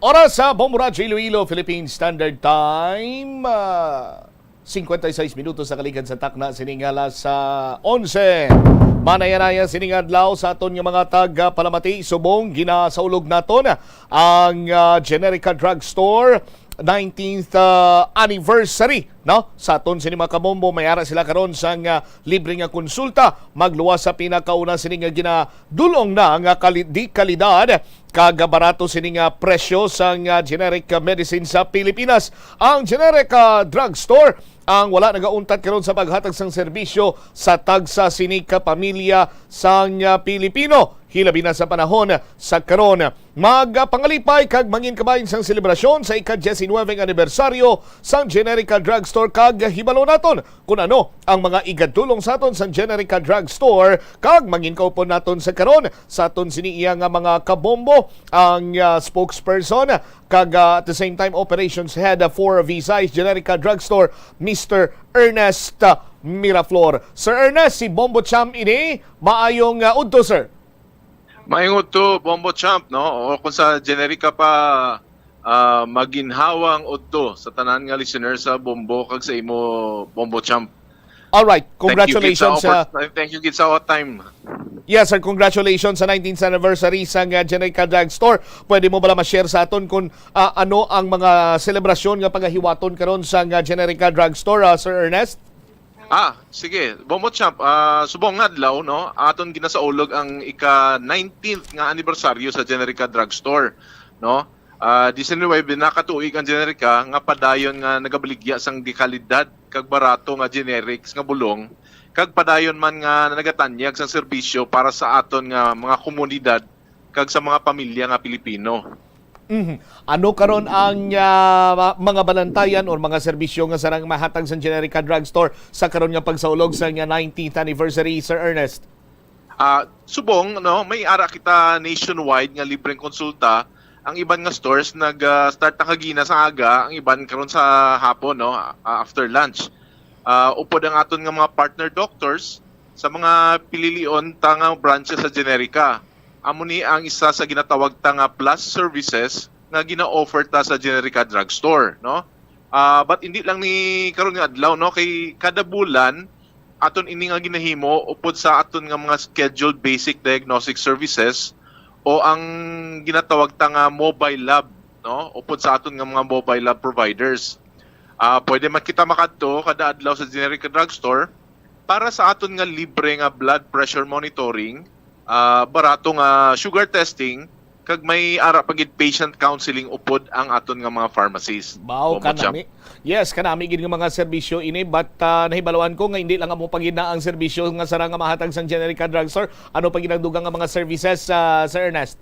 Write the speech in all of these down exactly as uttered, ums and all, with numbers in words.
Oras sa Bombo Radyo Iloilo, Philippine Standard Time, ah, cincuenta y seis minutos sa kaligad sa takna sining alas, ah, onse. Manaya-naya sining adlaw sa aton nga mga tag-, ah, palamati, subong ginasaulog naton ang, ah, Generica Drugstore nineteenth, ah, anniversary, no? Sa aton sini mga kabombo, may ara sila karon sang, ah, libre nga konsulta. Magluwas sa pinakauna sini nga ginadulong na nga kali-, di kalidad kag barato sini nga presyo sang, ah, generic medicine sa Pilipinas. Ang Generic, ah, Drugstore ang wala nagauntat karon sa paghatag sang serbisyo sa tagsa sini ka pamilya sang, ah, Pilipino, hilabi na sa panahon sa karon. Magpangalipay kag mangin kabahin sang selebrasyon sa ika-diecinuebe nga anibersaryo sang Generica Drugstore kag hibalo naton kon ano ang mga igadulong sa aton sang Generica Drugstore kag mangin kaupod naton sa karon sa aton sini iya nga mga kabombo, ang, ah, spokesperson kag, ah, at the same time operations head for Visayas Generica Drugstore, Mister Ernest, ah, Miraflor. Sir Ernest, si Bombo Champ ini, maayong, ah, udto, sir. Maayong udto, Bombo Champ, no? O kung sa Generica pa, ah, maginhawang udto sa tanan nga listener sa Bombo kag sa imo, Bombo Champ. All right, congratulations, ah. Thank you gid sa oppor-, thank you gid sa time. Yes, sir, congratulations sa nineteenth anniversary sang, ah, Generica Drugstore. Pwede mo bala ma-share sa aton kung, ah, ano ang mga selebrasyon nga pagahiwaton karon sang, ah, Generica Drugstore, ah, Sir Ernest? Ah, sige. Bombo Champ, ah, subong nga adlaw, no? Aton ginasaulog ang ika-nineteenth nga anibersaryo sa Generica Drugstore, no? Ah, diecinuebe na ka tuig ang Generica nga padayon nga nagabaligya sang dekalidad kag barato nga generics nga bulong, kag padayon man nga nagatanyag sang serbisyo para sa aton nga mga komunidad kag sa mga pamilya nga Pilipino. Mhm. Ano karon ang, ah, ma-, mga balantayan or mga serbisyo nga sarang mahatag sa Generica Drugstore sa karon nga pagsaulog sa nga nineteenth anniversary, Sir Ernest? Ah, subong, no, may ara kita nationwide nga libreng konsulta. Ang iban nga stores nag, ah, start na kagina sa aga, ang iban karon sa hapon, no, ah, after lunch. Ah, upod ang aton nga mga partner doctors sa mga pililion ta nga branches sa Generica. Amo ni ang isa sa ginatawag ta nga plus services nga gina-offer ta sa Generica Drugstore, no? Ah, but hindi lang ni karon nga adlaw, no? Kay kada bulan, aton ini nga ginahimo upod sa aton nga mga scheduled basic diagnostic services o ang ginatawag ta nga mobile lab, no? Upod sa aton nga mga mobile lab providers. Ah, pwede man kita makadto kada adlaw sa Generica Drugstore para sa aton nga libre nga blood pressure monitoring, ah, barato nga sugar testing, kag may ara pa gid patient counseling upod ang aton nga mga pharmacies. Baw, Bombo Champ. Kanami. Yes, kanami gid nga mga serbisyo ini, but, ah, nahibaluan ko nga hindi lang amo pa gid na ang serbisyo nga sarang nga mahatag sang Generica Drugstore. Ano pa gid ang dugang nga mga services, ah, Sir Ernest?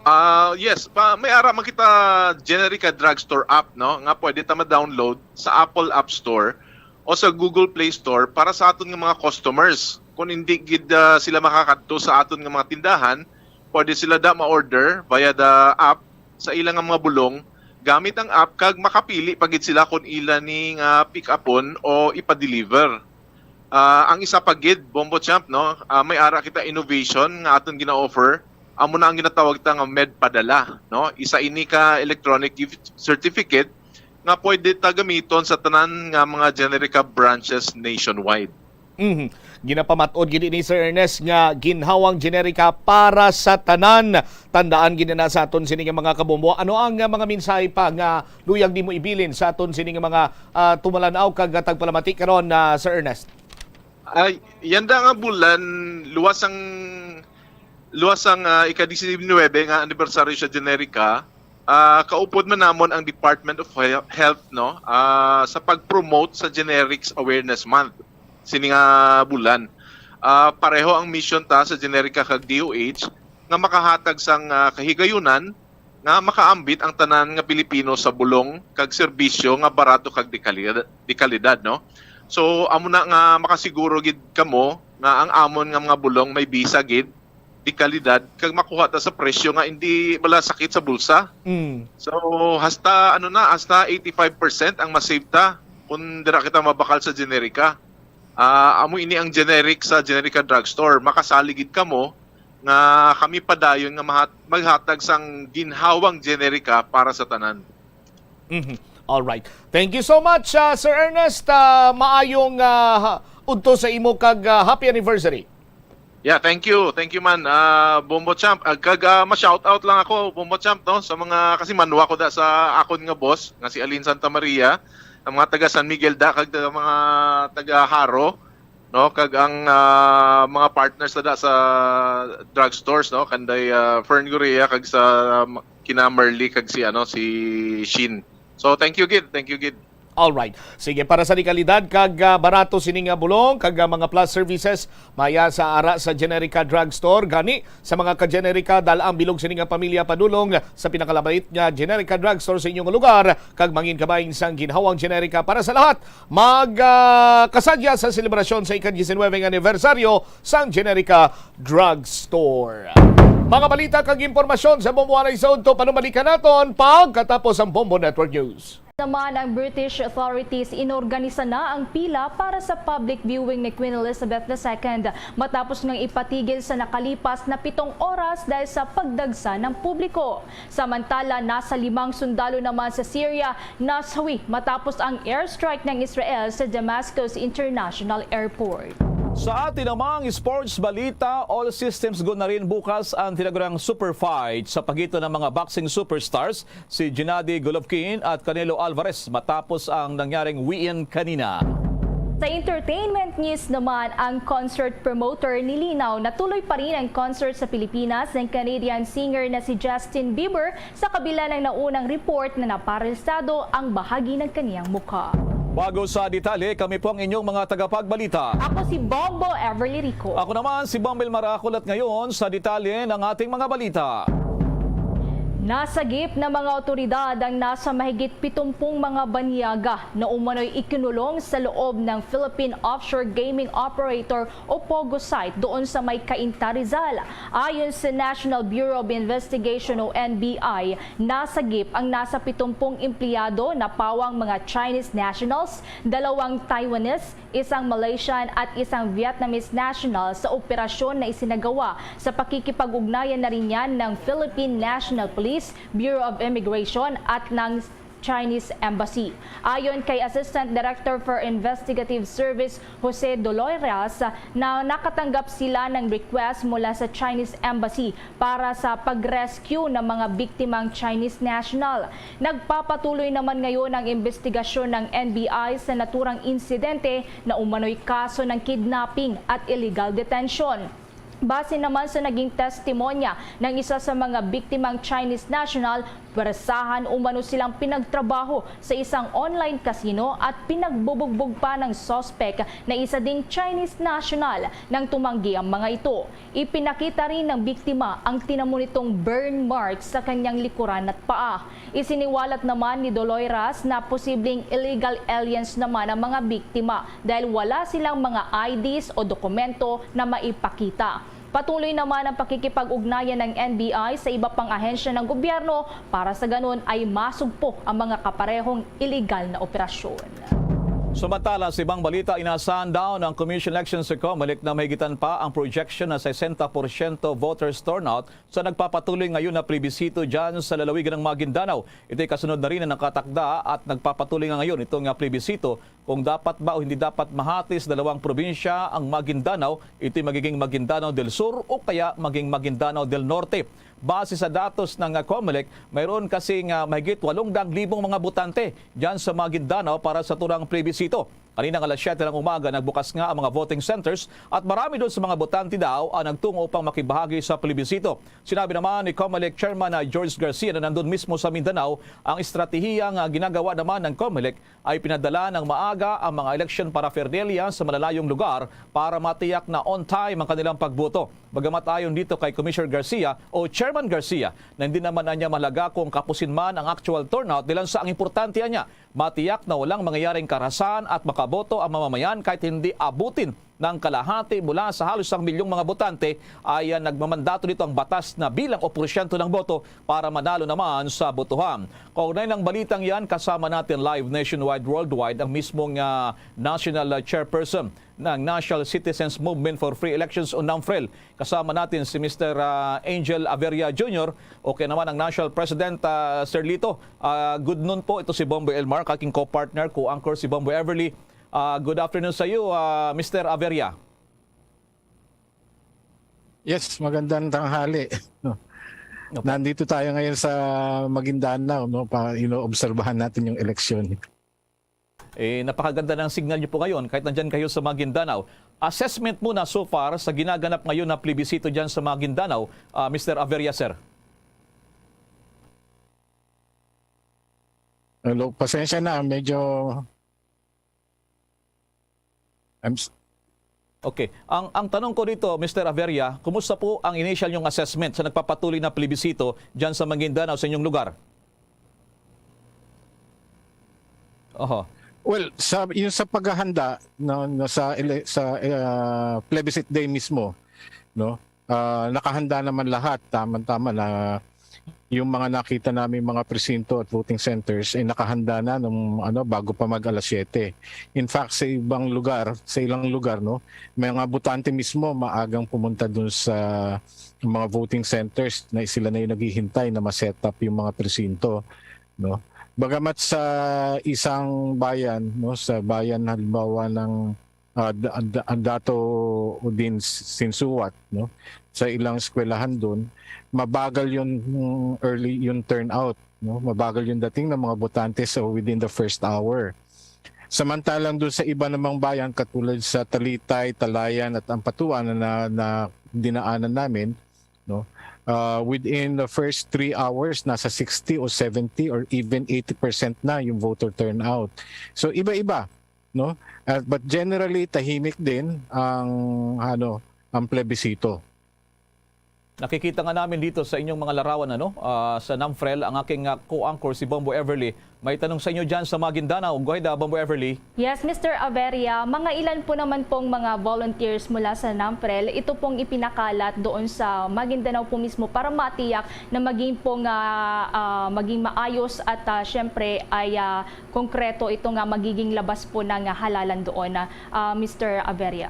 Ah, yes, pa, may ara man kita Generica Drugstore app, no, nga pwede ta ma-download sa Apple App Store o sa Google Play Store para sa aton nga mga customers. Kung hindi gid, ah, sila makakadto sa aton nga mga tindahan, pwede sila da ma-order via the app sa ilang nga mga bulong gamit ang app, kag makapili pa gid sila kung ila ni nga pick-upon o ipa-deliver. Ah, ang isa pa gid, Bombo Champ, no? Ah, may ara kita innovation nga aton gina-offer. Amo na ang ginatawag ta nga Med Padala, no? Isa ini ka electronic gift certificate nga pwede ta gamiton sa tanan nga mga Generica branches nationwide. Mhm. Ginapamat-od gid ini, Sir Ernest, nga ginhawang Generica para sa tanan. Tandaan gid na sa aton sini nga mga kabombo. Ano ang, ah, mga mensahe pa nga luyag nimo ibilin sa aton sini nga mga, ah, tumalan-aw kag tagpalamati karon, ah, Sir Ernest? Ay, yanda nga bulan, luwas ang, luwas ang, ah, ika-diecinuebe nga anibersaryo sa Generica. Ah, kaupod man namon ang Department of Hel-, Health, no, ah, sa pag-promote sa Generics Awareness Month sini nga bulan. Ah, pareho ang mission ta sa Generica kag D O H nga makahatag sang, ah, kahigayunan nga makaambit ang tanan nga Pilipino sa bulong kag serbisyo nga barato kag de kalidad, de kalidad, no? So, amo na nga makasiguro gid kamo nga ang amon nga mga bulong may bisa gid, de kalidad, kag makuha ta sa presyo nga hindi bala sakit sa bulsa. Mm. So, hasta, ano na, hasta eighty-five percent ang ma-save ta kung dira kita mabakal sa Generica. Ah, amo ini ang generic sa Generica Drugstore. Makasali gid kamo nga kami padayon nga mahat-, maghatag sang ginhawang generika para sa tanan. Mhm. All right. Thank you so much, ah, Sir Ernest. Ah, maayong, ah, ha-, udto sa imo kag, ah, happy anniversary. Yeah, thank you. Thank you, man. Ah, Bombo Champ, ah, kag, ah, ma-shout out lang ako, Bombo Champ, no, sa mga, kasi manwa ko da sa akon nga boss nga si Alin Santa Maria, ang mga taga San Miguel da kag taga, mga taga Jaro, no, kag ang, ah, mga partners na da sa drugstores, no, kanday, ah, Fern Gorea kag sa, um, kina Merly kag si, ano, si Shin. So, thank you gid, thank you gid. All right. Sige, para sa dekalidad kag, ah, barato sini nga bulong kag, ah, mga plus services, maya sa ara sa Generica Drugstore. Gani, sa mga ka-Generica, dal ang bilog sini nga pamilya padulong sa pinakalabait nga Generica Drugstore sa inyong lugar, kag mangin kabahin sang ginhawang Generica para sa lahat. Mag, ah, kasadya sa selebrasyon sa ika-diecinuebe nga anibersaryo sang Generica Drugstore. Mga balita kag impormasyon sa Bombo Anay sa udto, panumalikan naton pagkatapos ang Bombo Network News. Naman ang British authorities, inorganisa na ang pila para sa public viewing ni Queen Elizabeth the Second, matapos ngang ipatigil sa nakalipas na pitong oras dahil sa pagdagsa ng publiko. Samantala, nasa limang sundalo naman sa Syria nasawi matapos ang airstrike ng Israel sa Damascus International Airport. Sa atin namang sports balita, all systems go na rin bukas ang tinaguriang super fight sa pagitan ng mga boxing superstars si Gennady Golovkin at Canelo Alvarez matapos ang nangyaring weigh-in kanina. Sa entertainment news naman, ang concert promoter nilinaw na tuloy pa rin ang concert sa Pilipinas ng Canadian singer na si Justin Bieber sa kabila ng naunang report na naparalisado ang bahagi ng kaniyang mukha. Bago sa detalye, kami po ang inyong mga tagapagbalita. Ako si Bombo Everly Rico. Ako naman si Bombel Maracol at ngayon sa detalye ng ating mga balita. Nasagip ng mga awtoridad ang nasa mahigit pitumpung mga banyaga na umano'y ikinulong sa loob ng Philippine Offshore Gaming Operator o POGO site doon sa may Cainta, Rizal. Ayon sa National Bureau of Investigation o N B I, nasagip ang nasa pitumpung empleyado na pawang mga Chinese nationals, dalawang Taiwanese, isang Malaysian at isang Vietnamese national sa operasyon na isinagawa sa pakikipag-ugnayan na rin yan ng Philippine National Police, Bureau of Immigration at ng Chinese Embassy. Ayon kay Assistant Director for Investigative Service Jose Doloiras, na nakatanggap sila ng request mula sa Chinese Embassy para sa pag-rescue ng mga biktimang Chinese national. Nagpapatuloy naman ngayon ang investigasyon ng N B I sa naturang insidente na umano'y kaso ng kidnapping at illegal detention. Base naman sa naging testimonya ng isa sa mga biktimang Chinese national, pwersahan umano silang pinagtrabaho sa isang online casino at pinagbubugbog pa ng suspek na isa ding Chinese national nang tumanggi ang mga ito. Ipinakita rin ng biktima ang tinamo nitong burn marks sa kanyang likuran at paa. Isiniwalat naman ni Doloiras na posibleng illegal aliens naman ang mga biktima dahil wala silang mga I Ds o dokumento na maipakita. Patuloy naman ang pakikipag-ugnayan ng N B I sa iba pang ahensya ng gobyerno para sa ganun ay masugpo ang mga kaparehong iligal na operasyon. Samantala, sa ibang balita, inasahan daw ng Commission on Elections sa Comelec na mahigitan pa ang projection na sesenta porsyento voters turnout sa nagpapatuloy ngayon na plebisito dyan sa lalawigan ng Maguindanao. Ito'y kasunod na rin na nakatakda at nagpapatuloy nga ngayon itong, ah, plebisito kung dapat ba o hindi dapat mahati sa dalawang probinsya ang Maguindanao. Ito'y magiging Maguindanao del Sur o kaya maging Maguindanao del Norte. Base sa datos ng, ah, Comelec, mayroon kasi nga mahigit walong daang libong mga botante dyan sa Maguindanao para sa turang plebisito. Kanina nga alas siyete ng umaga, nagbukas nga ang mga voting centers at marami doon sa mga botante daw ang nagtungo upang makibahagi sa plebisito. Sinabi naman ni Comelec Chairman na George Garcia na nandun mismo sa Mindanao ang estratehiya nga ginagawa naman ng Comelec ay pinadala ng maaga ang mga election paraphernalia sa malalayong lugar para matiyak na on time ang kanilang pagboto. Bagamat ayon dito kay Commissioner Garcia o Chairman Garcia na hindi naman anya mahalaga kung kapusin man ang actual turnout, dilan sa ang importante anya matiyak na walang mangyayaring karahasan at makaboto ang mamamayan kahit hindi abutin Ng kalahati mula sa halos isang milyong mga botante ay, ah, nagmamandato nito ang batas na bilang o porsyento ng boto para manalo naman sa botohan. Kaugnay ng balitang yan, kasama natin live nationwide, worldwide, ang mismong, ah, national, ah, chairperson ng National Citizens Movement for Free Elections o NAMFREL. Kasama natin si Mister, ah, Angel Averia Junior, o kaya naman ang National President, ah, Sir Lito. Ah, good noon po. Ito si Bomboy Elmar, aking co-partner, co-anchor si Bomboy Everly. Ah, good afternoon sa iyo, ah, Mister Averia. Yes, magandang tanghali. Opo. Nandito tayo ngayon sa Maguindanao, no? Pa, inoobserbahan natin yung eleksyon. Eh, napakaganda ng signal niyo po ngayon kahit nandyan kayo sa Maguindanao. Assessment muna so far sa ginaganap ngayon na plebisito dyan sa Maguindanao, ah, Mister Averia, sir. Hello, pasensya na, medyo I'm s- Okay. Ang, ang tanong ko dito, Mister Averia, kumusta po ang initial niyong assessment sa nagpapatuloy na plebisito dyan sa Maguindanao, sa inyong lugar? Oho. Well, sa yung sa paghahanda, no, no, sa ele- sa ah, plebiscite day mismo, no, ah, nakahanda naman lahat, tama-tama na yung mga nakita namin mga presinto at voting centers ay nakahanda na nung ano, bago pa mag alas siyete. In fact, sa ibang lugar, sa ilang lugar, no, may mga botante mismo maagang pumunta dun sa mga voting centers na sila na yung naghihintay na ma-set up yung mga presinto, no. Bagamat sa isang bayan, no, sa bayan halimbawa ng ah, Da- Da- Dato Udin Sinsuwat, no, sa ilang eskwelahan doon, mabagal yung mm, early yung turnout, no, mabagal yung dating ng mga botante sa within the first hour. Samantalang doon sa iba namang bayan katulad sa Talitay, Talayan at Ampatuan na, na dinaanan namin, no, ah, within the first three hours nasa sixty o seventy or even eighty percent na yung voter turnout. So iba-iba, no? Ah, but generally tahimik din ang ano, ang plebisito. Nakikita nga namin dito sa inyong mga larawan, ano, ah, sa NAMFREL, ang aking, ah, co-anchor, si Bombo Everly. May tanong sa inyo dyan sa Maguindanao. Go ahead, ah, Bombo Everly. Yes, Mister Averia, mga ilan po naman pong mga volunteers mula sa NAMFREL ito pong ipinakalat doon sa Maguindanao po mismo para matiyak na maging pong, ah, ah, maging maayos at, ah, syempre ay, ah, konkreto ito nga magiging labas po ng halalan doon, ah, ah, Mister Averia?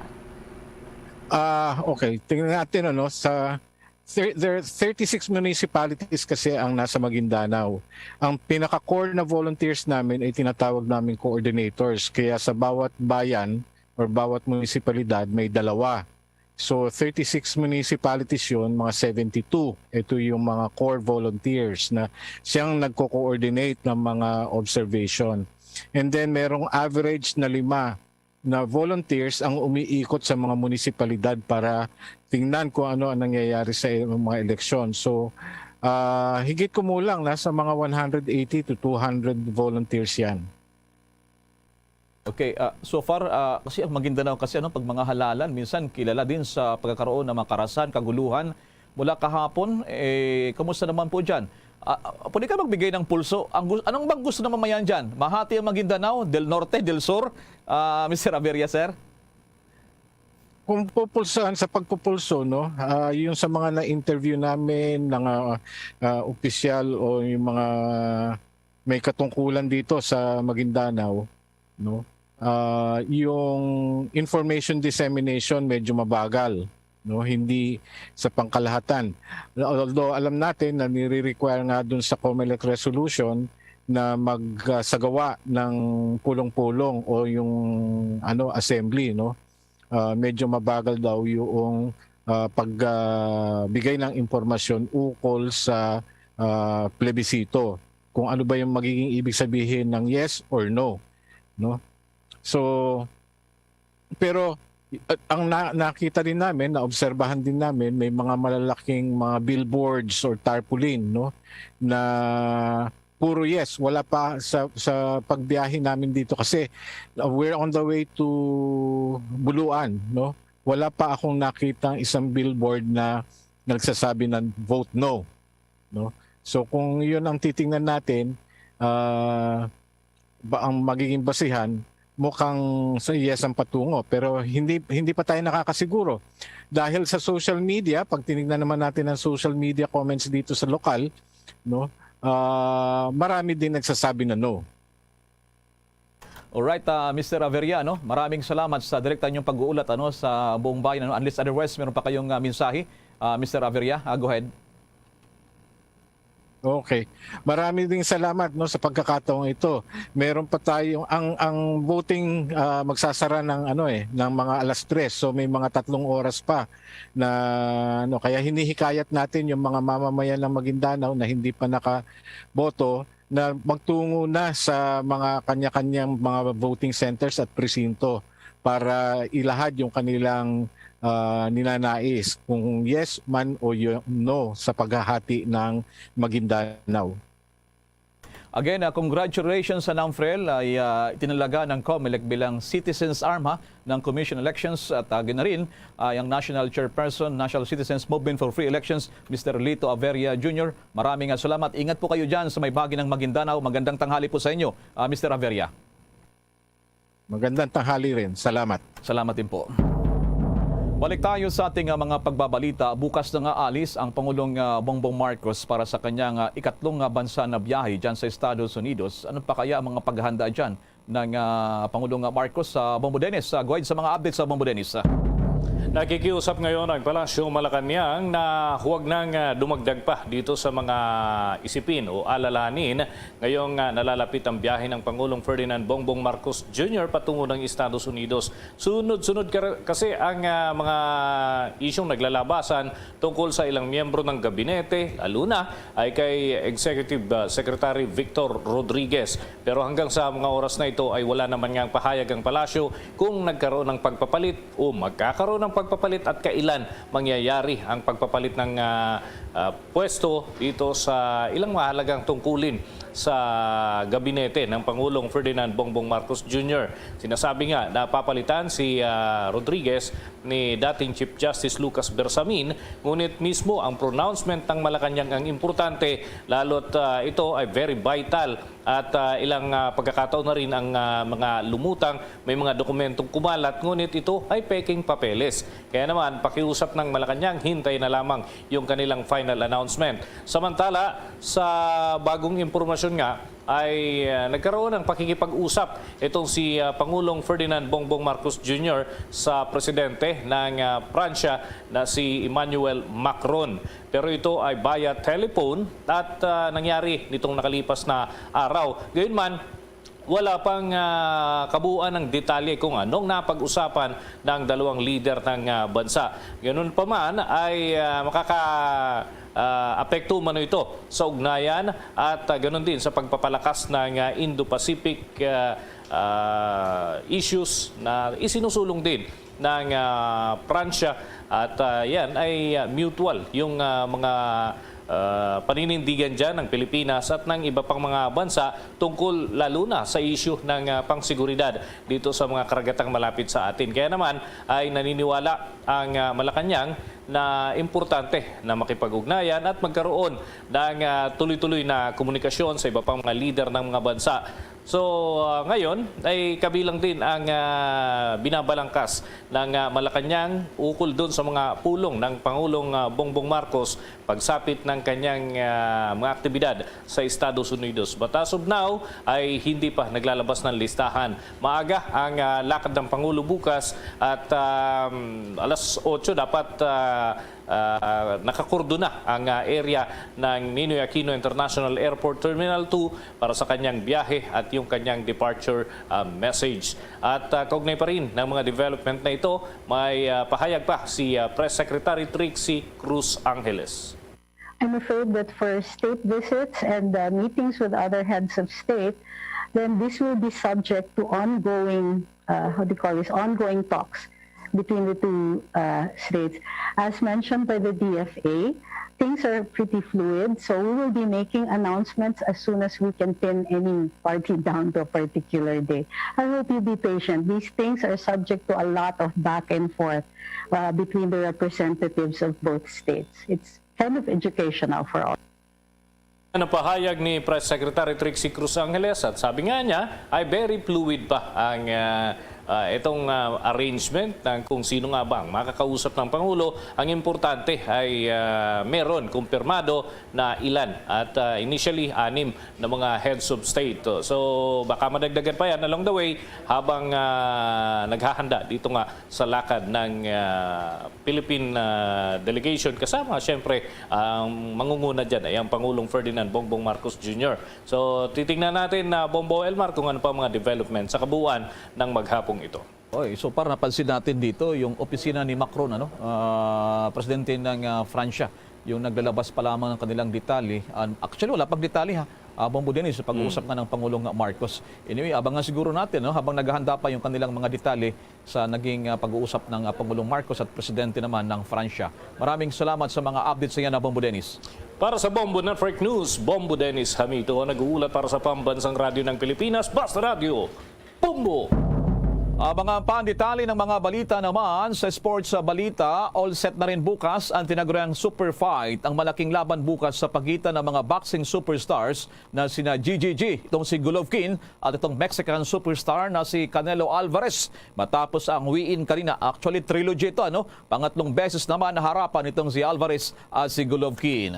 Ah, okay. Tingnan natin, ano, sa thir- there are thirty-six municipalities kasi ang nasa Maguindanao. Ang pinaka-core na volunteers namin ay tinatawag namin coordinators. Kaya sa bawat bayan or bawat munisipalidad may dalawa. So thirty-six municipalities yun, mga seventy-two. Ito yung mga core volunteers na siyang nagko-coordinate ng mga observation. And then merong average na lima na volunteers ang umiikot sa mga munisipalidad para tingnan kung ano ang nangyayari sa mga eleksyon. So, ah, higit kumulang nasa mga one hundred eighty to two hundred volunteers yan. Okay, ah, so far, ah, kasi ang Maguindanao kasi, ano, pag mga halalan, minsan kilala din sa pagkakaroon ng mga karasan, kaguluhan. Mula kahapon, eh, kumusta naman po dyan? Ah, ah, pwede ka magbigay ng pulso? Ang, gu- anong bang gusto ng mamayan dyan? Mahati ang Maguindanao, Del Norte, Del Sur, ah, Mister Averia, sir? Kung pupulsahan sa pagpupulso, no, ah, yung sa mga na-interview namin, mga ah, opisyal o yung mga may katungkulan dito sa Maguindanao, no, ah, yung information dissemination medyo mabagal, no, hindi sa pangkalahatan. Although alam natin na nire-require nga dun sa COMELEC resolution na magsagawa ng pulong-pulong o yung ano, assembly, no, ah, medyo mabagal daw yung ah, pagbigay ng impormasyon ukol sa ah, plebisito, kung ano ba yung magiging ibig sabihin ng yes or no, no? So, pero uh, ang na- nakita din namin, naobserbahan din namin, may mga malalaking mga billboards or tarpaulin, no, na puro yes. Wala pa sa sa pagbiyahe namin dito kasi uh, we're on the way to Buluan, no? Wala pa akong nakitang isang billboard na nagsasabi ng vote no, no? So kung yun ang titingnan natin, ah, ba ang magiging basihan, mukhang sa yes ang patungo, pero hindi, hindi pa tayo nakakasiguro. Dahil sa social media, pag tinignan naman natin ang social media comments dito sa lokal, no, ah, marami din nagsasabi na no. Alright, ah, Mister Averia, no? Maraming salamat sa direkta niyong pag-uulat, ano, sa buong bayan, ano? Unless otherwise, meron pa kayong, ah, mensahe, ah, Mister Averia? Ah, go ahead. Okay. Marami ding salamat, no, sa pagkakataong ito. Meron pa tayong, ang, ang voting, ah, magsasara ng, ano, eh, ng mga alas tres. So may mga tatlong oras pa na, ano, kaya hinihikayat natin yung mga mamamayan ng Maguindanao na hindi pa nakaboto na magtungo na sa mga kanya-kanyang mga voting centers at presinto para ilahad yung kanilang, ah, ninanais, kung yes man o y-, no sa paghahati ng Maguindanao. Again, ah, congratulations sa NAMFREL. Ay, ah, itinalaga ng COMELEC bilang Citizens Arm, ha, ng Commission on Elections at, ah, gina rin ay ang National Chairperson, National Citizens Movement for Free Elections, Mister Lito Averia Junior. Maraming, ah, salamat. Ingat po kayo dyan sa may bahagi ng Maguindanao. Magandang tanghali po sa inyo, ah, Mister Averia. Magandang tanghali rin. Salamat. Salamat din po. Balik tayo sa ating, ah, mga pagbabalita. Bukas na nga alis ang Pangulong, ah, Bongbong Marcos para sa kanyang, ah, ikatlong, ah, bansa na biyahe dyan sa Estados Unidos. Ano pa kaya ang mga paghahanda dyan ng, ah, Pangulong Marcos? Sa Bombo Dennis, ah, go ahead sa mga updates sa Bombo Dennis. Ah. Nakikiusap ngayon ang Palasyo Malacañang na huwag nang, ah, dumagdag pa dito sa mga isipin o alalahanin ngayong, ah, nalalapit ang biyahe ng Pangulong Ferdinand Bongbong Marcos Junior patungo ng Estados Unidos. Sunod-sunod kar-, kasi ang, ah, mga isyung naglalabasan tungkol sa ilang miyembro ng gabinete, lalo na ay kay Executive, ah, Secretary Victor Rodriguez. Pero hanggang sa mga oras na ito ay wala naman ngang pahayag ang palasyo kung nagkaroon ng pagpapalit o magkakaroon ng pagpapalit at kailan mangyayari ang pagpapalit ng, ah, ah, pwesto dito sa ilang mahalagang tungkulin sa gabinete ng Pangulong Ferdinand Bongbong Marcos Junior. Sinasabi nga na papalitan si, ah, Rodriguez ni dating Chief Justice Lucas Bersamin, ngunit mismo ang pronouncement ng Malacañang ang importante, lalo't, ah, ito ay very vital at, ah, ilang, ah, pagkakataon na rin ang, ah, mga lumutang, may mga dokumentong kumalat, ngunit ito ay peking papeles. Kaya naman, pakiusap ng Malacañang, hintay na lamang yung kanilang final announcement. Samantala, sa bagong impormasyon nga, ay, ah, nagkaroon ng pakikipag-usap itong si, ah, Pangulong Ferdinand Bongbong Marcos Junior sa presidente ng, ah, Pransya na si Emmanuel Macron. Pero ito ay via telephone at, ah, nangyari nitong nakalipas na araw. Gayunman, wala pang, ah, kabuuan ng detalye kung anong napag-usapan ng dalawang lider ng, ah, bansa. Ganun pa man ay, ah, makaka, ah, apekto umano ito sa ugnayan at, ah, ganun din sa pagpapalakas ng, ah, Indo-Pacific, ah, ah, issues na isinusulong din ng, ah, Pransya at, ah, yan ay, ah, mutual yung, ah, mga, ah, paninindigan dyan ng Pilipinas at ng iba pang mga bansa tungkol lalo na sa issue ng, ah, pangseguridad dito sa mga karagatang malapit sa atin. Kaya naman ay naniniwala ang, ah, Malacañang na importante na makipag-ugnayan at magkaroon ng, ah, tuloy-tuloy na komunikasyon sa iba pang mga lider ng mga bansa. So, ah, ngayon ay kabilang din ang, ah, binabalangkas ng, ah, Malacañang ukol doon sa mga pulong ng Pangulong, ah, Bongbong Marcos pagsapit ng kanyang, ah, mga aktibidad sa Estados Unidos. But as of now ay hindi pa naglalabas ng listahan. Maaga ang, ah, lakad ng Pangulo bukas at, um, alas otso dapat, ah, ah, nakakordona ang, ah, area ng Ninoy Aquino International Airport Terminal two para sa kanyang biyahe at yung kanyang departure, ah, message. At, ah, kaugnay pa rin ng mga development na ito, may, ah, pahayag pa si, ah, Press Secretary Trixie Cruz Angeles. I'm afraid that for state visits and, uh, meetings with other heads of state, then this will be subject to ongoing, uh, how do you call this, ongoing talks between the two, uh, states. As mentioned by the D F A, things are pretty fluid, so we will be making announcements as soon as we can pin any party down to a particular day. I hope you be patient. These things are subject to a lot of back and forth, uh, between the representatives of both states. It's kind of educational for all. Ang pahayag ni Press Secretary Trixie Cruz Angeles, at sabi nga niya ay very fluid pa ang, ah, ah, itong, ah, arrangement ng kung sino nga ba ang makakausap ng Pangulo. Ang importante ay, ah, meron kumpirmado na ilan at, ah, initially anim na mga heads of state. So baka madagdagan pa yan along the way habang, ah, naghahanda dito nga sa lakad ng, ah, Philippine, ah, delegation, kasama siyempre ang mangunguna dyan ay ang Pangulong Ferdinand Bongbong Marcos Junior. So titingnan natin na, Bombo Elmar, kung ano pa mga development sa kabuuan ng maghapong ito. Oy, so para napansin natin dito yung opisina ni Macron, ano, ah, presidente ng, ah, Francia, yung naglalabas pa lamang ng kanilang detalye. Um, actually, wala pang detalye, ha. Ah, Bombo Dennis, sa pag-uusap nga ng Pangulong Marcos. Anyway, abangan siguro natin, no, habang naghahanda pa yung kanilang mga detalye sa naging, ah, pag-uusap ng, ah, Pangulong Marcos at presidente naman ng Francia. Maraming salamat sa mga updates sa yan, ah, Bombo Dennis. Para sa Bombo Network News, Bombo Dennis Hamito ang nag-uulat para sa Pambansang Radyo ng Pilipinas, Basta Radyo. Bombo! Abangan pa ang detalye ng mga balita naman sa sports sa balita. All set na rin bukas ang tinaguriang super fight, ang malaking laban bukas sa pagitan ng mga boxing superstars na sina G G G, itong si Golovkin, at itong Mexican superstar na si Canelo Alvarez. Matapos ang weigh-in kanina, actually trilogy ito, ano? Pangatlong beses naman naharapan itong si Alvarez at si Golovkin.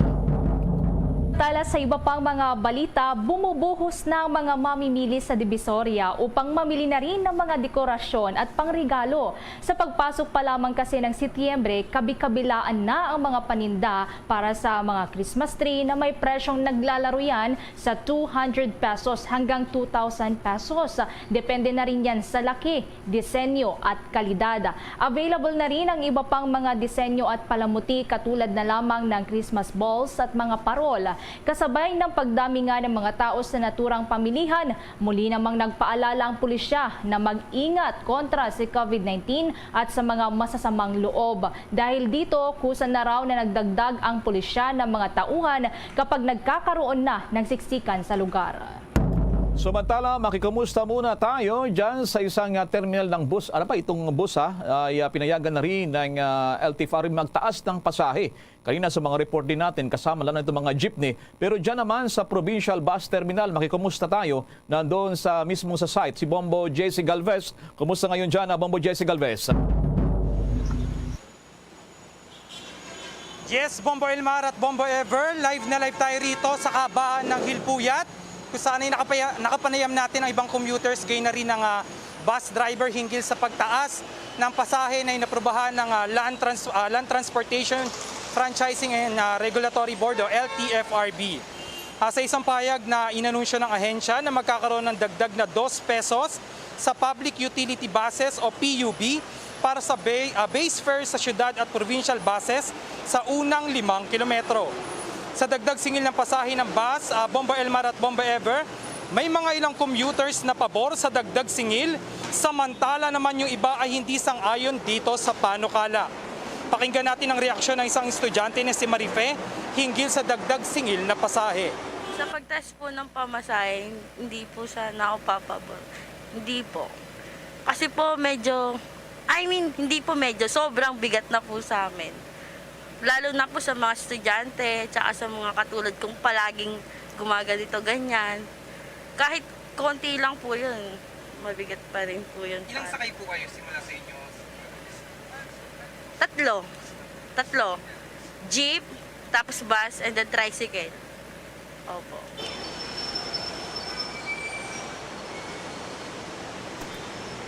Tala sa iba pang mga balita, bumubuhos na ang mga mamimili sa Divisoria upang mamili na rin ng mga dekorasyon at pangregalo. Sa pagpasok pa lamang kasi ng Setyembre, kabi-kabilaan na ang mga paninda para sa mga Christmas tree na may presyong naglalaro yan sa two hundred pesos hanggang two thousand pesos. Depende na rin yan sa laki, disenyo at kalidad. Available na rin ang iba pang mga disenyo at palamuti, katulad na lamang ng Christmas balls at mga parol. Kasabay ng pagdami nga ng mga tao sa naturang pamilihan, muli namang nagpaalala ang pulisya na mag-ingat kontra si COVID nineteen at sa mga masasamang loob. Dahil dito, kusa na raw na nagdagdag ang pulisya ng mga tauhan kapag nagkakaroon na ng siksikan sa lugar. Samantala, makikumusta muna tayo dyan sa isang, ah, terminal ng bus. Ano pa itong bus, ha? Ay, ah, pinayagan na rin ng, ah, L T F R B magtaas ng pasahe. Kanina sa mga report din natin, kasama lang itong mga jeepney. Pero dyan naman sa Provincial Bus Terminal, makikumusta tayo. Nandoon sa mismo sa site si Bombo J C Galvez. Kumusta ngayon dyan, ah, Bombo J C Galvez? Yes, Bombo Elmar at Bombo Ever, live na live tayo rito sa kahabaan ng Hilpuyat, kung saan ay nakapaya-, nakapanayam natin ang ibang commuters, gayon na rin ang, ah, bus driver, hinggil sa pagtaas ng pasahe na inaprubahan ng, ah, Land Trans-, ah, Land Transportation Franchising and, ah, Regulatory Board o L T F R B. Ah, sa isang pahayag na inanunsyo ng ahensya na magkakaroon ng dagdag na dos pesos sa public utility buses o P U B para sa ba-, ah, base fare sa syudad at provincial buses sa unang limang kilometro. Sa dagdag singil ng pasahe ng bus, ah, Bombo Elmar at Bombo Ever, may mga ilang commuters na pabor sa dagdag singil, samantala naman yung iba ay hindi sang-ayon dito sa panukala. Pakinggan natin ang reaksyon ng isang estudyante na si Marife hinggil sa dagdag singil na pasahe. Sa pagtaas po ng pamasahe, hindi po sana ako papabor. Hindi po. Kasi po medyo, I mean, hindi po medyo, sobrang bigat na po sa amin. Lalo na po sa mga estudyante, tsaka sa mga katulad kong palaging gumaganito, ganyan. Kahit konti lang po yun, mabigat pa rin po yun. Ilang sakay po kayo simula sa inyo? Tatlo. Tatlo. Jeep, tapos bus, and then tricycle. Opo.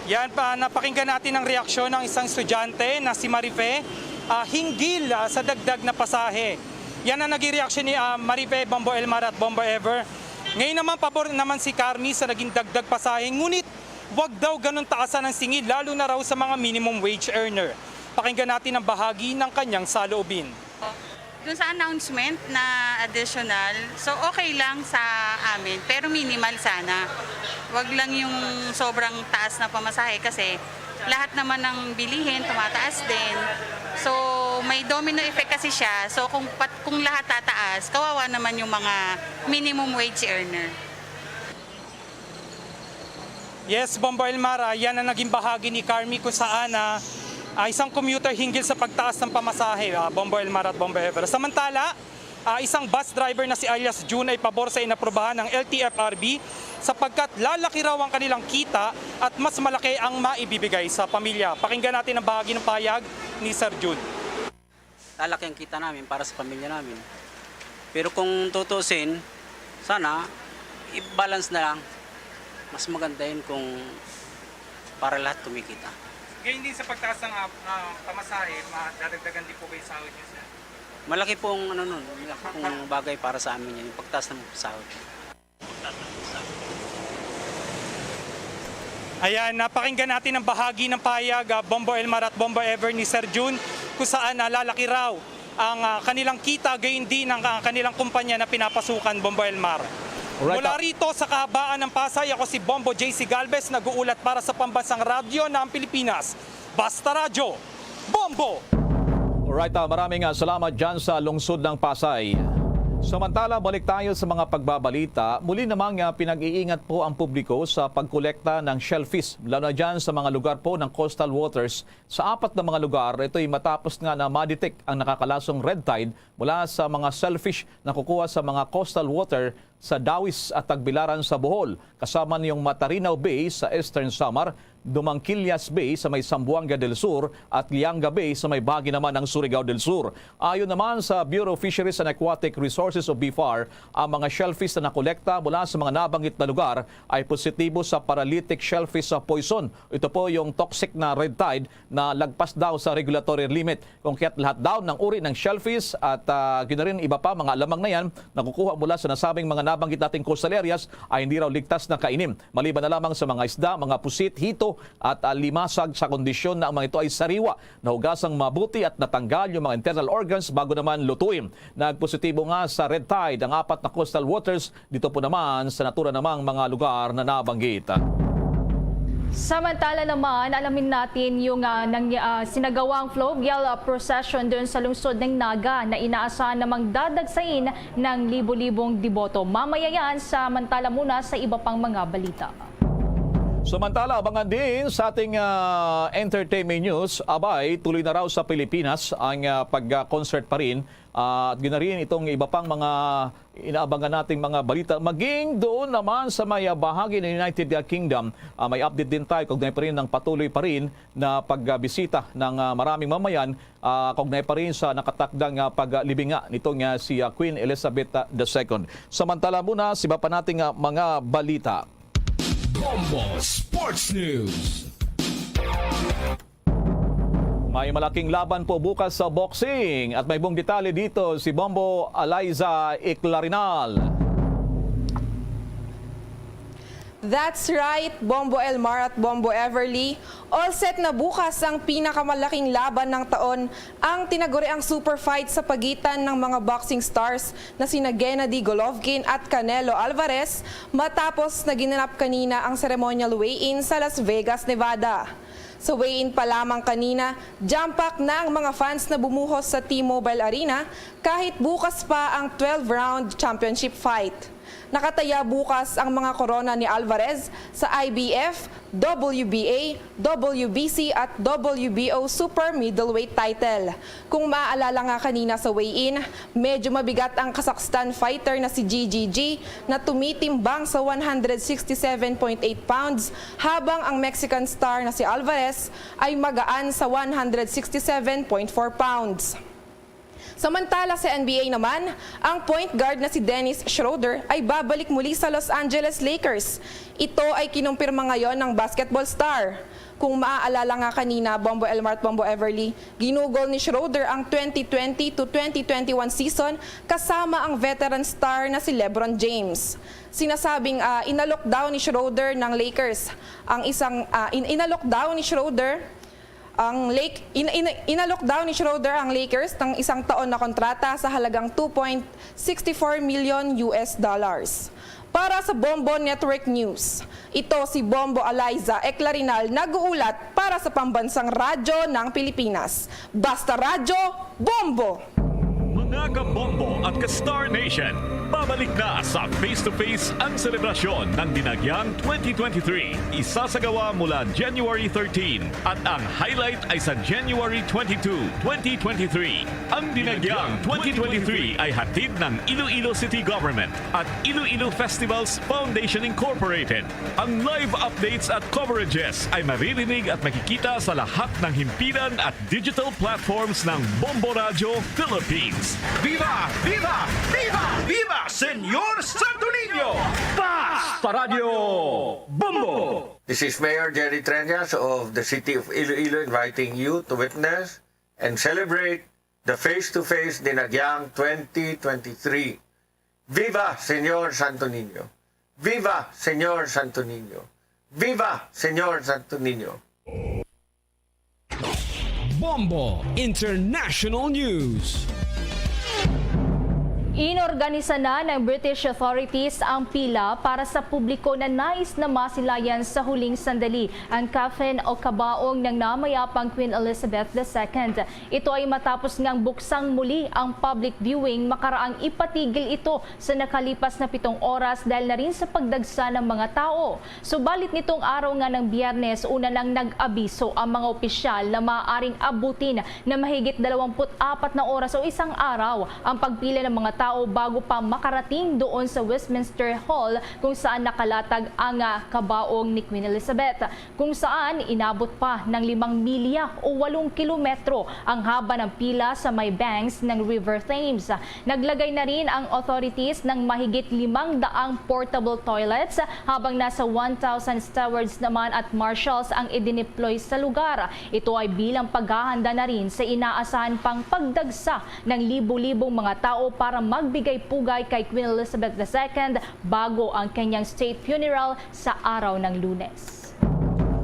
Yan pa, napakinggan natin ang reaksyon ng isang estudyante na si Marife, ah, hinggil, ah, sa dagdag na pasahe. Yan ang naging reaksyon ni, ah, Marife, Bombo Elmar at Bombo Ever. Ngayon naman, pabor naman si Carmi sa naging dagdag pasahe, ngunit wag daw ganun taasan ang singil, lalo na raw sa mga minimum wage earner. Pakinggan natin ang bahagi ng kanyang saloobin. Dun sa announcement na additional, so okay lang sa amin, pero minimal sana. Wag lang yung sobrang taas na pamasahe kasi lahat naman ng bilihin tumataas din. So may domino effect kasi siya. So kung pat-, kung lahat tataas, kawawa naman yung mga minimum wage earner. Yes, Bombo Elmar, ah, yan ang naging bahagi ni Carmi kung saan, ah, ah, isang commuter hinggil sa pagtaas ng pamasahe, ah, Bombo Elmar at Bombo Ever. Samantala, Ah, isang bus driver na si alias June ay pabor sa inaprubahan ng L T F R B sapagkat lalaki raw ang kanilang kita at mas malaki ang maibibigay sa pamilya. Pakinggan natin ang bahagi ng pahayag ni Sir June. Lalaki ang kita namin para sa pamilya namin. Pero kung tutusin, sana i-balance na lang. Mas maganda yun kung para lahat kumikita. Ganyan din sa pagtaas ng ah, ah, pamasahe, madadagdagan din po ba yung sahod niyo, sir? Malaki po ang ano nun, malaki pong bagay para sa amin yan, yung pagtaas ng sahod. Ayan, napakinggan natin ang bahagi ng pahayag, ah, Bombo Elmar at Bombo Ever ni Sir June, kung saan nalalaki raw ang ah, kanilang kita, gayon din ang ah, kanilang kumpanya na pinapasukan, Bombo Elmar. Alright, Mula ah. rito sa kahabaan ng Pasay, ako si Bombo J C Galvez, nag-uulat para sa Pambansang Radyo ng Pilipinas. Basta Radyo, Bombo! Alright, ah, maraming ah, salamat dyan sa lungsod ng Pasay. Samantala, balik tayo sa mga pagbabalita. Muli namang ah, pinag-iingat po ang publiko sa pagkolekta ng shellfish, lalo na dyan sa mga lugar po ng coastal waters sa apat na mga lugar. Ito'y matapos nga na ma-detect ang nakakalasong red tide mula sa mga shellfish na kukuha sa mga coastal water sa Dawis at Tagbilaran sa Bohol, kasama niyong Matarinao Bay sa Eastern Samar, Dumangquillas Bay sa may Zamboanga del Sur at Lianga Bay sa may bahagi naman ng Surigao del Sur. Ayon naman sa Bureau of Fisheries and Aquatic Resources o BFAR, ang mga shellfish na nakolekta mula sa mga nabanggit na lugar ay positibo sa paralytic shellfish sa poison. Ito po yung toxic na red tide na lagpas daw sa regulatory limit. Kung kaya't lahat daw ng uri ng shellfish at ah, yun na rin iba pa mga alamang na yan nakukuha mula sa nasabing mga nabanggit nating coastal areas ay hindi raw ligtas na kainin. Maliban na lamang sa mga isda, mga pusit, hito at ah, limasag sa kondisyon na ang mga ito ay sariwa, nahugasang mabuti at natanggal yung mga internal organs bago naman lutuin. Nagpositibo nga sa red tide ang apat na coastal waters dito po naman sa natura namang mga lugar na nabanggit. Samantala naman, alamin natin yung ah, nang, ah, sinagawang fluvial ah, procession doon sa lungsod ng Naga na inaasahan namang dadagsain ng libo-libong deboto. Mamaya yan, samantala muna sa iba pang mga balita. Samantala, abangan din sa ating ah, entertainment news, abay, tuloy na raw sa Pilipinas ang ah, pag-concert pa rin. Ah, at yun na rin itong iba pang mga inaabangan nating mga balita. Maging doon naman sa may ah, bahagi ng United Kingdom, ah, may update din tayo kaugnay pa rin ng patuloy pa rin na pagbisita ng ah, maraming mamayan ah, kaugnay pa rin sa nakatakdang ah, paglibinga nitong ah, si ah, Queen Elizabeth ah, the Second. Samantala muna, sa iba pa nating ah, mga balita. Bombo Sports News. May malaking laban po bukas sa boxing at may buong detalye dito si Bombo Eliza Iclarinal. That's right, Bombo Elmar at Bombo Everly. All set na bukas ang pinakamalaking laban ng taon, ang tinaguriang super fight sa pagitan ng mga boxing stars na sina Gennady Golovkin at Canelo Alvarez, matapos na ginanap kanina ang ceremonial weigh-in sa Las Vegas, Nevada. Sa weigh-in pa lamang kanina, jam-pack na ang mga fans na bumuhos sa T-Mobile Arena kahit bukas pa ang twelve-round championship fight. Nakataya bukas ang mga korona ni Alvarez sa I B F, W B A, W B C at W B O Super Middleweight title. Kung maaalala nga kanina sa weigh-in, medyo mabigat ang Kazakhstan fighter na si G G G na tumitimbang sa one hundred sixty-seven point eight pounds, habang ang Mexican star na si Alvarez ay magaan sa one hundred sixty-seven point four pounds. Samantala sa N B A naman, ang point guard na si Dennis Schroeder ay babalik muli sa Los Angeles Lakers. Ito ay kinumpirma ngayon ng basketball star. Kung maaalala nga kanina, Bombo Elmar at Bombo Everly, ginugol ni Schroeder ang twenty twenty to twenty twenty-one season kasama ang veteran star na si LeBron James. Sinasabing ah, inalok daw ni Schroeder ng Lakers ang isang ah, in- inalok daw ni Schroeder ang Lake in- in- inalok daw ni Schroeder ang Lakers ng isang taon na kontrata sa halagang two point sixty-four million U S dollars. Para sa Bombo Network News, ito si Bombo Eliza Eclarinal nag-uulat para sa Pambansang Radyo ng Pilipinas. Basta Radyo, Bombo! Mga ka-Bombo at ka-Star Nation, Babalik na sa Face to Face ang selebrasyon ng Dinagyang twenty twenty-three. Isasagawa mula January thirteen at ang highlight ay sa January twenty-two, twenty twenty-three. Ang Dinagyang twenty twenty-three ay hatid ng Iloilo City Government at Iloilo Festivals Foundation Incorporated. Ang live updates at coverages ay maririnig at makikita sa lahat ng himpilan at digital platforms ng Bombo Radyo Philippines. Viva! Viva! Viva! Viva Señor Santo Niño! Basta Radyo Bombo! This is Mayor Jerry Treñas of the City of Iloilo inviting you to witness and celebrate the Face to Face Dinagyang twenty twenty-three. Viva Señor Santo Niño! Viva Señor Santo Niño! Viva Señor Santo Niño! Bombo International News. Inorganisa na ng British authorities ang pila para sa publiko na nais na masilayan sa huling sandali ang coffin o kabaong ng namayapang Queen Elizabeth the Second. Ito ay matapos ngang buksang muli ang public viewing makaraang ipatigil ito sa nakalipas na pitong oras dahil na rin sa pagdagsa ng mga tao. Subalit nitong araw nga ng Biyernes, una nang nag-abiso ang mga opisyal na maaaring abutin na mahigit dalawampu't apat na oras o isang araw ang pagpila ng mga tao bago pa makarating doon sa Westminster Hall kung saan nakalatag ang, ah, kabaong ni Queen Elizabeth, kung saan inabot pa ng limang milya o walong kilometro ang haba ng pila sa may banks ng River Thames. Naglagay na rin ang authorities ng mahigit limang daang portable toilets, habang nasa one thousand stewards naman at marshals ang idineploy sa lugar. Ito ay bilang paghahanda na rin sa inaasahan pang pagdagsa ng libo-libong mga tao para magbigay pugay kay Queen Elizabeth the Second bago ang kanyang state funeral sa araw ng Lunes.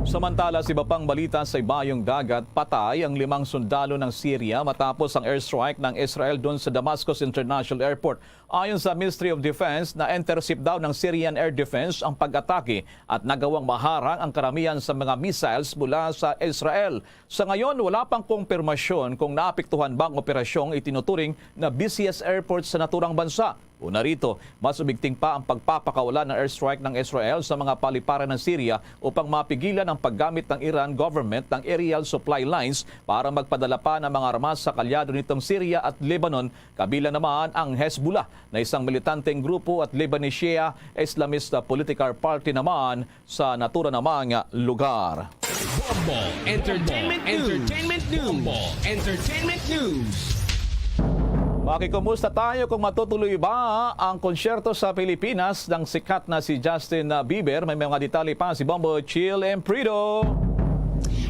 Samantala, sa iba pang balita, sa Ibayong Dagat, patay ang limang sundalo ng Syria matapos ang airstrike ng Israel doon sa Damascus International Airport. Ayon sa Ministry of Defense, na-intercept daw ng Syrian Air Defense ang pag-atake at nagawang maharang ang karamihan sa mga missiles mula sa Israel. Sa ngayon, wala pang kumpirmasyon kung naapektuhan ba ang operasyong itinuturing na busiest airport sa naturang bansa. Una rito, mas umigting pa ang pagpapakawala ng airstrike ng Israel sa mga paliparan ng Syria upang mapigilan ang paggamit ng Iran government ng aerial supply lines para magpadala pa ng mga armas sa kalyado nitong Syria at Lebanon, kabilang naman ang Hezbollah na isang militanteng grupo at Lebanese Shia Islamist political party naman sa natura namang lugar. Bombo Entertainment News. Entertainment News. Bombo Entertainment News. Makikumusta tayo kung matutuloy ba ang konsyerto sa Pilipinas ng sikat na si Justin Bieber? May mga detalye pa si Bombo Chill Emprido.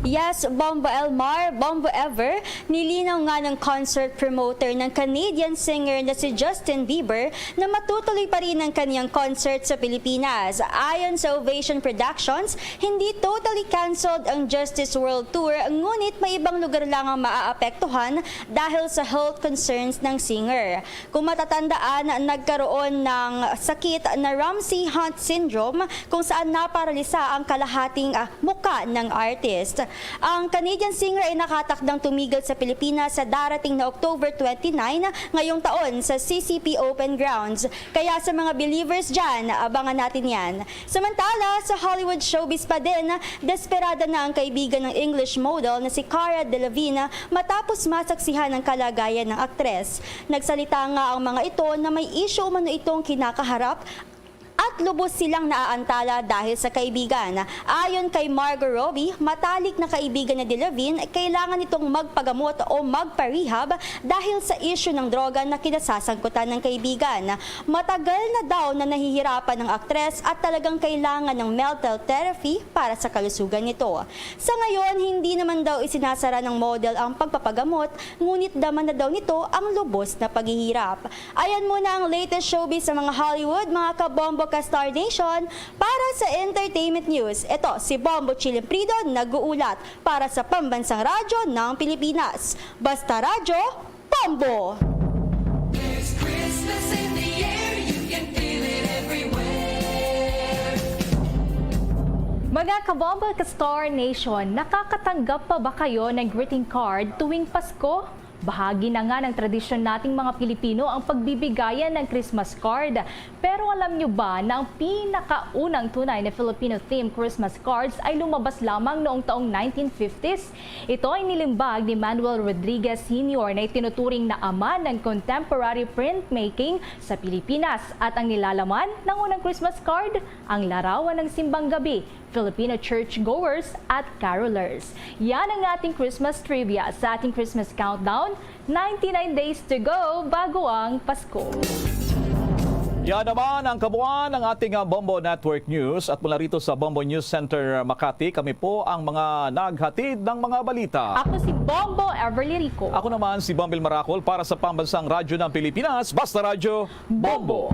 Yes, Bombo Elmar, Bombo Ever, nilinaw nga ng concert promoter ng Canadian singer na si Justin Bieber na matutuloy pa rin ang kaniyang concert sa Pilipinas. Ayon sa Ovation Productions, hindi totally canceled ang Justice World Tour, ngunit may ibang lugar lang ang maaapektuhan dahil sa health concerns ng singer. Kung matatandaan, nagkaroon ng sakit na Ramsay Hunt syndrome, kung saan naparalisa ang kalahating, ah, muka ng artist. Ang Canadian singer ay nakatakdang tumigil sa Pilipinas sa darating na October twenty-nine ngayong taon sa C C P Open Grounds. Kaya sa mga believers dyan, abangan natin yan. Samantala, sa Hollywood showbiz pa din, desperada na ang kaibigan ng English model na si Cara Delevingne matapos masaksihan ang kalagayan ng aktres. Nagsalita nga ang mga ito na may issue umano itong kinakaharap at lubos silang naaantala dahil sa kaibigan. Ayon kay Margot Robbie, matalik na kaibigan ni Delevingne, kailangan nitong magpagamot o magpa-rehab dahil sa issue ng droga na kinasasangkutan ng kaibigan. Matagal na daw na nahihirapan ang aktres at talagang kailangan ng mental therapy para sa kalusugan nito. Sa ngayon, hindi naman daw isinasara ng model ang pagpapagamot, ngunit dama na daw nito ang lubos na paghihirap. Ayan muna ang latest showbiz sa mga Hollywood, mga kabombo ka Star Nation. Para sa entertainment news, ito si Bombo Chilimprido nag-uulat para sa Pambansang Radyo ng Pilipinas. Basta Radyo, Bombo! There's Christmas in the air, you can feel it everywhere. Mga kabombo ka Star Nation, nakakatanggap pa ba kayo ng greeting card tuwing Pasko? Bahagi na nga ng tradisyon nating mga Pilipino ang pagbibigayan ng Christmas card. Pero alam nyo ba na ang pinakaunang tunay na Filipino-themed Christmas cards ay lumabas lamang noong taong nineteen fifties? Ito ay nilimbag ni Manuel Rodriguez Senior na itinuturing na ama ng contemporary printmaking sa Pilipinas, at ang nilalaman ng unang Christmas card, ang larawan ng simbang gabi, Filipino churchgoers at carolers. Yan ang ating Christmas trivia sa ating Christmas countdown, ninety-nine days to go bago ang Pasko. Yan naman ang kabuuan ng ating, ah, Bombo Network News. At mula rito sa Bombo News Center, Makati, kami po ang mga naghatid ng mga balita. Ako si Bombo Everly Rico. Ako naman si Bombil Maracol para sa Pambansang Radyo ng Pilipinas, Basta Radyo, Bombo!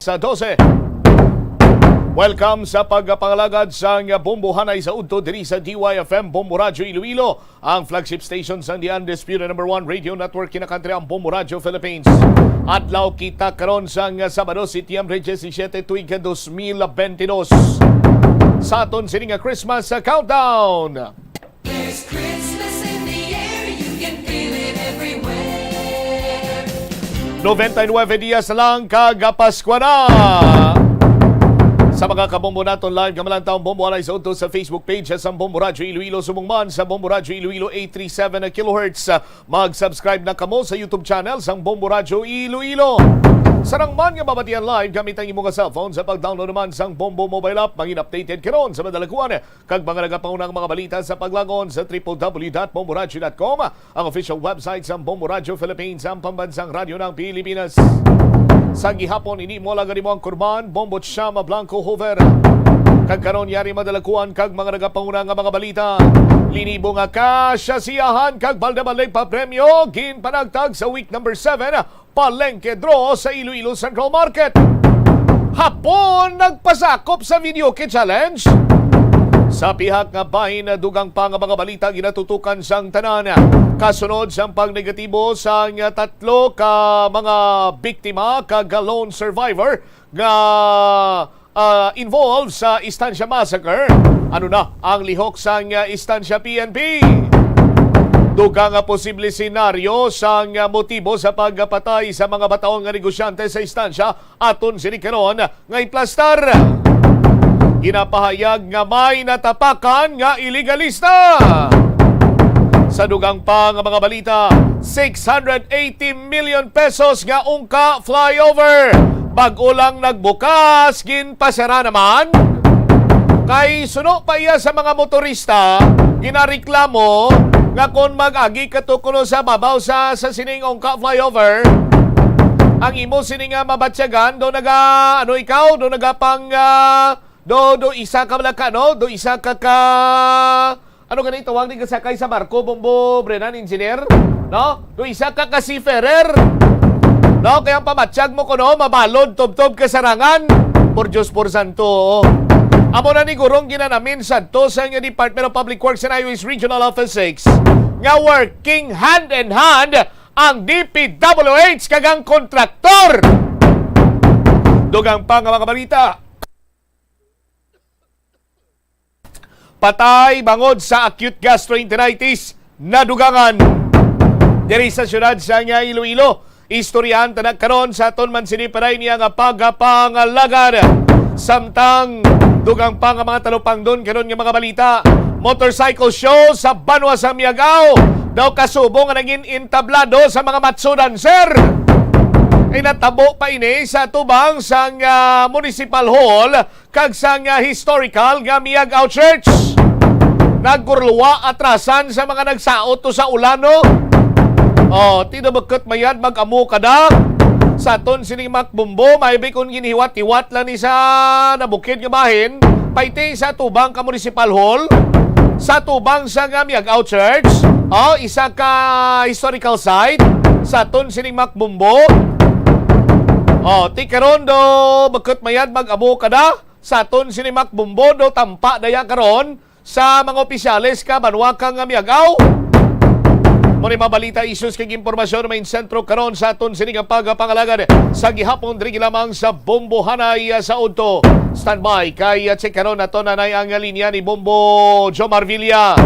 Sa dose. Welcome sa pagpangalagad sang Bombo Hanay sa Udto diri sa D Y F M Bombo Radyo Iloilo, ang flagship station sang The Undisputed Number One Radio Network, kinakantri ang Bombo Radyo Philippines. Adlaw kita karon sang Sabado, Setyembre disisiete, tuig dos mil bentidós. Sa aton sini nga Christmas Countdown. There's Christmas in the air, you can feel it everywhere. Noventa y nueve dias lang kag Paskwa na. Sa mga kabombo naton live nga malantaw ang Bombo Anay sa udto sa Facebook page sang Bombo Radyo Iloilo, subong man sa Bombo Radyo Iloilo eight three seven kilohertz. Mag-subscribe na kamo sa YouTube channel sang Bombo Radyo Iloilo. Sarang man nga mabatian live gamit ang imo nga cellphone sa pag-download naman sang Bombo mobile app, mangin updated karon sa madalaguan kag mga nagapaunang mga balita sa paglagon sa triple W dot bomboradyo dot com, ang official website sang Bombo Radyo Philippines, ang pambansang radyo ng Pilipinas. Sa gihapon, ini mo lang mo ang kurban, Bombo Chama Blanco Hoover. Kag karon, yari madalakuan kag mga nagapauna nga mga balita. Linibo nga cash, siyahan kag balde-balde pa premyo, ginpanagtag sa week number seven, Palengke Draw sa Iloilo Central Market. Hapon nagpasakop sa Videoke Challenge. Sa pihak nga bahin, dugang pa nga mga balita ginatutukan sang tanan. Kasunod sang pagnegatibo sang tatlo ka mga biktima kag lone survivor nga ah, involved sa Estancia Massacre. Ano na ang lihok sang, ah, Estancia P N P? Dugang nga posible senaryo sang, ah, motibo sa pagpatay sa mga bataon nga negosyante sa Estancia aton sini karon nga iplastar. Ginapahayag nga may natapakan nga ilegalista. Sa dugang pa nga mga balita, six hundred eighty million pesos nga ungka flyover. Bag-o lang nagbukas, ginpasara naman. Kay suno pa iya sa mga motorista, ginareklamo nga kon mag-agi ka to kuno sa babaw sa, sa sining ungka flyover, ang imo sini nga mabatyagan, do naga, ano ikaw, do naga pang, ah, do, do isa ka malaka, no? Do isa ka ka, ano gani tawag ni kasakay sa barko, Bombo Brennan, engineer? No? Do isa ka ka seafarer? No? Kaya ang pamatyag mo ko, no? Mabalod, tubtob, kasarangan. Por Diyos, por santo. Amo na ni gurong ginanamin sadto sa nga Department of Public Works and Highways Regional Office six nga working hand in hand ang D P W H kag ang kontraktor. Dugang pa nga mga balita. Patay bangod sa acute gastroenteritis, nadugangan diri sa siyudad sa nga Iloilo. Istoryahan ta na karon sa aton man sini pa niya nga pagpangalagad. Samtang dugang pa nga mga talupangdon karon nga mga balita, motorcycle show sa banwa sa Miagao. Daw kasubo nga naging entablado sa mga matso dancer. Ay natabo pa ini sa tubang sang, ah, Municipal Hall kag sang, ah, historical nga Miagao Church. Nagkurluwa atrasan sa mga nagsaot to sa ulan, no? Oh, tinubukot mayad mag-amo kada. Sa aton sining makbumbo, maybe kung ginhiwat-hiwat lang ni sa nabukid nga bahin, paiti sa tubang ka Municipal Hall, sa tubang sa nga Miagao Church, oh, isa ka historical site, sa aton sining makbumbo. Oh, ti karon do bukot mayad mag-amo kada. Sa aton sini makbumbo do tampa daya karon sa mga opisyales ka banwa ka nga Miagao. Mo ni mabalita, issues kag impormasyon may sentro karon sa aton sini nga pagpangalagad sa gihapon diri lamang sa Bombo Hanay, ah, sa udto. Standby kay, ah, check karon nato na nay ang linya ni Bombo Jomar Villa.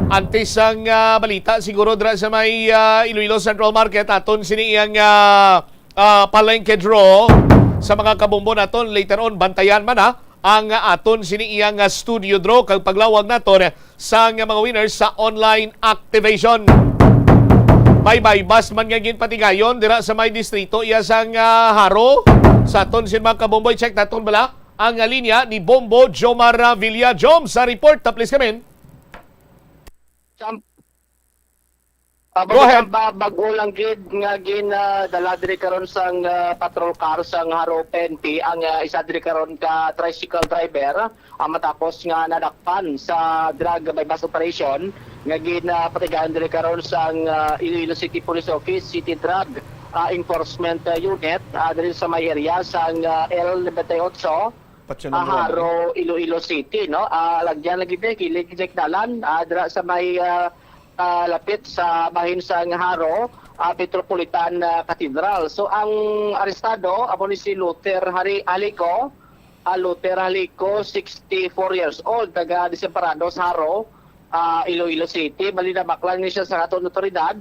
Antes sang, ah, balita, siguro dira sa may, ah, Iloilo Central Market, aton sini iyang, ah, ah, palengke draw sa mga kabombo naton. Later on, bantayan man, ha, ang, ah, aton sini iyang, ah, studio draw kag paglawag naton sang mga winners sa online activation. May buy-bust man nga ginpatigayon dira sa may distrito iya sang, ah, Jaro. Sa aton sin mga kabombo, i-check naton bala ang, ah, linya ni Bombo Jomar, ah, Villa. Jom, sa report, ah, please come in. Sam-, ah, Go ahead. Sam-, ba-, bag-o lang gid nga gin, ah, dala diri karon sang, ah, patrol car sang Jaro P N P ang, ah, isa diri karon ka tricycle driver, ah, matapos nga nadakpan sa drug buy-bust operation nga gin, ah, patigayon diri karon sang, ah, Iloilo City Police Office, City Drug, ah, Enforcement, ah, Unit, ah, diri sa may area sang, ah, L ninety-eight, Patsyonong ah, Road. Jaro, Iloilo City, no? Ah, lagyan lagi, be, kilid sa dalan, ah, dira sa may, ah, ah, lapit sa bahin sang Jaro, ah, Metropolitan, ah, Cathedral. So, ang arestado amo ni si Luther Hari-, Halico. Ah, Luther Halico, sixty-four years old, taga Desamparados, Jaro, ah, Iloilo City. Bali, nabaklan ni siya sa aton otoridad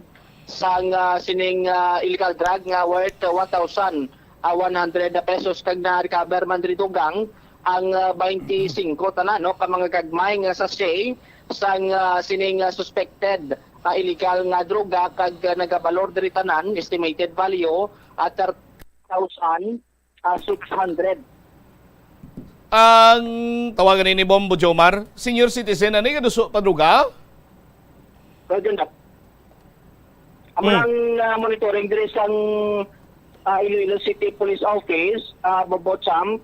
sang, ah, sining, ah, illegal drug nga worth, ah, one thousand, ah, one hundred na pesos, kag na-recover man diri dugang ang, ah, twenty-five tanan, no, ka mga gagmay nga sachet sang, ah, sining, ah, suspected, ah, illegal nga droga, kag, ah, nagabalor diri tanan, estimated value, ah, thirty thousand, ah, six hundred. Ang tawagan ni Bombo Jomar, senior citizen, ano yung duso pa droga? Well, yun na. Amo Hmm. lang, ah, monitoring diri sang, ah, Iloilo City Police Office, ah, Bobocham,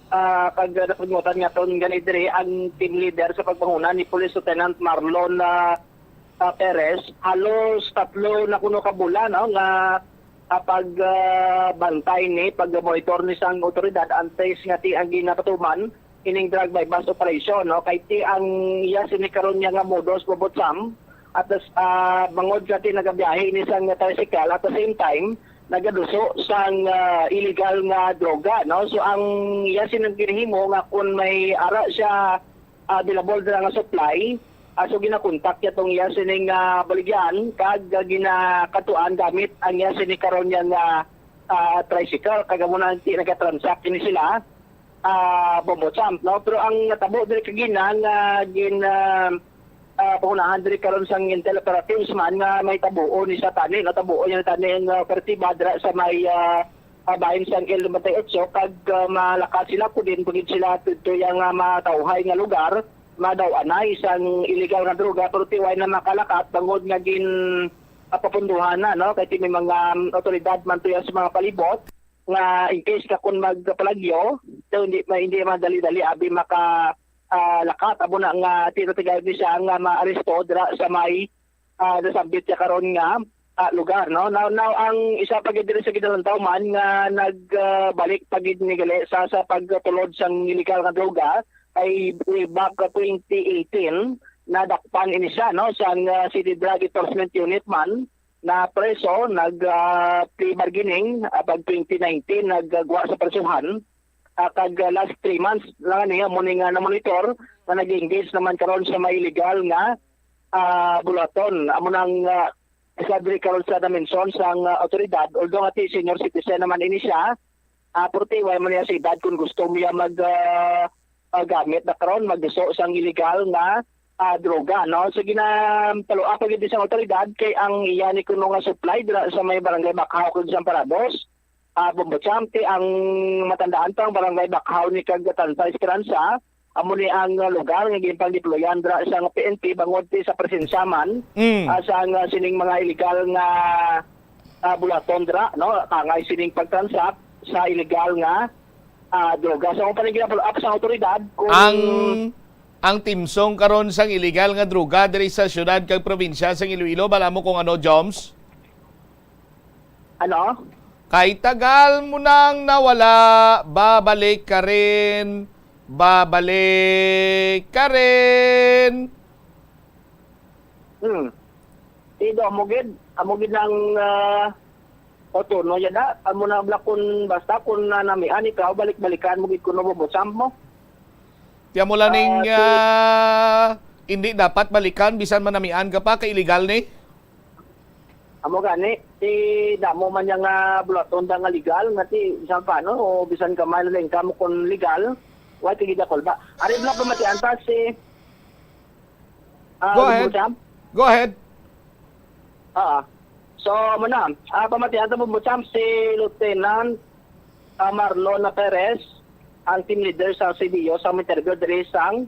ah, kag, ah, napudngotan nga ton gani diri ang team leader sa pagpanguna ni Police Lieutenant Marlon, ah, ah, Perez. Halos tatlo na kuno ka bulan, no, nga, ah, pag, ah, bantay ni, pag-monitor ni sang otoridad antes nga ti ang ginapatuman ining drug buy-bust operation, no? Kay ti ang iya sini karon niya nga modus, Bobocham, at the s-, ah, bangod nga ti nagabiyahe ini sang tricycle, at the same time, nagaduso sang, ah, illegal nga droga, no? So, ang iya sining ginhimo nga kung may ara siya, ah, available dira nga supply, ah, so ginakontak niya tong iya sining, ah, baligyan, kag, ah, ginakatuan gamit ang iya sini karon niya nga, ah, tricycle, kag amo na ti nagatransact ini sila. Ah, Bombo Champ, no? Pero ang natabo diri kagina nga gin, ah, ah, pangunahan diri karon sang intel operatives man nga may tabuo ni sa tani, no? Tabuo niya tani ang, ah, operatiba dira sa may, ah, ah, bahin sang L ninety-eight, kag, ah, malakat sila, pwede pa gid sila tudto yang, ah, matawhay nga lugar, madaw-anay sang illegal nga droga, pero ti way na makalakat bangod nga gin, ah, papunduhan na, no? Kay ti may mga, um, otoridad man to yan sa mga palibot. Nga in case ka kung magpalagyo, so hindi ma-, hindi madali-dali abi maka, ah, lakat. Amo na nga tinatagay ni siya nga maaresto dira sa may, ah, nasambit siya karon nga, ah, lugar, no? Now, now, ang isa pa gid diri sa Kinalantaw man nga nag, ah, balik pa gid ni gali sa, sa pagtulod sang illegal nga droga ay way back twenty eighteen, nadakpan ini siya, no, sang, ah, City Drug Enforcement Unit man, na preso, nag, ah, plea bargaining, ah, pag twenty nineteen, nagagwa sa presohan. Ah, kag, ah, last three months lang niya, mo ni nga na-monitor na nag-engage naman karon sa may illegal nga, ah, bulaton. Amo nang, ah, isa diri karon sa na-mention sang, ah, otoridad, although nga ti senior citizen naman ini siya, ah, pero ti way man niya sa edad kung gusto niya mag, ah, ah, gamit na karon, magduso sang illegal nga, ah, droga, no? So, gina-follow up gid sang otoridad kay ang iya ni kuno nga supply dira sa may barangay Bakhaw kag Desamparados, ah, Bombo Champ, ti ang matandaan pa ang barangay Bakhaw ni kag Tansa Esperanza, amo ni ang, ah, lugar nga ginpangdeployan dira sang P N P bangod ti sa presensya man, Mm. ah, sang, ah, sining mga illegal nga, ah, bulaton dira, no? Tangay sining pagtransak sa illegal nga, ah, droga. So, ang panigilapol up sa awtoridad kung Ang, ang timsong karon sang illegal nga droga diri sa syudad kag probinsya sang Iloilo, bala mo kung ano, Joms? Ano? Kay tagal mo nang nawala, babalik ka rin, babalik ka rin. Hmm. Ido, amo gid, amo gid ang, ah, o, tuno yan na. Amo na, bala, kun basta kun nanamian ikaw, balik-balikan mo gid kuno, bubusam mo. Ti amo lang ning, Ah, si ah, Hindi dapat balikan bisan manamian ka pa, kay illegal ni? Amo gani, ti damo man niya nga bulaton da nga legal, nga ti bisan paano, o bisan gamay na lang kamo kon legal, wa ti gidakol ba? Ari lang pamatian ta si, ah, Go ahead. Bubusam? Go ahead. Ah. So, amo na, ah, pamatian ta, Bubusam, si Lieutenant, ah, Marlon Perez, ang team leader sa C D O, sa interview diri sang,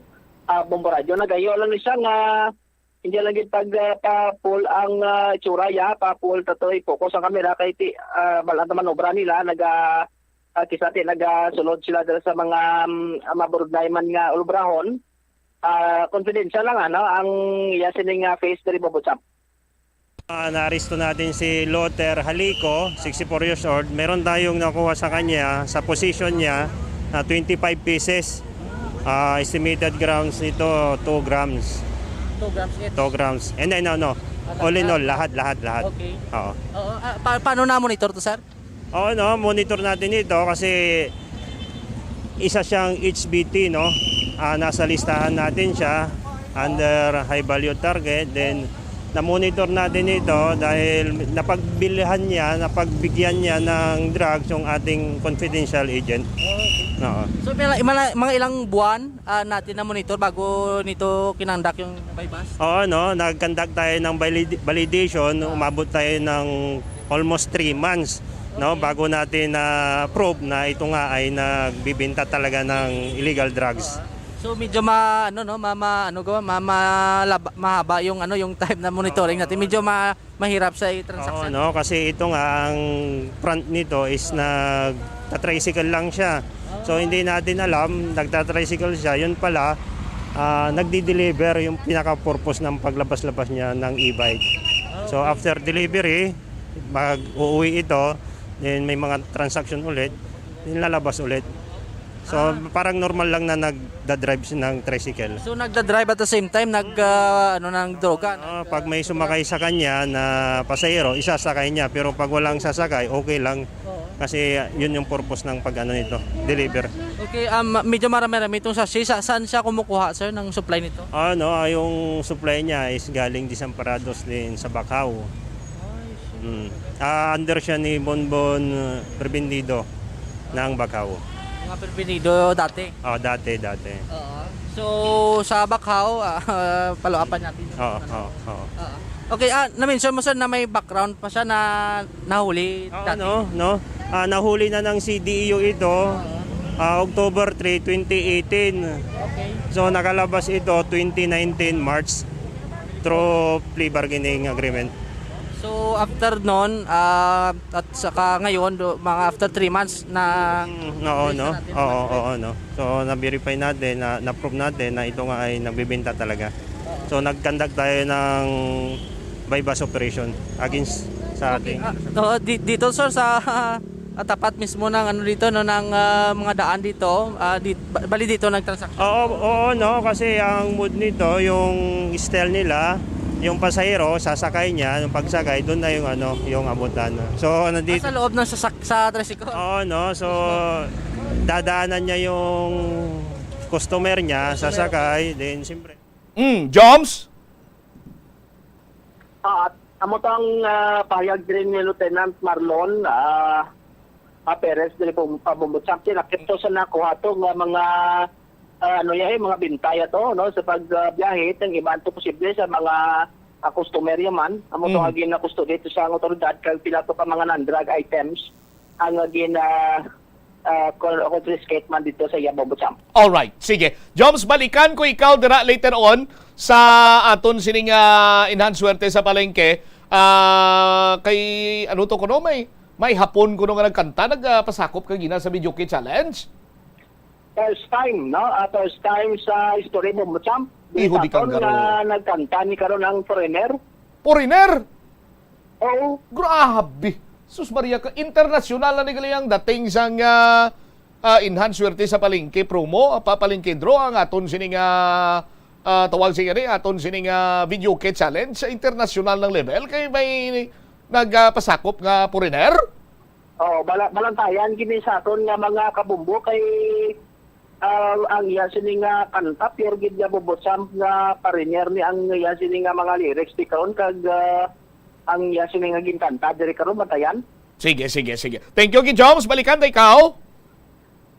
ah, Bombo Radio. Nagayo lang ni siya nga hindi lang gid pag, ah, pa-full ang, ah, itsura, ya, pa-full ta toy focus ang kamera kay ti, ah, bal-an ta manobra nila, naga, ah, kisa ti nagasulod sila dira sa mga, mm, ah, maburudnay man nga ulubrahon. Ah, confidential lang, ano, ang iya sining, ah, face diri, Bobotsap. Ah, naaresto natin si Lother Halico, sixty-four years old. Meron tayong nakuha sa kanya, sa possession niya, na twenty-five pieces. Ah, estimated grams nito, two grams. Two grams each? Two grams. And then, ano, Ano, all in ah, all, lahat, lahat, lahat. Okay. Oo. Oo, ah, pa-, paano na-monitor to, sir? Oo, no, monitor natin ito kasi isa siyang H B T, no? Ah, nasa listahan natin siya under high value target. Then, na-monitor natin ito dahil napagbilhan niya, napagbigyan niya ng drugs yung ating confidential agent. Okay. Oo. So, mga, mga, mga ilang buwan, ah, natin na-monitor bago nito kinandak yung buy-bust? Oo, no? Nag-conduct tayo ng valid-, validation, umabot tayo ng almost three months, no, Okay. bago natin na-prove na ito nga ay nagbibenta talaga ng illegal drugs. Ah. So, medyo ma-, ano, no, ma-, ma-, ano gawa, ma-, malaba-, mahaba yung, ano, yung time na monitoring natin. Oo. Medyo ma-, mahirap sa Oo, transaction. no, kasi ito nga, ang front nito is nagta-tricycle lang siya. So, Ah. hindi natin alam, nagta-tricycle siya. Yun pala, ah, nagdi-deliver yung pinaka-purpose ng paglabas-labas niya ng e-bike. So, Okay. after delivery, mag-uuwi ito, then may mga transaction ulit, then lalabas ulit. So, Ah. parang normal lang na nagda-drive siya ng tricycle. So, nagda-drive at the same time, nag, ah, ano, ng droga, Ah, nag, pag ah, may sumakay sa kanya na pasahero, isasakay niya. Pero pag walang sasakay, okay lang. Oo. Kasi yun yung purpose ng pag-ano nito, deliver. Okay, um, medyo marami-rami itong sachet. Sa, saan siya kumukuha, sir, ng supply nito? Ano, ah, yung supply niya is galing Desamparados din sa Bacau. Ay, shit. Mm. Ah, under siya ni Bonbon, uh, Prebendido ng Bacau. Mga Prebendido dati? Oh, dati, dati. Oo. So, sa Bacau, ah, follow-upan natin yung Oo, ano. oo, oo. Oo. Okay, ah, na-mention mo, sir, na may background pa siya na nahuli Oo, dati. no, no. Ah, nahuli na ng C D E U ito, Oo. ah, October three, twenty eighteen. Okay. So, nakalabas ito twenty nineteen March through plea bargaining agreement. So, after nun, ah, at saka ngayon, do, mga after three months na Mm, oo, trace no? na natin yung Oo, mga oo, no? So, na-verify natin, na, na-prove natin na ito nga ay nagbibenta talaga. Oo. So, nag-conduct tayo ng buy-bust operation against sa Okay, ating ah, to, di-, dito, sir, sa, ah, tapat mismo ng ano dito, no, ng, ah, mga daan dito, ah, di-, ba-, bali dito nagtransaksyon? Oo, oo, no, kasi ang mood nito, yung style nila, yung pasahero, sasakay niya, yung pagsakay, doon na yung ano, yung abutan. So, Ah, nandito sa loob ng sasak-, sa tricycle? Oo, no, so, dadaanan niya yung customer niya, Customer. sasakay, then siyempre. Mm, Joms? Ah, at amo tang, ah, pahayag diri ni Lieutenant Marlon, ah, ah, Perez diri po, ah, Bumbutsang, nakit to sa nakuha to nga mga, ah, ano ya, eh, mga bintaya to, no, sa pag, ah, biyahe, ang iban to posible sa mga, ah, customer ya man, amo to Mm. nga ginakusto dito sa ang otoridad, kag pila to ka mga non-drug items ang, ah, gina, ah, con-, confiscate man dito sa iya, Bumbutsang. Alright, sige. Joms, balikan ko ikaw dira later on sa aton sining, ah, Enhanced Suwerte sa Palengke. Ah, kay ano to kuno, may, may Hapon kuno nga nagkanta, nagpasakop kagina sa Videoke Challenge? First time, no? Ah, first time sa history mo, Champ. Iho di Sa aton kanggaro. nga nagkanta ni karon ang foreigner. Foreigner? Oo. Grabe. Sus Maria, ka internasyonal na ni gali ang dating sang, ah, ah, Enhanced Suwerte sa Palengke promo, ah, pa-, Palengke draw ang aton sining, ah, ah, tawag siya ni, aton sining, ah, Videoke Challenge sa internasyonal ng level. Kay may nagpasakop nga foreigner? Oo, bala-, balantayan gini sa aton nga mga kabumbo kay Ah, ang iya sini nga kanta, pure gid nga Bobo Champ nga pariner ni ang iya sini nga mga lyrics di karon kag, ah, ang iya sini nga ginkanta diri karon, bantayan. Sige, sige, sige. Thank you, Gijoms. Balikan ta ikaw.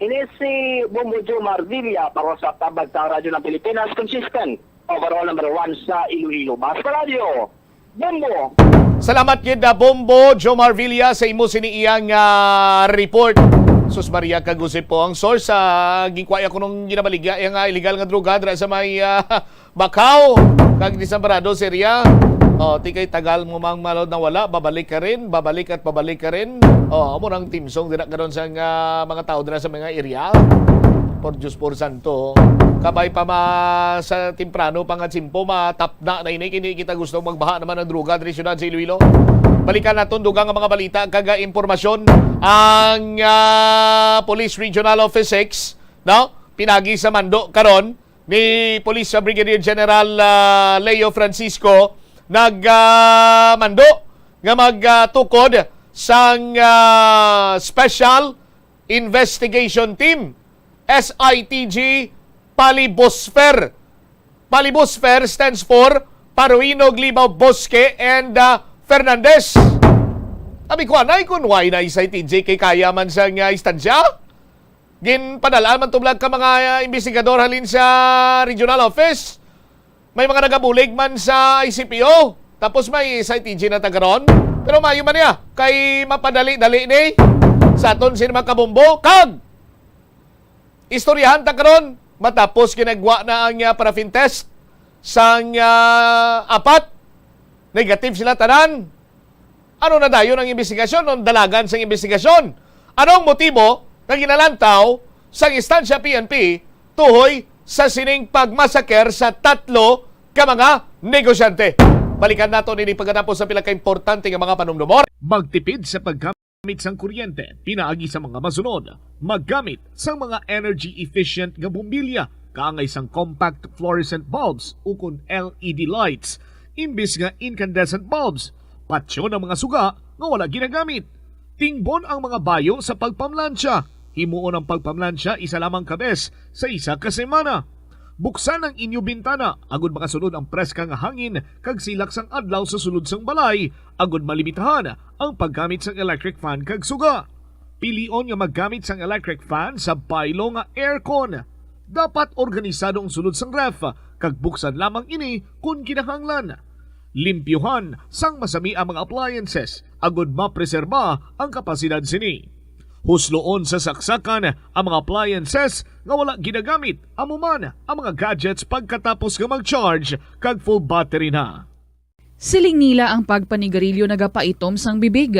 Ini si Bombo Jomar Villa para sa Tabag sa Radyo ng Pilipinas, consistent, overall number one sa Iloilo. Basta Radyo, Bombo! Salamat gid na Bombo Jomar Villa sa imo sini iyang, ah, report. Sus Maria, kag Jose po ang source, ah, ginkwaya ko nung ginabaligya iya nga illegal nga droga dira sa may, ah, Macau, kag Desamparado, Syria. Oh, ti kay tagal mo mang malod na wala, babalik ka rin, babalik at babalik ka rin. Oh, amo nang team song dira karon sa nga mga tao dira sa mga area. Por Diyos, por santo. Kabay pa ma sa temprano pa nga tiyempo, matapna na ini. Kini kita gusto magbaha naman ang droga diri siyudad sa Iloilo. Balikan naton dugang nga mga balita kag, ah, impormasyon. Ang, ah, Police Regional Office six, no? Pinagi sa mando karon ni Police Brigadier General, ah, Leo Francisco nag, ah, mando nga magtukod sang, ah, Special Investigation Team, S I T G, Palibosfer. Palibosfer stands for Paruino, Glibaw, Bosque, and, ah, Fernandez. Abi ko, anay, kung why na S I T G kay kaya man sa nga istansya? Ginpadala man tublag ka mga, ah, investigador halin sa regional office. May mga nagabulig man sa I C P O. Tapos may sa I T G na tagaron. Pero mayo man niya. Kay mapadali-dali ni sa aton sin mga kabombo. Kag istoryahan ta karon. Matapos ginagwa na ang, ah, paraffin test sang, ah, apat. Negative sila tanan. Ano na dayon ang imbestigasyon o dalagan sang imbestigasyon? Ano ang motibo nga ginalantaw sang instansya P N P tuhoy sa sining pagmasaker sa tatlo ka mga negosyante? Balikan nato ini pagkatapos sa pila ka importante nga mga panumdumon. Magtipid sa paggamit sang kuryente pinaagi sa mga masunod: maggamit sang mga energy efficient nga bombilya kaangay sang compact fluorescent bulbs ukon L E D lights imbis nga incandescent bulbs. Patyon ang mga suga nga wala ginagamit. Tingbon ang mga bayo sa pagpamlansya. Himuon ang pagpamlansya isa lamang ka bes sa isa ka semana. Buksan ang inyo bintana agud makasulod ang preska nga hangin kag silak sang adlaw sa sulod sang balay, agud malimitahan ang paggamit sang electric fan kag suga. Pilion nga maggamit sang electric fan sa baylo nga aircon. Dapat organisado ang sulod sang ref, kag buksan lamang ini kon kinahanglan. Limpyuhan sang masami ang mga appliances agud mapreserba ang kapasidad sini. Husloon sa saksakan ang mga appliances nga wala ginagamit, amo man ang mga gadgets pagkatapos nga mag-charge kag full battery na. Siling nila ang pagpanigarilyo nagapaitom sang bibig.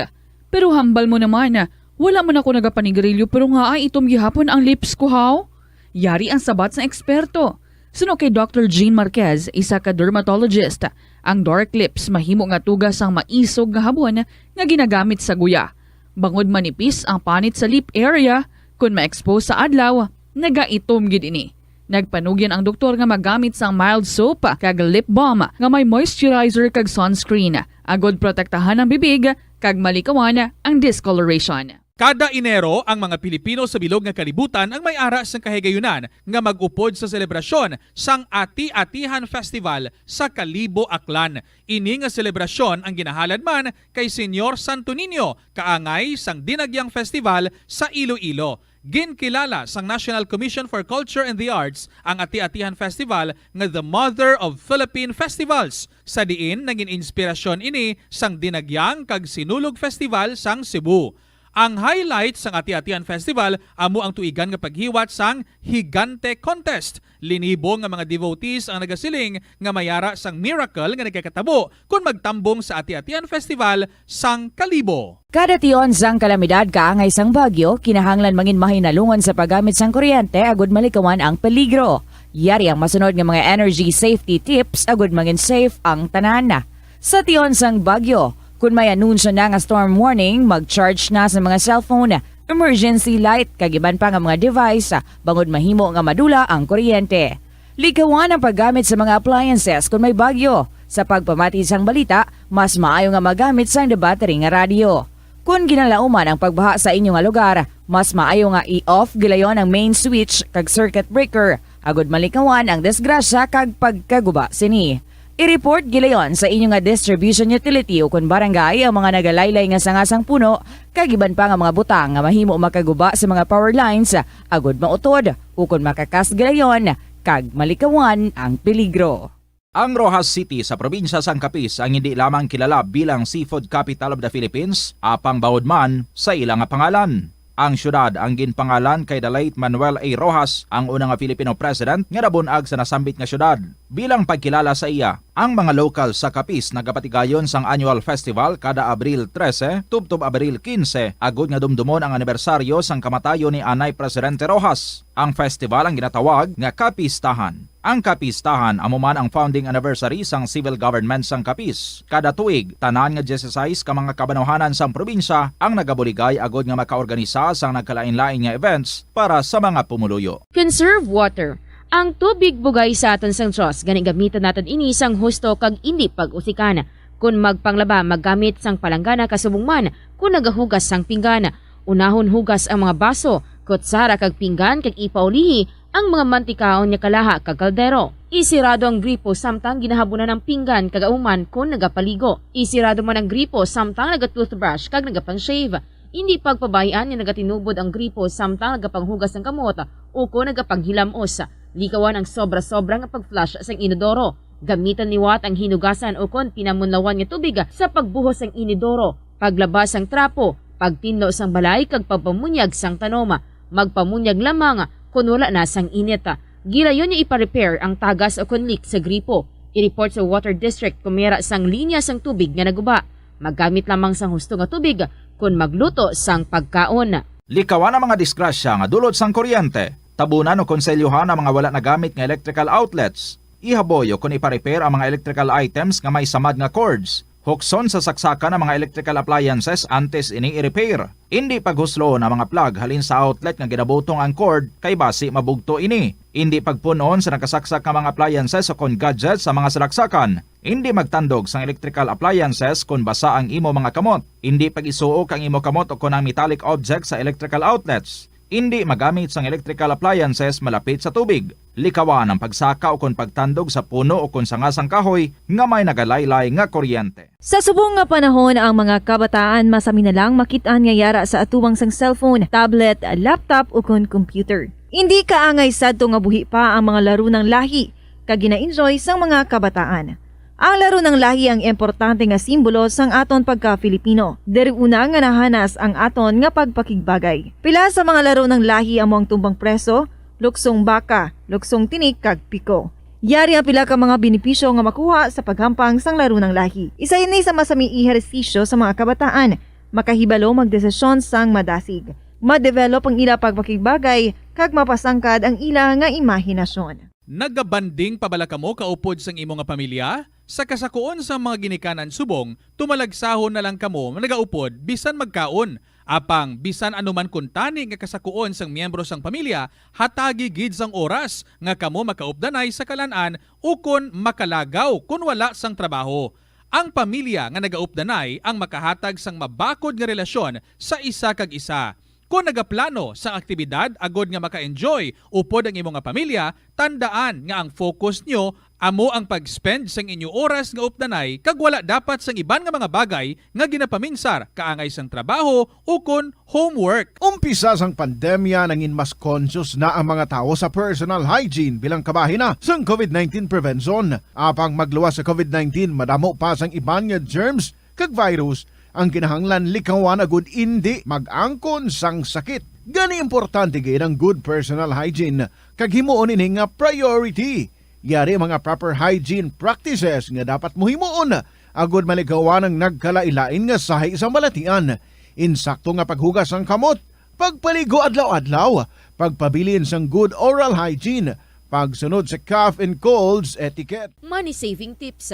Pero hambal mo naman, wala man ako nagapanigarilyo pero nga ay itom gihapon ang lips ko, haw? Yari ang sabat sang eksperto. Suno kay Doctor Jean Marquez, isa ka dermatologist, ang dark lips mahimo nga tuga sang maisog nga habon nga ginagamit sa guya. Bangod manipis ang panit sa lip area, kun ma-expose sa adlaw, nagaitom gid ini. Nagpanugyan ang doktor nga magamit sang mild soap kag lip balm nga may moisturizer kag sunscreen, agod protektahan ang bibig kag malikawan ang discoloration. Kada Enero, ang mga Pilipino sa bilog nga kalibutan ang may ara sang kahigayunan nga mag-upod sa selebrasyon sang Ati-Atihan Festival sa Kalibo, Aklan. Ini nga selebrasyon ang ginahalad man kay Señor Santo Niño, kaangay sang Dinagyang Festival sa Iloilo. Ginkilala sang National Commission for Culture and the Arts ang Ati-Atihan Festival nga the mother of Philippine festivals, sa diin nagin inspirasyon ini sang Dinagyang kag Sinulog Festival sang Cebu. Ang highlight sang Ati-Atihan Festival amo ang tuigan nga paghiwat sang Higante Contest. Linibo nga mga devotees ang nagasiling nga may ara sang miracle nga nagakatabo kon magtambong sa Ati-Atihan Festival sang Kalibo. Kada tion sang kalamidad kaangay sang bagyo, kinahanglan mangin mahinalungon sa paggamit sang kuryente agud malikawan ang peligro. Yari ang masunod nga mga energy safety tips agud mangin safe ang tanan. Sa tion sang bagyo, kun may anunsyo na nga storm warning, mag-charge na sa mga cellphone, emergency light, kag iban pa nga mga device, bangod mahimo nga madula ang kuryente. Likawan ang paggamit sa mga appliances kon may bagyo. Sa pagpamati sang balita, mas maayo nga magamit sang debattery nga radyo. Kon ginalauman ang pagbaha sa inyo nga lugar, mas maayo nga i-off gilayon ang main switch kag circuit breaker agud malikawan ang disgrasya kag pagkaguba sini. I-report gilayon sa inyo nga distribution utility o kon barangay ang mga nagalaylay nga sanga sang puno kag iban pa nga mga butang nga mahimo makaguba sa mga power lines agud mautod o kon makakas gilayon kag malikawan ang peligro. Ang Roxas City sa probinsya sang Capiz ang hindi lamang kilala bilang seafood capital of the Philippines, apang bawod man sa ila nga pangalan. Ang siyudad ang ginpangalan kay the late Manuel A. Roxas, ang una nga Filipino president nga nabun-ag sa nasambit nga siyudad. Bilang pagkilala sa iya, ang mga lokal sa Capiz nagapatigayon sang annual festival kada Abril trese tubtob Abril kinse, agud nga dumdumon ang anibersaryo sang kamatayon ni anay Presidente Roxas. Ang festival ang ginatawag nga Kapistahan. Ang Kapistahan amo man ang founding anniversary sang civil government sang Capiz. Kada tuig, tanan nga dieciséis ka mga kabanuhanan sang probinsya ang nagabuligay agud nga makaorganisa sang nagkalain-lain nga events para sa mga pumuluyo. Conserve water. Ang tubig bugay sa aton sang Dios, gani gamiton naton ini sang husto kag indi pag-usikan. Kon magpanglaba, maggamit sang palanggana kasubong man kon nagahugas sang pinggan. Unahon hugas ang mga baso, kutsara kag pinggan kag ipaulihi ang mga mantikaon nga kalaha kag kaldero. Isirado ang gripo samtang ginahabunan ang pinggan kag ahuman kon nagapaligo. Isirado man ang gripo samtang naga-toothbrush kag nagapang-shave. Indi pagpabay-an nga nagatinubod ang gripo samtang nagapanghugas sang kamot o kon nagapanghilamos. Likawan ang sobra-sobra nga pag-flush sang inodoro. Gamitan liwat ang hinugasan o kon pinamunlawan nga tubig sa pagbuhos sang inodoro, paglaba sang trapo, pagtinlo sang balay kag pagpamunyag sang tanom. Magpamunyag lamang kon wala na sang init. Gilayon nga ipa-repair ang tagas o kon leak sa gripo. I-report sa water district kon may ara sang linya sang tubig nga naguba. Maggamit lamang sang husto nga tubig kon magluto sang pagkaon. Likawan ang mga disgrasya nga dulot sang kuryente. Tabunan o konselyuhan ang mga wala nagamit nga electrical outlets. Ihaboy o kon ipa-repair ang mga electrical items nga may samad nga cords. Hukson sa saksakan ang mga electrical appliances antes ini i-repair. Indi paghusloon ang mga plug halin sa outlet nga ginabutong ang cord kay basi mabugto ini. Indi pagpun-on sa nakasaksak nga mga appliances o kon gadgets sa mga salaksakan. Indi magtandog sang electrical appliances kon basa ang imo mga kamot. Indi pag-isuok ang imo kamot o kon ang metallic object sa electrical outlets. Indi magamit sang electrical appliances malapit sa tubig. Likawan ang pagsaka o kon pagtandog sa puno o kon sanga sang kahoy nga may nagalaylay nga kuryente. Sa subong nga panahon, ang mga kabataan masami na lang makit-an nga yara sa atubang sang cellphone, tablet, laptop, o kon computer. Indi kaangay sadto nga buhi pa ang mga laro ng lahi kag gina-enjoy sang mga kabataan. Ang laro ng lahi ang importante nga simbolo sang aton pagka-Filipino. Diri una nga nahanas ang aton nga pagpakigbagay. Pila sa mga laro ng lahi amo ang tumbang preso, luksong baka, luksong tinik, kag piko. Yari ang pila ka mga benepisyo nga makuha sa paghampang sang laro ng lahi. Isa ini sa masami ehersisyo sa mga kabataan. Makahibalo magdesisyon sang madasig. Ma-develop ang ila pagpakigbagay kag mapasangkad ang ila nga imahinasyon. Nagabanding pa bala kamo kaupod sang imo nga pamilya? Sa kasakuon sang mga ginikanan subong, tumalagsahon na lang kamo nagaupod bisan magkaon. Apang bisan ano man kuntani nga kasakuon sang miyembro sang pamilya, hatagi gid sang oras nga kamo makaupdanay sa kalan-an ukon makalagaw kon wala sang trabaho. Ang pamilya nga nagaupdanay ang makahatag sang mabakod nga relasyon sa isa kag isa. Kon nagaplano sang aktibidad agod nga maka-enjoy upod ang imo nga pamilya, tandaan nga ang focus nyo amo ang pag-spend sang inyo oras nga updanay kag wala dapat sang iban nga mga bagay nga ginapaminsar kaangay sang trabaho ukon homework. Umpisa sang pandemya, nangin mas conscious na ang mga tawo sa personal hygiene bilang kabahin na sang covid nineteen prevention. Apang magluwas sa covid nineteen, madamo pa sang iban nga germs kag virus ang kinahanglan likawan agud indi mag-angkon sang sakit. Gani, importante gid ang good personal hygiene kag himuon ini nga priority. Yari ang mga proper hygiene practices nga dapat mo himuon agud malikawan ang nagkalain-lain nga sahi sa balatian. Insakto nga paghugas sang kamot, pagpaligo adlaw-adlaw, pagpabilin sang good oral hygiene, pagsunod sa cough and colds etiquette. Money saving tips.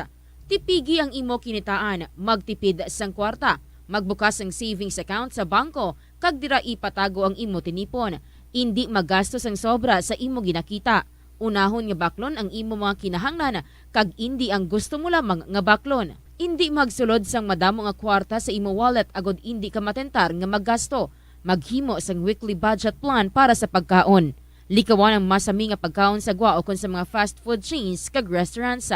Tipigi ang imo kinitaan, magtipid sang kwarta, magbukas sang savings account sa bangko, kag dira ipatago ang imo tinipon. Indi magastos ang sobra sa imo ginakita. Unahon nga baklon ang imo mga kinahanglan kag indi ang gusto mo lamang nga baklon. Indi magsulod sang madamo nga kwarta sa imo wallet agod indi ka matentar nga maggasto. Maghimo sang weekly budget plan para sa pagkaon. Likawan ang masami nga pagkaon sa gwa ukon sa mga fast food chains kag restaurants.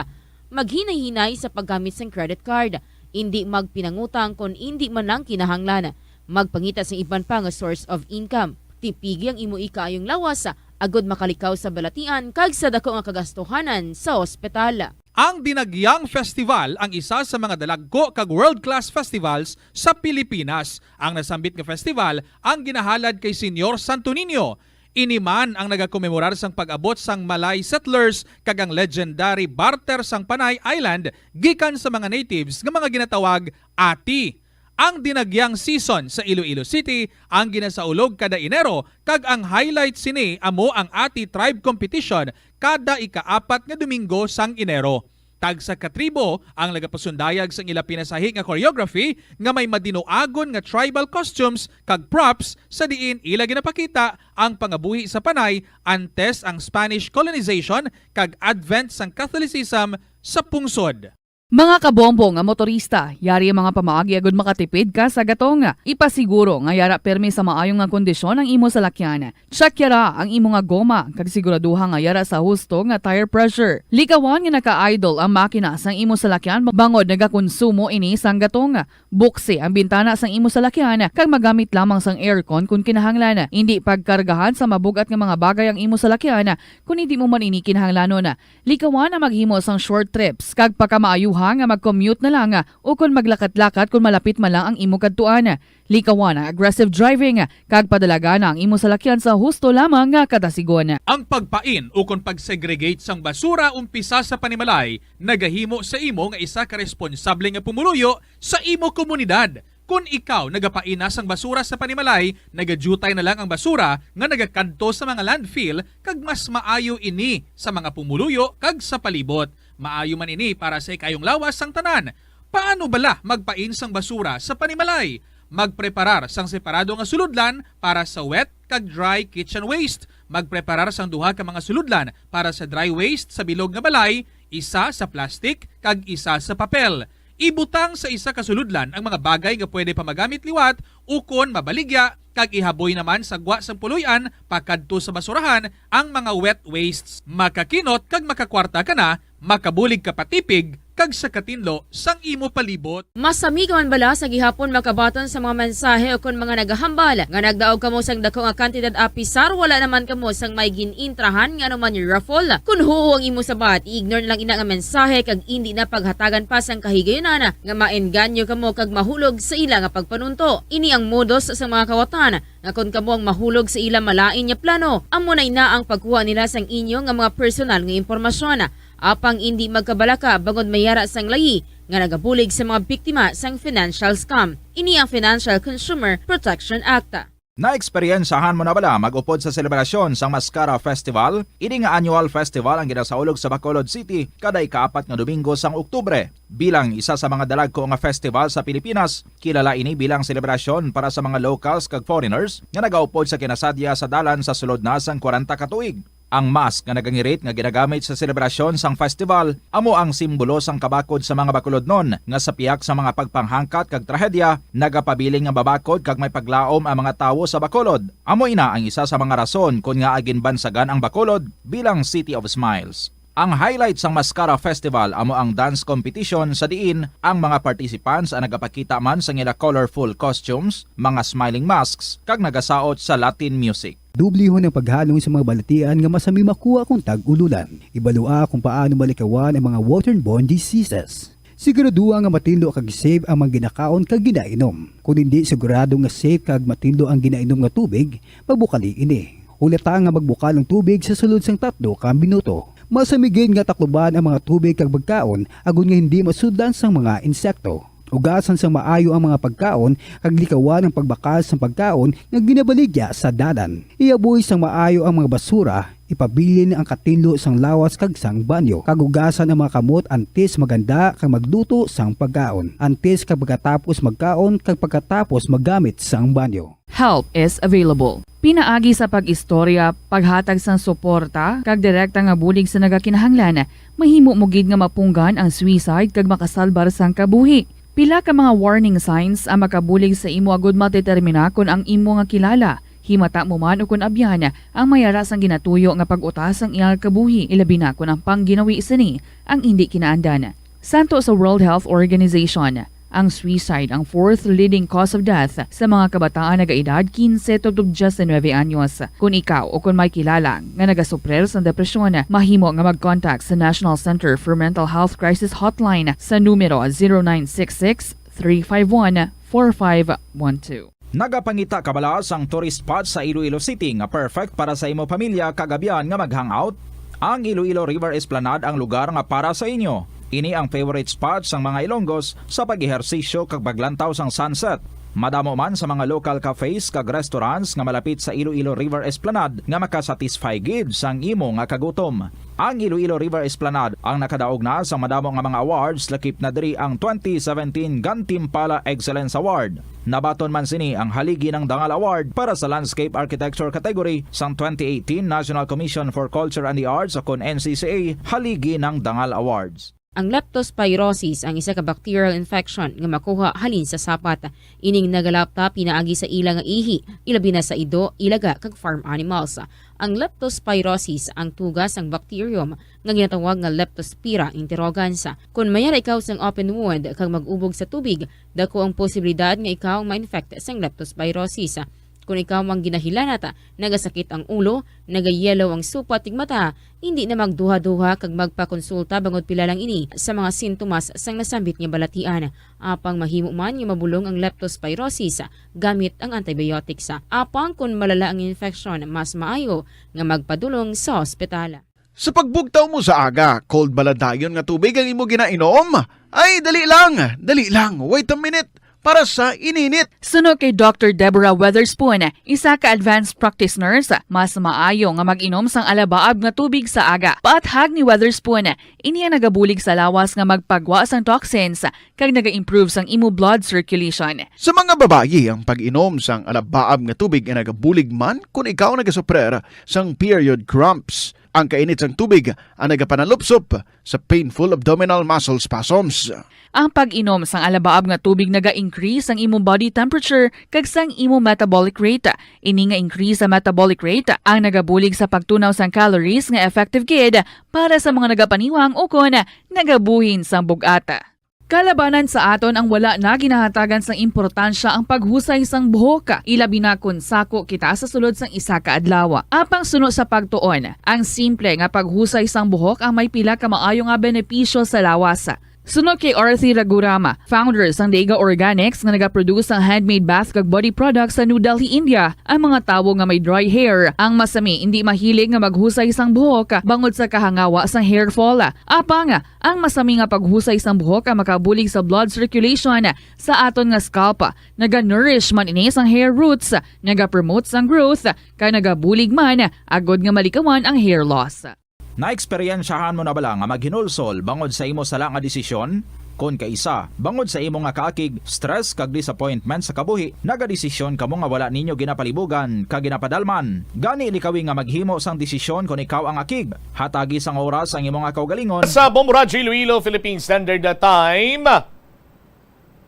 Maghinay-hinay sa paggamit sang credit card. Indi magpinangutang kon indi man lang kinahanglan. Magpangita sang iban pa nga source of income. Tipigi ang imo ikaayong lawas agod makalikaw sa balatian kag sa dako nga kagastuhanan sa ospital. Ang Dinagyang Festival ang isa sa mga dalagko kag world-class festivals sa Pilipinas. Ang nasambit nga festival ang ginahalad kay Señor Santo Niño. Ini man ang nagakomemorar sang pag-abot sang Malay settlers kag ang legendary barter sang Panay Island gikan sa mga natives nga mga ginatawag ati. Ang Dinagyang season sa Iloilo City ang ginasaulog kada Enero, kag ang highlight sini amo ang Ati Tribe Competition kada ikaapat nga Domingo sang Enero. Tagsa ka tribo ang nagapasundayag sang ila pinasahi nga choreography nga may madinuagon nga tribal costumes kag props, sa diin ila ginapakita ang pangabuhi sa Panay antes ang Spanish colonization kag advent sang Catholicism sa pungsod. Mga kabombo nga motorista, yari ang mga pamaagi agud makatipid ka sa gatong. Ipasiguro nga yara pirmi sa maayo nga kondisyon ang imo salakyan. Check yara ang imo nga goma, kag siguraduha nga yara sa husto nga tire pressure. Likawan nga naka-idle ang makina sang imo salakyan bangod nagakonsumo ini sang gatong. Buksi ang bintana sang imo salakyan kag magamit lamang sang aircon kon kinahanglan. Indi pagkargahan sa mabug-at nga mga bagay ang imo salakyan kon indi mo man ini kinahanglanon. Likawan ang maghimo sang short trips, kag pakamaayuha nga mag-commute na lang, o kon maglakat-lakat kon malapit man lang ang imo kadtuan. Likawan ang aggressive driving, kag padalagan ang imo salakyan sa husto lamang nga kadasigon. Ang pagpain ukon pag-segregate sang basura umpisa sa panimalay nagahimo sa imo nga isa ka responsable nga pumuluyo sa imo komunidad. Kon ikaw nagapaina sang basura sa panimalay, nagadyutay na lang ang basura nga nagakadto sa mga landfill, kag mas maayo ini sa mga pumuluyo kag sa palibot. Maayo man ini para sa ikayong lawas sang tanan. Paano bala magpain sang basura sa panimalay? Magpreparar sang separado nga sulodlan para sa wet kag dry kitchen waste. Magpreparar sang duha ka mga sulodlan para sa dry waste sa bilog nga balay, isa sa plastic kag isa sa papel. Ibutang sa isa ka sulodlan ang mga bagay nga pwede pa magamit liwat ukon mabaligya, kag ihaboy naman sa gwa sang puloy-an pakadto sa basurahan ang mga wet wastes. Makakinot kag makakwarta ka na, makabulig ka patipig kag sa katinlo sang imo palibot. Masami ka man bala sa gihapon makabaton sa mga mensahe ukon mga nagahambal nga nagdaog kamo sang dako nga kantidad apisar wala naman kamo sang may gin-intrahan nga anuman raffle? Kon huo ang imo sabat, i-ignore na lang ina nga mensahe kag indi na paghatagan pa sang kahigayunan nga maengganyo kamo kag mahulog sa ila nga pagpanunto. Ini ang modus sa mga kawatan nga kon kamo ang mahulog sa ila malain nga plano, amo na ina ang pagkuha nila sang inyo nga mga personal nga impormasyon. Apang indi magkabalaka bangod may yara sang layi nga nagabulig sa mga biktima sang financial scam. Ini ang Financial Consumer Protection Act. Naeksperyensahan mo na bala mag-upod sa selebrasyon sang Mascara Festival? Ini nga annual festival ang ginasaulog sa Bacolod City kada ikaapat nga Domingo sang Oktubre. Bilang isa sa mga dalagko nga festival sa Pilipinas, kilala ini bilang selebrasyon para sa mga locals kag foreigners nga nagaupod sa kinasadya sa dalan sa sulod na sang kwarenta ka tuig. Ang mask nga nagangirit nga ginagamit sa selebrasyon sang festival amo ang simbolo sang kabakod sa mga Bacolodnon, nga sa pihak sa mga pagpanghangkat kag trahedya, nagapabilin nga mabakod kag may paglaom ang mga tawo sa Bacolod. Amo ina ang isa sa mga rason kon ngaa ginbansagan ang Bacolod bilang City of Smiles. Ang highlight sang Mascara Festival amo ang dance competition, sa diin ang mga participants ang nagapakita man sang ila colorful costumes, mga smiling masks, kag nagasaot sa Latin music. Dublihon ang paghalong sa mga balatian nga masami makuha kon tag-ululan. Ibalua kon paano malikawan ang mga waterborne diseases. Siguraduha nga matinlo kag safe ang mga ginakaon kag ginainom. Kon indi sigurado nga safe kag matinlo ang ginainom nga tubig, magbukali ini. Hulata nga magbukal ang tubig sa sulod sang tatlo ka minuto. Masami gid nga takluban ang mga tubig kag pagkaon agod nga hindi masudlan sang mga insekto. Ugasan sang maayo ang mga pagkaon kag likawan ang pagbakal sang pagkaon nga ginabaligya sa dalan. Ihaboy sang maayo ang mga basura, ipabilin ang katinlo sang lawas kag sang banyo, kag ugasan ang mga kamot antes maghanda kag magluto sang pagkaon, antes kag pagkatapos magkaon kag pagkatapos maggamit sang banyo. Help is available. Pinaagi sa pag-istorya, paghatag sang suporta, kag direkta nga bulig sa nagakinahanglan, mahimo mo gid nga mapunggan ang suicide kag makasalbar sang kabuhi. Pila ka mga warning signs ang makabulig sa imo agud madetermina kon ang imo nga kilala, himata mo man o kon abyan, ang may ara sang ginatuyo nga pag-utas sang iyang kabuhi, ilabi na kon ang pangginawi sini ang indi kinaandan. Santo sa World Health Organization, ang suicide ang fourth leading cause of death sa mga kabataan nagaedad quince to diecinuebe anyos. Kung ikaw o kung may kilala nga nagasuprer sa depresyon, mahimo nga mag-contact sa National Center for Mental Health Crisis Hotline sa numero zero nine six six, three five one, four five one two. Nagapangita ka bala sang tourist spot sa Iloilo City nga perfect para sa imo pamilya kag abyan nga mag-hangout? Ang Iloilo River Esplanade ang lugar nga para sa inyo. Ini ang favorite spot sang mga Ilonggos sa pag-ehersisyo kag paglantaw sang sunset. Madamo man sa mga local cafes kag restaurants nga malapit sa Iloilo River Esplanade nga makasatisfy gid sang imo nga kagutom. Ang Iloilo River Esplanade ang nakadaog na sa madamo nga mga awards, lakip na diri ang twenty seventeen Gantimpala Excellence Award. Nabaton man sini ang Haligi ng Dangal Award para sa Landscape Architecture category sang twenty eighteen National Commission for Culture and the Arts o kon N C C A Haligi ng Dangal Awards. Ang leptospirosis ang isa ka bacterial infection nga makuha halin sa sapat. Ining nagalapta pinaagi sa ila nga ihi, ilabi na sa ido, ilaga, kag farm animals. Ang leptospirosis ang tuga sang bacterium nga ginatawag nga Leptospira interrogans. Kon may ara ikaw sang open wound kag mag-ubog sa tubig, dako ang posibilidad nga ikaw ma-infect sang leptospirosis. Kon ikaw ang ginahilanat, nagasakit ang ulo, nagayellow ang supat ug mata, hindi na magduha-duha kag magpakonsulta bangod pila lang ini sa mga sintomas sang nasambit nga balatian. Apang mahimo man nga mabulong ang leptospirosis gamit ang antibiotics. Apang kon malala ang infeksyon, mas maayo nga magpadulong sa ospital. Sa pagbugtaw mo sa aga, cold bala dayon nga tubig ang imo ginainom? Ay, dali lang, dali lang, wait a minute, para sa ininit. Suno kay Doctor Deborah Weatherspoon, isa ka advanced practice nurse, mas maayo nga mag-inom sang alabaab nga tubig sa aga. Paathag ni Weatherspoon, ini ang nagabulig sa lawas nga magpagwa sang toxins kag naga-improve sang imo blood circulation. Sa mga babayi, ang pag-inom sang alabaab nga tubig ay nagabulig man kon ikaw nagasuprer sang period cramps. Ang kainit sang tubig ang nagapanalupsop sa painful abdominal muscle spasms. Ang pag-inom sang alabaab nga tubig naga-increase sang imong body temperature kag sang imong metabolic rate. Ini nga increase sa metabolic rate ang nagabulig sa pagtunaw sang calories nga effective gid para sa mga nagapaniwang ukon nagabuhin sang bug-at. Kalabanan sa aton ang wala na ginahatagan sang importansya ang paghusay sang buhok, ilabi na kon sako kita sa sulod sang isa ka adlaw. Apang suno sa pagtuon, ang simple nga paghusay sang buhok ang may pila ka maayo nga benepisyo sa lawas. Suno kay Arthi Ragurama, founder sang Dega Organics nga nagaproduce sang handmade bath kag body products sa New Delhi, India, ang mga tawo nga may dry hair, ang masami indi mahilig nga maghusay sang buhok bangod sa kahangawa sang hair fall. Apang, ang masami nga paghusay sang buhok ang makabulig sa blood circulation sa aton nga scalp. Naga-nourish man ini sang hair roots, naga-promote sang growth, kag nagabulig man agod nga malikawan ang hair loss. Naeksperyensyahan mo na bala nga maghinulsol bangod sa imo sala nga desisyon? Kon kaisa, bangod sa imo nga kaakig, stress kag disappointment sa kabuhi, nagadesisyon kamo nga wala ninyo ginapalibugan kag ginapadalman. Gani likawi nga maghimo sang desisyon kon ikaw ang akig. Hatagi sang oras ang imo nga kaugalingon. Sa Bombo Radyo Iloilo, Philippine Standard Time,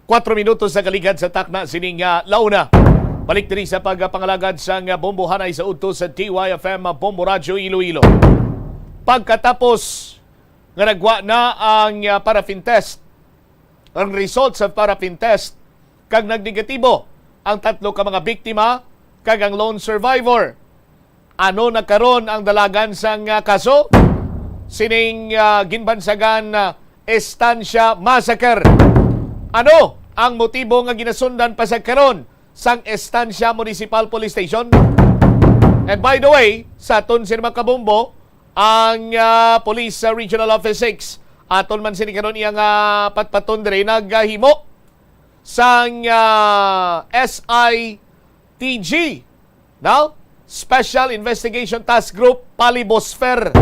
kwatro minutos sa kaligad sa takna sining, ah, launa. Balik diri sa pagpangalagad sang, ah, Bombo Hanay sa udto sa D Y F M, ah, Bombo Radyo Iloilo. Pagkatapos nga nagwa na ang, ah, paraffin test, ang result sa paraffin test, kag nagnegatibo ang tatlo ka mga biktima kag ang lone survivor. Ano na karon ang dalagan sang, ah, kaso sining, ah, ginbansagan, ah, Estancia Massacre? Ano ang motibo nga ginasundan pa sa karon sang Estancia Municipal Police Station? And by the way, sa aton sini mga kabombo, ang, ah, Police, ah, Regional Office six, aton man sini karon iyang, ah, patpaton diri, naghimo sang, ah, S I T G, no? Special Investigation Task Group, Palibosphere.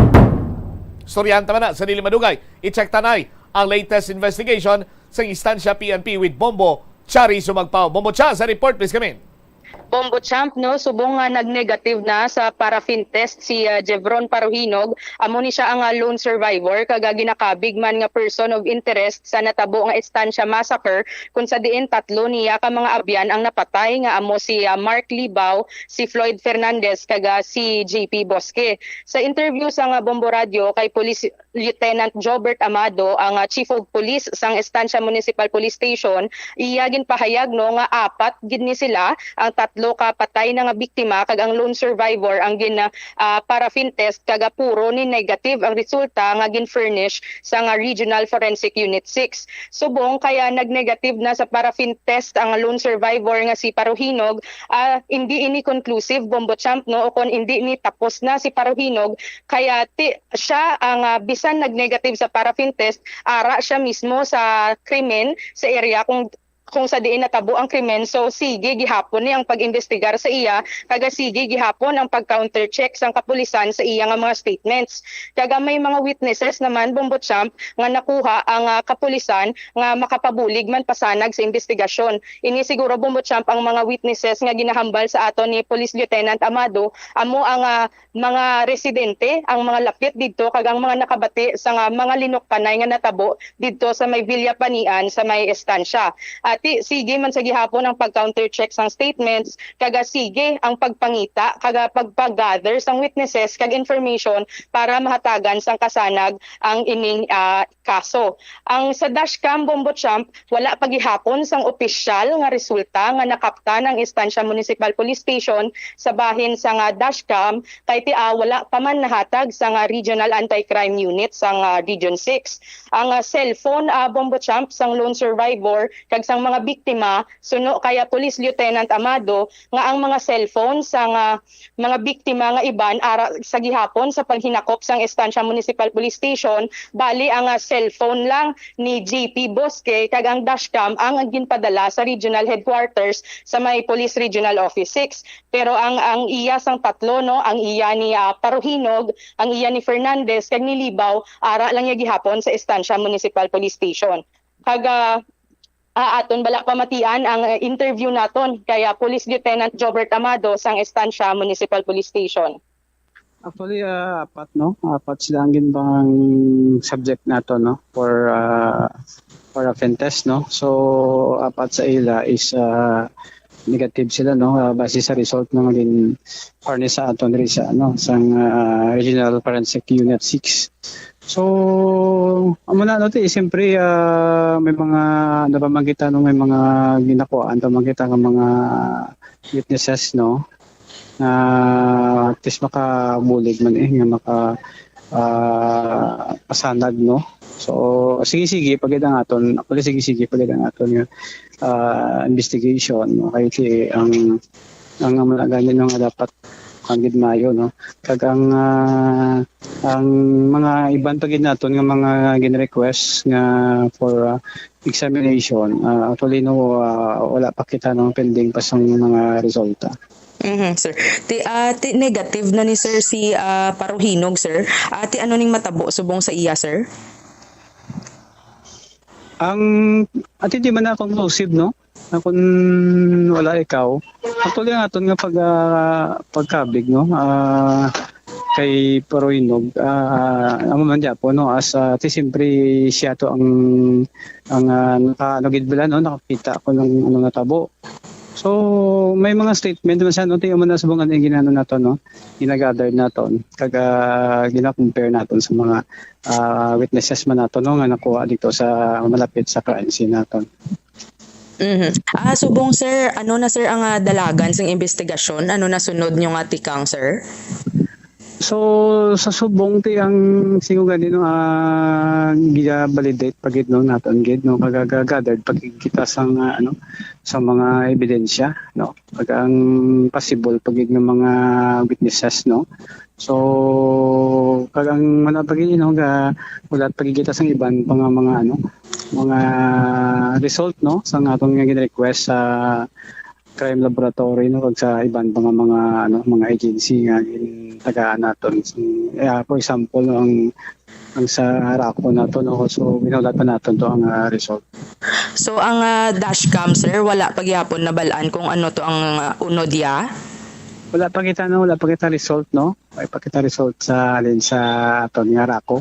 Istoryahan ta man na sa dili madugay. I-check ta na ang latest investigation sa Estancia P N P with Bombo Chari Sumagpao. Bombo Cha, sa report, please come in. Bombo Champ, no, subong nga nag-negative na sa paraffin test si ah, Jevron Paruhinog, amo ni siya ang ah, lone survivor kag ah, ginakabig man nga person of interest sa natabo nga Estancia massacre, kung sa diin tatlo niya ka mga abyan ang napatay, nga amo si ah, Mark Libao, si Floyd Fernandez kag ah, si J P Bosque. Sa interview sa nga Bombo Radio kay Police Lieutenant Jobert Amado, ang ah, Chief of Police sang Estancia Municipal Police Station, iya ginpahayag, no, nga apat gid ni sila, ang tatlo ka patay na nga biktima kag ang lone survivor ang gin ah, paraffin test, kag ah, puro ni negative ang resulta nga gin-furnish sa nga Regional Forensic Unit six. Subong kaya nag-negative na sa paraffin test ang lone survivor nga si Paruhinog, ah, hindi ini conclusive, Bombo Champ, no, o kon hindi ni tapos na si Paruhinog, kaya ti, siya ang ah, bisan nag-negative sa paraffin test, ara siya mismo sa krimen, sa area kung kung sa diin natabo ang krimen. So sige gihapon ni ang pag-imbestigar sa iya, kaga sige gihapon ang pag-counter check sang kapulisan sa iya nga mga statements. Kaga may mga witnesses naman, Bombo Champ, nga nakuha ang ah, kapulisan nga makapabulig man pasanag sa investigasyon. Ini siguro, Bombo Champ, ang mga witnesses nga ginahambal sa aton ni Police Lieutenant Amado, amo ang ah, mga residente, ang mga lapit didto, kag ang mga nakabati sa nga mga linukpanay nga natabo didto sa may Villa Panian sa may Estancia. Ati, sige man sa gihapon ang pag-counter check sang statements, kaga sige ang pagpangita, kaga pagpag-gather sang witnesses kag information para mahatagan sang kasanag ang ining ah, kaso. Ang sa dashcam, Bombo Champ, wala pa gihapon sang opisyal nga resulta nga nakaptan ang Estancia Municipal Police Station sa bahin sa nga dashcam, kay ti ah, wala pa man nahatag sa nga Regional Anti-Crime Unit sa nga Region six. Ang ah, cellphone, ah, Bombo Champ, sang lone survivor kag sang mga biktima, suno kaya Police Lieutenant Amado, nga ang mga cellphone sa nga mga biktima nga iban ara sa gihapon sa paghinakop sang Estancia Municipal Police Station, bali ang ah, cellphone lang ni J P Bosque kag ang dashcam ang ginpadala sa regional headquarters sa may Police Regional Office six. Pero ang ang iya sang tatlo, no, ang iya ni ah, Paruhinog, ang iya ni Fernandez kag ni Libao, ara lang niya gihapon sa Estancia Municipal Police Station. Kag ah, ah, aton bala pamatian ang ah, interview naton kay ah, Police Lieutenant Jobert Amado sang Estancia Municipal Police Station. Actually, ah, apat, no? Apat sila ang ginbang subject nato, no? For ah, for a test, no? So apat sa ila is ah, negative sila, no? Ah, base sa result nga gin furnish sa aton diri sa, ano, sang ah, Regional Forensic Unit six. So amo na, no, ti, siyempre, ah, may mga, ano pa man kita, no, may mga ginakuhaan pa man kita nga mga witnesses, no, nga at least makabulig man, eh, nga maka ah, pasanag, no. So sige, sige pa gid ang aton, actually, sige, sige pa gid ang aton nga ah, investigation, no, kay ti ang ang amo na gani, no, nga dapat ang gid maayo, no, kag ang ah, ang mga iban pa gid naton nga mga gin-request nga for ah, examination, ah, actually, no, ah, wala pa kita, no, pending pa sang mga resulta. Mhm, sir. Ti, ah, ti negative na ni sir si ah, Paruhinog, sir. Ah, ti ano ning matabo subong sa iya, sir? Ang ati di man na conclusive, no? Nga kun wala ikaw, actually, ang aton nga pag ah, pagkabig, no, ah, kay Paruhinog, ah, amo man gyapon, no, as ah, ti siyempre siya to ang ang ah, naka, ano gid bala, no, nakakita ko ng ano natabo. So may mga statement man sa, no, ti amo na subong ang ginano nato, no, ginagather naton kag ah, gina-compare naton sa mga ah, witnesses man nato, no, nga nakuha dito sa malapit sa crime scene naton. Mhm. Ah, subong, sir, ano na, sir, ang ah, dalagan sang investigasyon? Ano na sunod nyo nga tikang, sir? So sa subong ti ang singo gani, no, ang gina-validate pa gid, no, naton gid, no, kagagathered pa gid kita sa nga, ano, sa mga ebidensya, no, pag ang possible pa gid nga mga witnesses, no. So kag ang mana pa gid, no, ga ulat pa gid kita sang iban pa nga mga, ano, mga result, no, sa aton nga gin-request sa crime laboratory, no, kag sa iban pa nga mga, ano, mga agency nga gintagaan naton. So, eh, for example, no, ang ang sa RACU naton, no, so ginaulat pa naton to ang ah, result. So, ang, ah, dashcam, sir, wala pa gyapon nabalaan kung ano to ang, ah, unod ya? Wala pa kita, no? Wala pa kita result, no? Wala pa kita result sa, alin, sa aton nga RACU.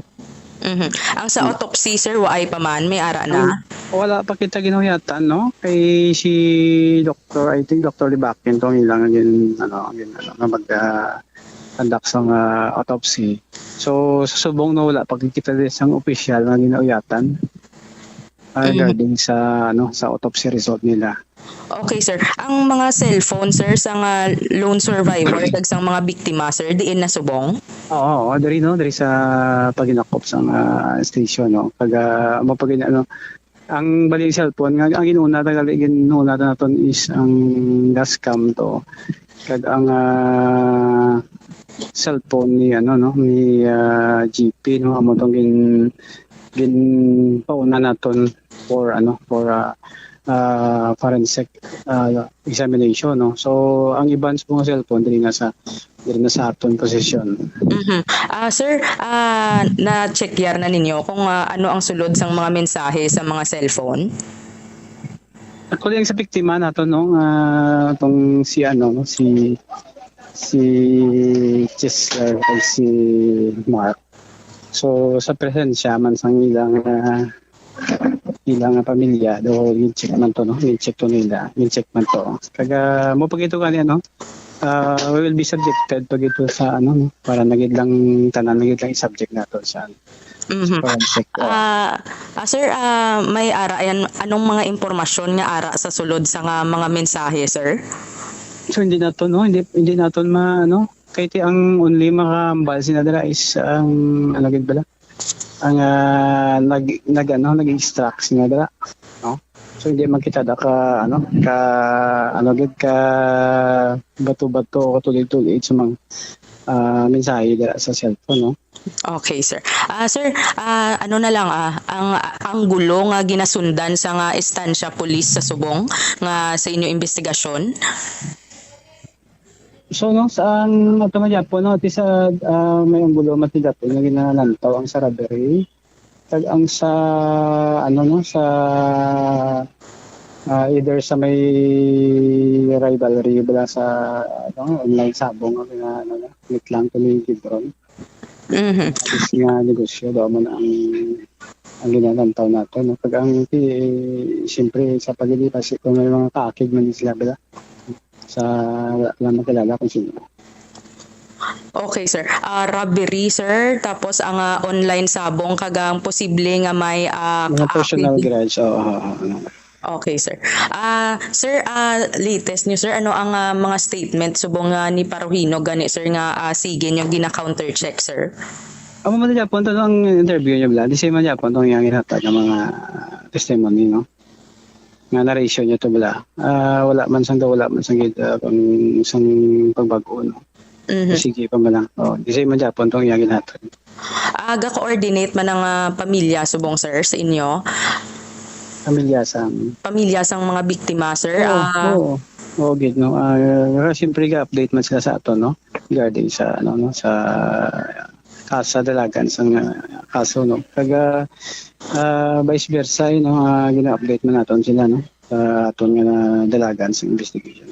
Mhm. Ang sa Hmm. autopsy, sir, waay pa man, may ara na? Ang, wala pa kita ginuyatan, no? Kay si Doctor, I think, Doctor Libakin to ang ilang gin-, ano, gin-, ano, nga mag, ah, conduct sang, ah, autopsy. So, sa subong, no, wala pa kita sang opisyal nga ginauyatan, ah, Mhm. regarding sa, ano, sa autopsy result nila. Okay, sir. Ang mga cellphone, sir, sang lone survivor kag sang mga biktima, sir, diin na subong? Oo, oo, diri, no, diri sa paginakop sang, ah, station, no. Kag, ah, mapagin-, ano, ang bali, ang cellphone nga ang ginuna ta gali, ginuna ta naton is ang dashcam to, kag ang, ah, cellphone ni, ano, no, ni, ah, G P, no, amo tong gin-, ginpauna naton for, ano, for, ah, ah, forensic, ah, examination, no. So, ang iban sa mga cellphone diri na sa, diri na sa aton posisyon. Mhm. Ah, sir, ah, na-check yar na ninyo kung, ah, ano ang sulod sang mga mensahe sa mga cellphone? Actually, ang sa biktima nato, no, nga tong si, ano, no, si, si Chester o si Mark. So, sa presensya man sang ilang, ah, ilang pamilya, do, gin-check man to, no? Gin-check to nila, gin-check man to. Kag, ah, mo pag ito gani, ano, ah, we will be subjected pag ito sa, ano, no? Para na gid lang, tanan na gid lang i-subject nato sa, ano, Mhm. forensic, ah. Ah, ah, sir, ah, may ara yan, anong mga impormasyon nga ara sa sulod sa nga mga mensahe, sir? So, hindi naton, no? Hindi, hindi naton ma-, ano? Kay ti ang only makahambal sina dira is ang, ano gid bala? Ang, ah, nag-, nag-, ano, nag-extract sina dira, no? So, hindi man kita da ka, ano, ka, ano gid, ka bato-bato o katulid-tulid sa mga, ah, mensahe dira sa cellphone, no? Okay, sir. Ah, sir, ah, ano na lang, ah, ang, ang gulo nga ginasundan sa nga estansya pulis sa subong nga sa inyo investigasyon? So, no, sa ang ato man gyapon, no, ti sa, ah, may anggulo man ti dapit nga ginalantaw ang sa robbery. Kag ang sa, ano, no, sa, ah, either sa may rivalry bala sa, ano, online sabong, nga, ano, no, wait lang, kung may Gibron. Mhm. Is nga negosyo daw man ang, ang ginalantaw nato, no? Pag ang, eh, siyempre, sa pagdilipas, kung may mga kaakig man sila, bala, sa, wala lang makilala kung sino. Okay, sir. Ah, robbery, sir. Tapos ang, ah, online sabong kag ang posible nga may, ah, Mga personal kaakig. grudge, oo, oo, oo. Okay, sir. Ah, sir, ah, latest nyo, sir, ano ang, ah, mga statement subong nga ni Paruhino gani, sir, nga, ah, sige nyo gina-counter check, sir? Amo man gyapon to, no, ang interview niya, bala. Di siya man gyapon tong iyang ginhatag ang mga testimony, no? Nga narration niya to, bala. Ah, wala man sang, wala man sang gid, ah, pang, sang pagbag-o, no? Mhm. Sige pa man lang. Oh, di siya man gyapon tong iyang ginhatag. Ah, ga-coordinate man ang, ah, pamilya subong, sir, sa inyo? Pamilya sang Pamilya sang mga biktima, sir? Oo, Ah, oo. Oo, gid, no? Ah, siyempre, ga-update man sila sa ato, no? Regarding sa, ano, no, sa, ah, sa dalagan sang, ah, kaso, no? Kag, ah, vice versa, eh, no? Ah, gina-update man naton sila, no? Sa aton nga dalagan sa investigation.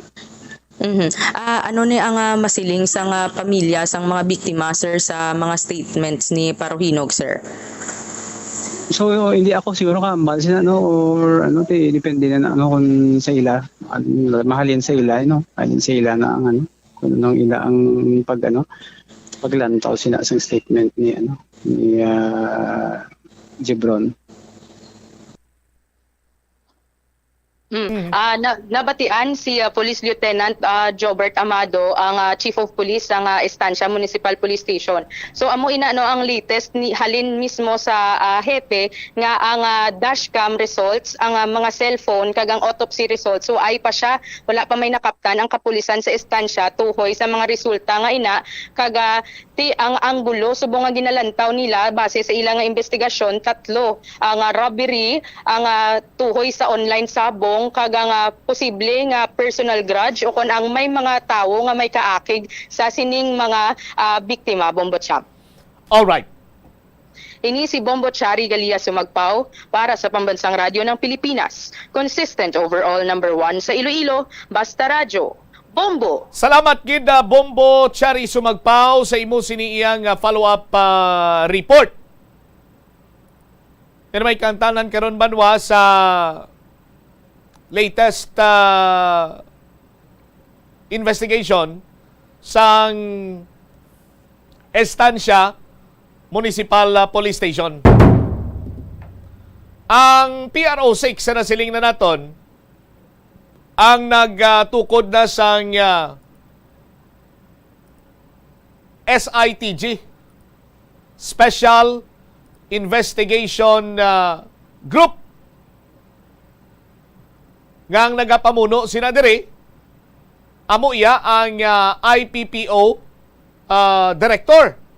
Mhm. Ah, ano ni ang, ah, masiling sang, ah, pamilya sang mga biktima, sir, sa mga statements ni Paruhinog, sir? So, hindi ako siguro kahambal sila, no, or ano, ti, depende na, na, ano, kung sa ila, ano, mahalin sa ila, no, halin sa ila na ang, ano, kung anong ila ang pag, ano, paglantaw sila sa statement ni, ano, ni, ah, Jebron. Mm. Mm. Ah, na-, nabatian si, ah, Police Lieutenant, ah, Jobert Amado, ang, ah, Chief of Police sa, ah, Estancia Municipal Police Station. So, amo ina, no, ang latest ni, halin mismo sa, ah, hepe nga ang, ah, dashcam results, ang, ah, mga cellphone, kag ang autopsy results. So, ay pa siya, wala pa may nakaptan ang kapulisan sa Estancia tuhoy sa mga resulta nga ina, kag, ah, ti ang anggulo subong nga ginalantaw nila base sa ila nga investigasyon, tatlo, ang, ah, robbery, ang, ah, tuhoy sa online sabong, kag ang, ah, posible nga personal grudge o kon ang may mga tawo nga may kaakig sa sining mga, ah, biktima, Bombo Champ. All right. Ini si Bombo Chari Galia Sumagpao para sa Pambansang Radyo ng Pilipinas. Consistent overall number one sa Iloilo, Basta Radyo. Bombo! Salamat gid, ah, Bombo Chari Sumagpao, sa imo sini iyang, ah, follow-up, ah, report. Pero may kantanan karon banwa sa latest, ah, investigation sang Estancia Municipal, ah, Police Station. Ang P R O six sa nasiling na naton ang nagtukod na sang, ah, S I T G, Special Investigation, ah, Group, nga ang nagapamuno sina diri, amo iya ang, ah, I P P O, ah, Director.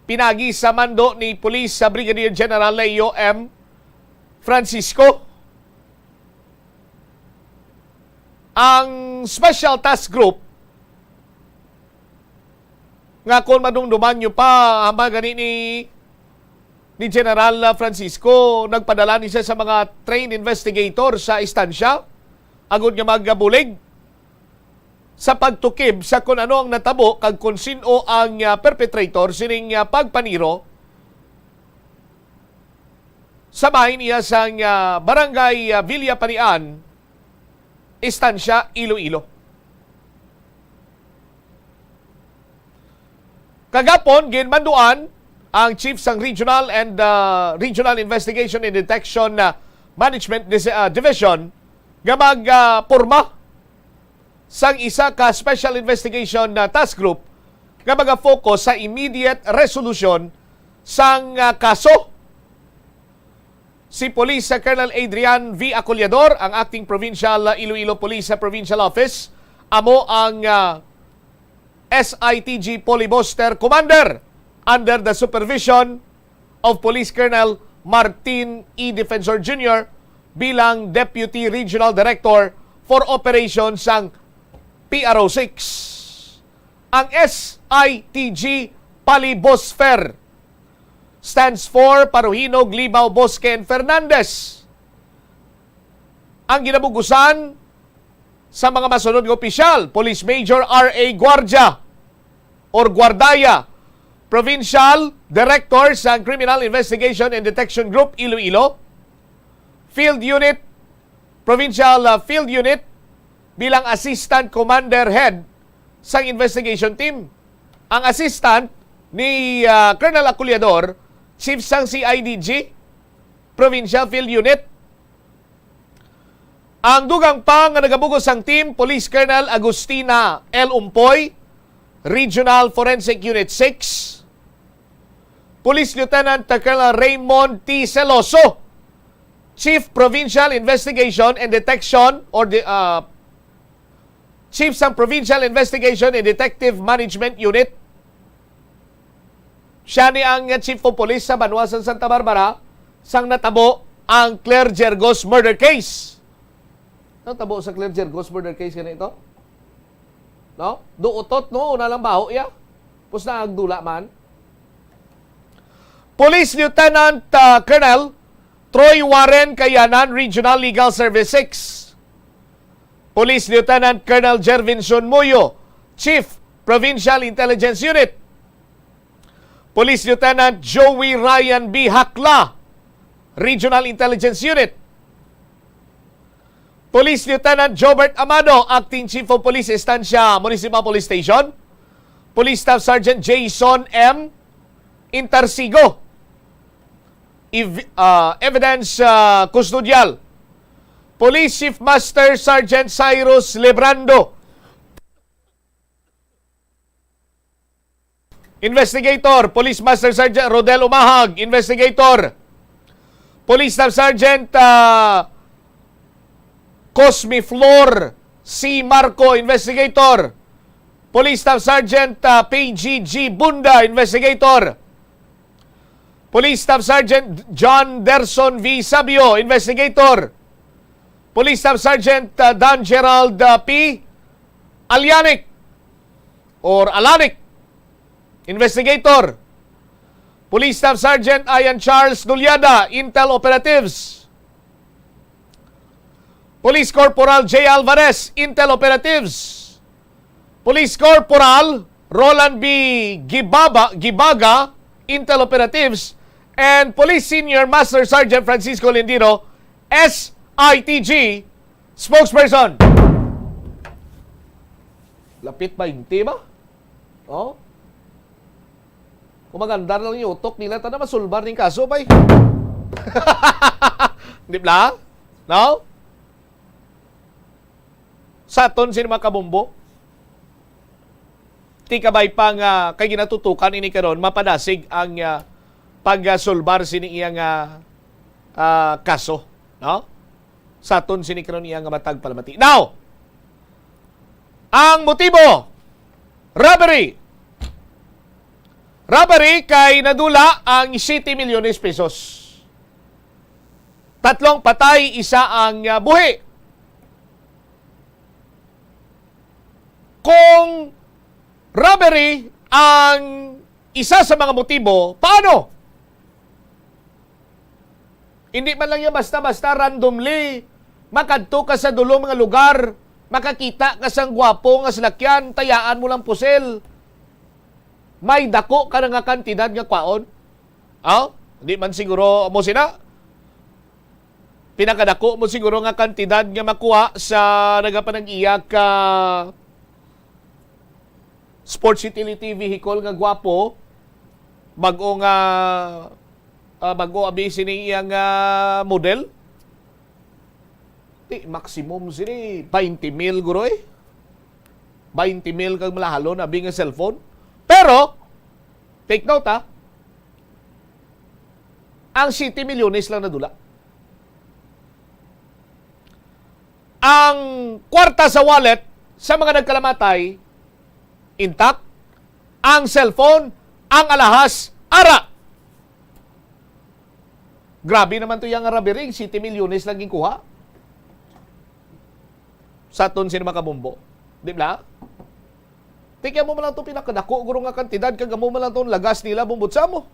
Pinagi sa mando ni Police, ah, Brigadier General Leo M. Francisco, ang Special Task Group nga, kung madumduman nyo pa, hama gani ni, ni General Francisco, nagpadala ni siya sa mga trained investigator sa Estancia, agud nga magabulig sa pagtukib sa kung ano ang natabo kag kung sin-o ang, ah, perpetrator sining, ah, pagpaniro sa bahin iya sang, ah, Barangay, ah, Villa Panian, Estancia, Iloilo. Kagapon, ginmanduan ang chief sang Regional and, ah, Regional Investigation and Detection, ah, Management Dis-, ah, Division nga mag, ah, porma sang isa ka Special Investigation, ah, Task Group nga maga-focus sa immediate resolution sang, ah, kaso. Si Police, ah, Colonel Adrian V. Acollador, ang Acting Provincial, ah, Iloilo Police, ah, Provincial Office, amo ang, ah, S I T G Polibuster Commander under the supervision of Police Colonel Martin E. Defensor Junior bilang Deputy Regional Director for Operations sang P R O six. Ang S I T G Polibuster stands for Paruhinog, Libao, Bosque, and Fernandez. Ang ginabugusan sa mga masunod nga opisyal, Police Major R A Guardia or Guardaya, Provincial Director sa Criminal Investigation and Detection Group Iloilo, Field Unit, Provincial, uh, Field Unit bilang Assistant Commander Head sang Investigation Team. Ang assistant ni, uh, Colonel Acollador, Chief sang C I D G, Provincial Field Unit. Ang dugang pa nga nagabugos sang team, Police Colonel Agustina L. Umpoy, Regional Forensic Unit six, Police Lieutenant Colonel Raymond T. Celoso, Chief Provincial Investigation and Detection or the, ah, Chief sang Provincial Investigation and Detective Management Unit. Siya ni ang Chief of Police sa banwa sa Santa Barbara sang natabo ang Claire Gergos murder case. Natabo sa Claire Gergos murder case gani to? No? Duotot, no? Una lang baho, ya. Pus na agdula man. Police Lieutenant, ah, Colonel Troy Warren Kayanan, Regional Legal Service six. Police Lieutenant Colonel Jervinson Muyo, Chief, Provincial Intelligence Unit. Police Lieutenant Joey Ryan B. Hakla, Regional Intelligence Unit. Police Lieutenant Jobert Amado, Acting Chief of Police, Estancia Municipal Police Station. Police Staff Sergeant Jason M. Intarsigo. Ev-, ah, evidence, ah, custodial. Police Chief Master Sergeant Cyrus Lebrando. Investigator, Police Master Sergeant Rodel Umahag. Investigator, Police Staff Sergeant, ah, Cosme Flor C. Marco. Investigator, Police Staff Sergeant, ah, P G G Bunda. Investigator, Police Staff Sergeant John Derson V. Sabio. Investigator, Police Staff Sergeant, ah, Dan Gerald, ah, P. Alianic or Alanic. Investigator, Police Staff Sergeant Ian Charles Dulyada, Intel Operatives. Police Corporal J Alvarez, Intel Operatives. Police Corporal Roland B. Gibaba, Gibaga, Intel Operatives, and Police Senior Master Sergeant Francisco Lindino, S I T G, spokesperson. Lapit twenty ba? Oh? Kung maganda na lang yung utok nila, tana masulbar ning kaso, bay. Di ba? No? Sa aton sini mga kabombo, ti kabay pa nga kay ginatutukan ini karon, mapadasig ang, ah, pagsulbar sini iya nga, ah, kaso, no? Sa aton sini karon iya nga matag palamati. Now, ang motibo, robbery. Robbery kay nadula ang siete milyones pesos. Tatlong patay, isa ang, ah, buhi. Kung robbery ang isa sa mga motibo, paano? Hindi man lang yan basta-basta, randomly, makadto ka sa dulom nga lugar, makakita ka sang gwapo nga salakyan, tayaan mo lang pusil. May dako ka na nga kantidad nga kwaon. Aw, di man siguro mo sina. Pinakadako mo siguro nga kantidad nga makuha sa nagapanag-iya ka sports utility vehicle nga gwapo, bag-o nga, ah, bag-o abi sining iyang, ah, model. Ti, maximum sini, twenty mil guro eh. Twenty mil kag malahalon abi nga cellphone. Pero, take note ha, ang siete milyones lang nadula. Ang kwarta sa wallet sa mga nagkalamatay, intact. Ang cellphone, ang alahas, ara. Grabe naman to yang robbery, siete milyones lang ginkuha. Sa aton sini mga kabombo. Di ba? Tigyan mo man lang to pinakadako guro nga kantidad, kag amo man lang to ang lagas nila, bumbot sa mo.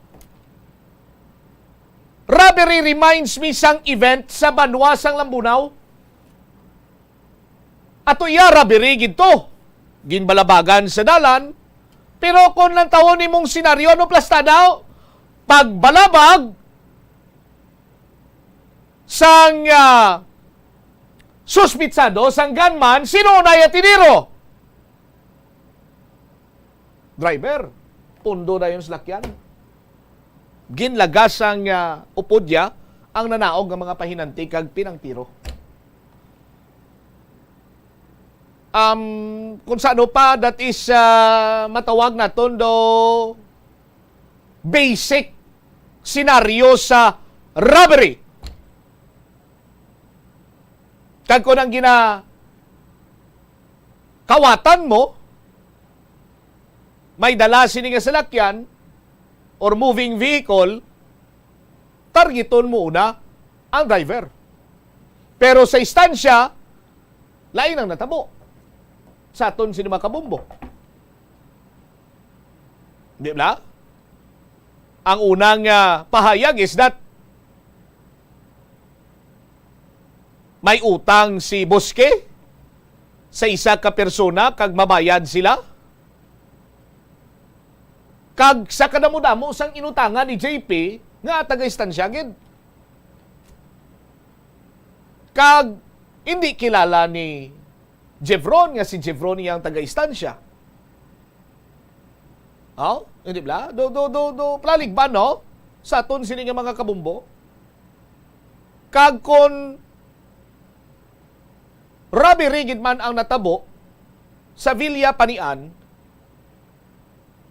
Robbery reminds me sang event sa banwa sang Lambunao. Ato iya, robbery gid to. Ginbalabagan sa dalan. Pero kung lantawon nimong senaryo, ano plastada? Pagbalabag sang, ah, suspitsado, sang gunman, sino unay ang tiniro? Driver. Pundo dayon salakyan. Ginlagas sang, ah, upod niya ang nanaog nga mga pahinanti kag pinangtiro. Um, kung sa ano pa, that is, ah, matawag naton do basic senaryo sa robbery. Kag kung ang ginakawatan mo, may dala sini nga salakyan or moving vehicle, targeton mo una ang driver. Pero sa istansya, lain ang natabo sa aton sini mga kabombo. Di ba? Ang unang, ah, pahayag is that may utang si Bosque sa isa ka persona kag mabayad sila. Kag sa kadamo-damo sang inutangan ni J P nga taga-istansya gid. Kag hindi kilala ni Jevron nga si Jevron iyang taga-istansya. Oh, hindi bla? Do, do, do, do, plaligban, no? Sa aton sini nga mga kabumbo. Kag kon robbery gid man ang natabo sa Villa Panian,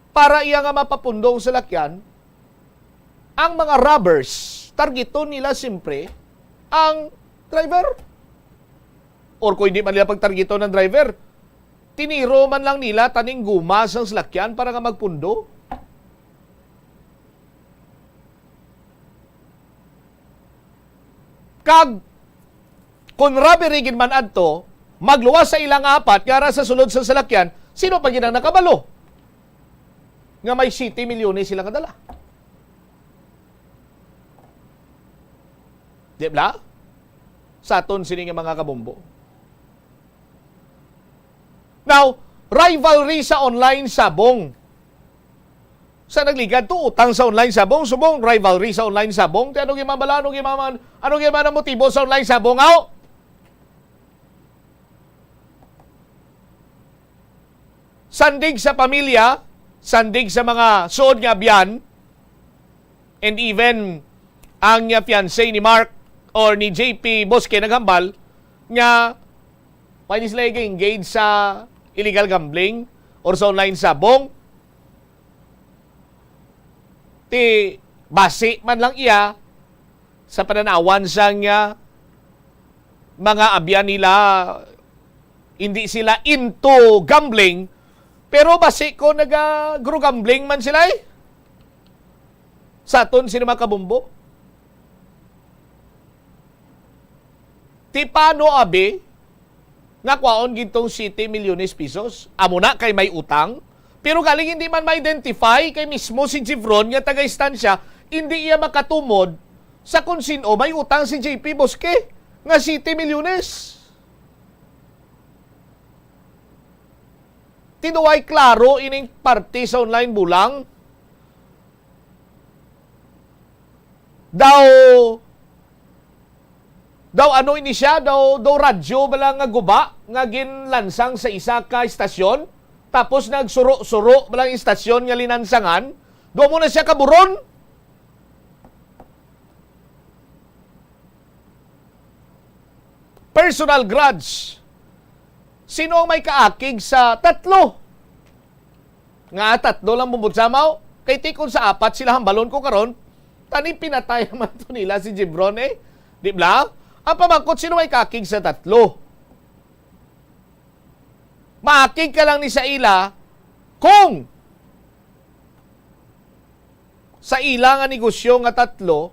para iya nga mapapundong salakyan, ang mga robbers, targeton nila siyempre ang driver. Or kung hindi man nila pagtargeton ang driver, tiniro man lang nila taning guma sang salakyan para nga magpundo. Kag kon robbery gid man adto, magluwas sa ilang apat nga ara sa sulod sa salakyan, sino pa gid ang nakabalo nga may siyete milyones sila nga dala? Di ba? Sa aton sini nga mga kabombo. Now, rivalry sa online sabong. Sa nagligad to, utang sa online sabong, subong, rivalry sa online sabong. Ti ano gimabala, ano gimaman, ano gimaman ang motibo sa online sabong? Aw! Sandig sa pamilya, sandig sa mga suod nga abyan, and even ang, uh, fiancé ni Mark or ni J P Bosque naghambal nga pwede sila i-engage sa illegal gambling or sa online sabong. Ti basi man lang iya sa pananawan sang, ah, mga abyan nila, hindi sila into gambling, pero basi ko naga-gambling man sila, eh. Sa aton sini mga kabombo. Ti paano, abi, nga kwaon gid tong siyete milyones pesos? Amo na kay may utang. Pero galing hindi man ma-identify kay mismo si Jevron nga taga-istansya, hindi iya makatumod sa kung sin-o may utang si J P Bosque nga siyete milyones. Ti daw ay klaro ining parte sa online bulang. Daw, daw ano ini siya? Daw, daw radyo bala nga guba nga ginlansang sa isa ka istasyon? Tapos nagsuro-suro bala ang istasyon nga linansangan? Daw mo na siya kaburon? Personal grudge. Sino ang may kaakig sa tatlo? Nga tatlo lang bumbot samaw? Kay ti kon sa apat sila hambalon ko karon, tani pinatay man to nila si Jevron, eh. Di ba? Ang pamangkot, sino may kaakig sa tatlo? Maakig ka lang ni sa ila kung sa ila nga negosyo nga tatlo,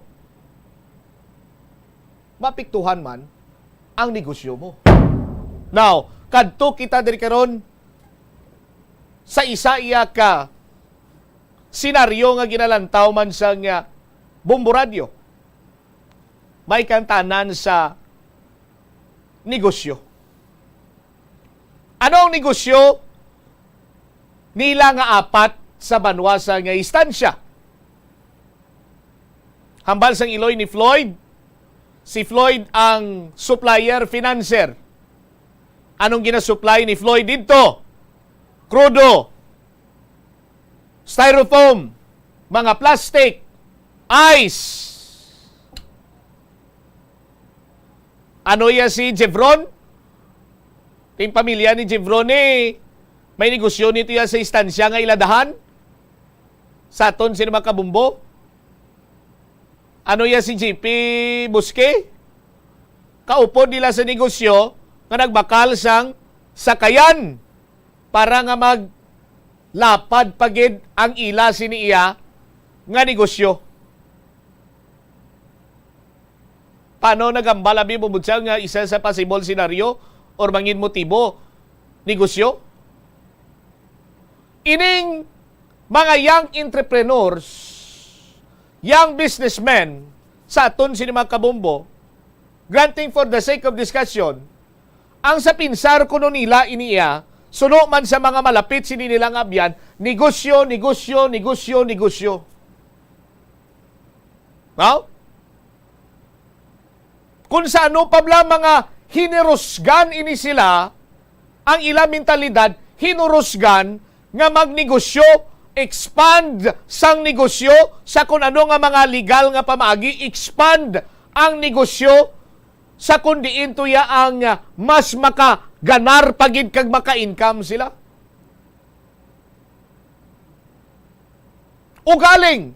mapiktuhan man ang negosyo mo. Now, kadto kita diri karon sa isa iya ka senaryo nga ginalantaw man sang, ah, Bombo Radyo. May kantanan sa negosyo. Ano ang negosyo nila nga apat sa banwa sa nga istansya? Hambal sang iloy ni Floyd, si Floyd ang supplier, financier. Anong ginasupply ni Floyd didto? Krudo, styrofoam, mga plastic, ice. Ano iya si Jevron? Ting pamilya ni Jevron, eh, may negosyo nito iya sa istansya nga iladahan sa aton sini mga kabombo. Ano iya si J P Bosque? Kaupod nila sa negosyo nga nagbakal sang sakayan para nga maglapad pa gid ang ila sini iya nga negosyo. Paano nagambal, abi, bubutsa nga isa sa possible senaryo or mangin motibo, negosyo? Ining mga young entrepreneurs, young businessmen, sa aton sini mga kabombo, granting for the sake of discussion, ang sa pinsar kuno nila ini iya, suno man sa mga malapit sini nila nga abyan, negosyo, negosyo, negosyo, negosyo. No? Kung sa ano pa bala mga hinirusgan ini sila, ang ila mentalidad, hinurusgan nga magnegosyo, expand sang negosyo sa kun ano nga mga legal nga pamaagi, expand ang negosyo sa kun diin tuya ang, ah, mas makaganar pa gid kag maka-income sila. Ugaling,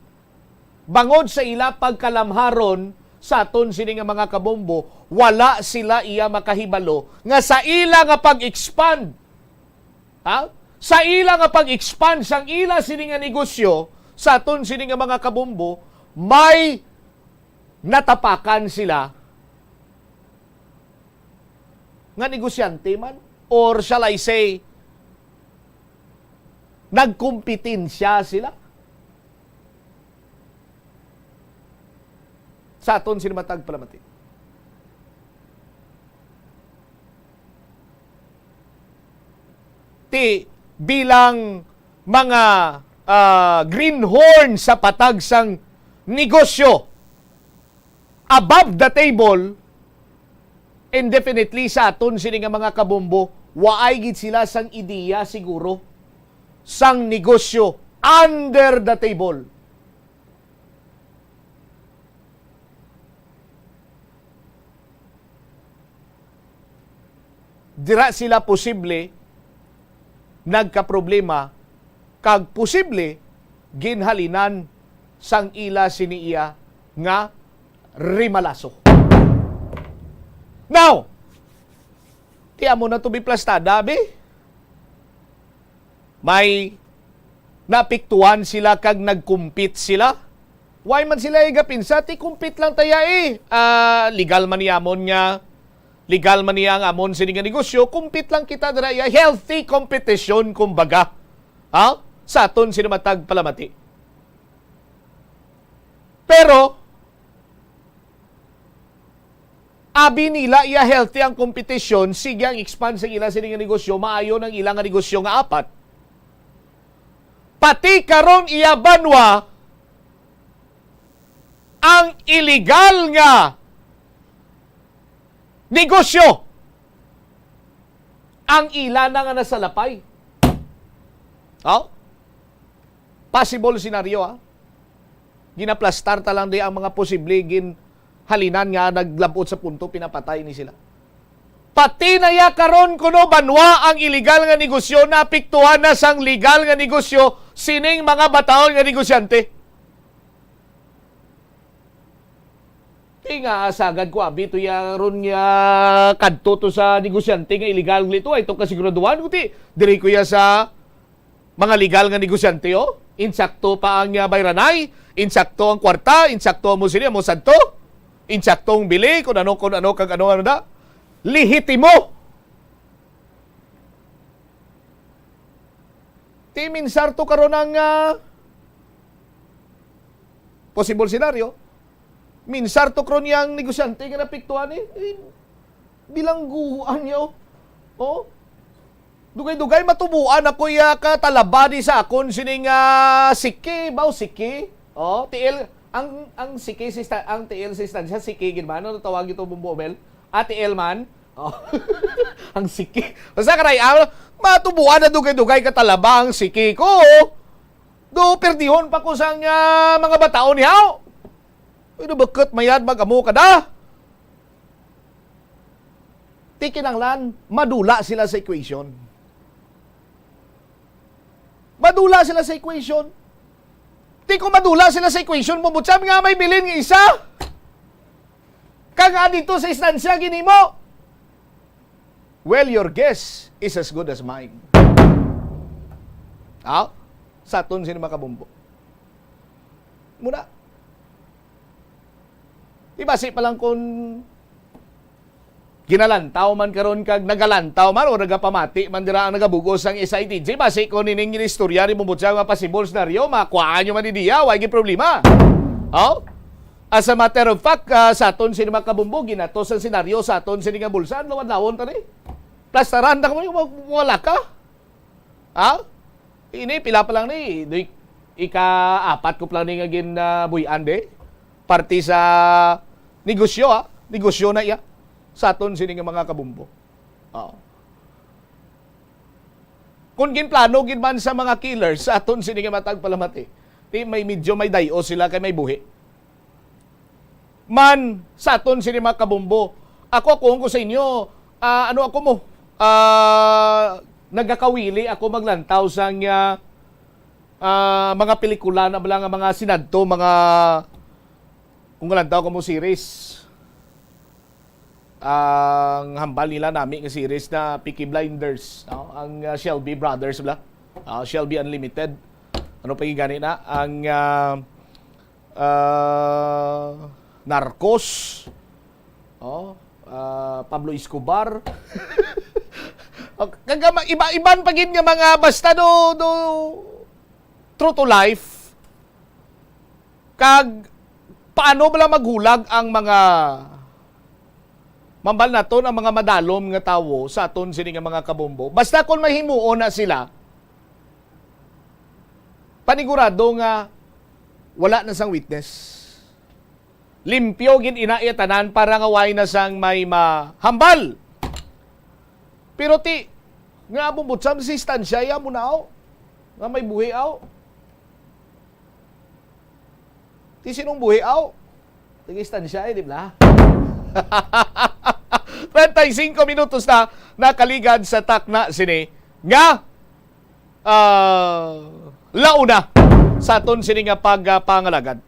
bangod sa ila pagkalamharon sa aton sini nga mga kabombo, wala sila iya makahibalo nga sa ila nga pag-expand, ha? Sa ila nga pag-expand sang ila sini nga negosyo sa aton sini nga mga kabombo, may natapakan sila nga negosyante man, or shall I say, nagkumpetensya sila sa aton sini matag palamati. ti bilang mga, ah, greenhorn sa patag sang negosyo above the table, indefinitely sa aton sini nga mga kabombo, waay gid sila sang ideya siguro sang negosyo under the table. Dira sila posible nagkaproblema kag posible ginhalinan sang ila sini iya nga rimalaso. Now, ti amo na to biplastada, abi. May naapektuhan sila kag nag-compete sila. Why man sila igapinsa? Ti compete lang taya eh. Ah, legal man ni amon nga, legal man niya ang amon sini nga negosyo. Compete lang kita dira iya. Healthy competition, kumbaga. Ha? Sa aton sini matag palamati. Pero, abi nila iya healthy ang kompetisyon, sige ang expand sa ila sini nga negosyo, maayo nang ila nga negosyo nga apat. Pati karon iya banwa, ang illegal nga negosyo ang ila na nga nasalapay. Oh? Possible scenario, ha? Ginaplastar ta lang di ang mga posible ginhalinan nga naglabot sa punto, pinapatay ni sila. Pati na ya karon kuno banwa ang illegal nga negosyo, naapektuhan na sang legal nga negosyo sining mga bataon nga negosyante. Ti nga sagad ko abi to ya ron nga kadto to sa negosyante nga illegal to, ay to kasiguraduhan ko ti diri ko ya sa mga legal nga negosyante, oh. Insakto pa ang, ah, bayranay, insakto ang kwarta, insakto mo sini, mo sadto, insakto ang bili, kung ano, kung ano, kag ano, ano na. Lehitimo. Ti minsarto karon ang, ah, possible scenario. Minsarto karon yang negosyante nga napiktuhan eh. Eh, bilangguan niya, oh. Oh. Dugay-dugay matubuan ako iya ka talaba di sa akon sining, ah, siki, baw siki. Oh, T L, ang, ang siki si sta-, ang T L si Stancia, siki gid man, ano tawag ito, Bumbo Mel? Ah, T L man? Oh. Ang siki. Basta karay, ah, matubuan na dugay-dugay ka talaba ang siki ko. Do, perdihon pa ko sang, ah, mga bataon niya. Uy, nabakat mayad mag-amo ka da. Ti kinahanglan, madula sila sa equation. Madula sila sa equation. Ti kung madula sila sa equation, mabutsa nga may bilin nga isa. Kag nga dito sa instansya, ginimo. Well, your guess is as good as mine. Ah? Sa aton sini makabumbo. Muna. Di basi pa lang kung ginalantaw man karon kag nagalantaw man o nagapamati man dira ang nagabugos sang S I T J, basi ko nining istorya ni Bumbo Chang nga possible scenario, makuhaan nyo man ni diya, wa gyud problema. Oh? As a matter of fact, ah, sa aton sini makabumbo, ginatos ang senaryo sa aton sini nga bulsa, lawon-lawon ta ni. Plastaran ta kamo, wala ka. Ha? Ini, pila pa lang ni? Doy, ika-apat ko pa lang ni nga gin, ah, buy-an, de. Parte sa negosyo, ha? Negosyo na iya. Sa aton sini nga mga kabumbo. Oo. Kung ginplano gid man sa mga killers, sa aton sini nga matag palamati, ti may medyo may dayo sila kay may buhi. Man, sa aton sini mga kabumbo, ako, ako ko sa inyo, ah, ano ako mo, ah, nagakawili ako maglantaw sang, ah, ah, mga pelikula na bala nga mga sinadto, mga, kung lantaw ko mo series. Ang hambal nila nami nga series na Peaky Blinders, no? Ang, ah, Shelby Brothers bala. Ah, Shelby Unlimited. Ano pa gani na? Ang, ah, ah, Narcos. Oh, ah, Pablo Escobar. Oh, kag ma-, iba-iban pa gid nga mga basta do, do true to life. Kag paano bala maghulag ang mga Mambal naton ang mga madalom nga tawo sa aton sini nga mga kabombo. Basta kung mahimuon na sila, panigurado nga wala na sang witness. Limpyo gid ina iya tanan para nga way na sang may mahambal. Pero ti, nga abot sa si Stancia, iya mo na, aw. Nga may buhi, aw. Ti sinong buhi, aw? Taga-istansya, eh, di ba? Treinta y cinco minutos na nakaligad sa takna sini nga, ah, launa sa aton sini nga pagpangalagad.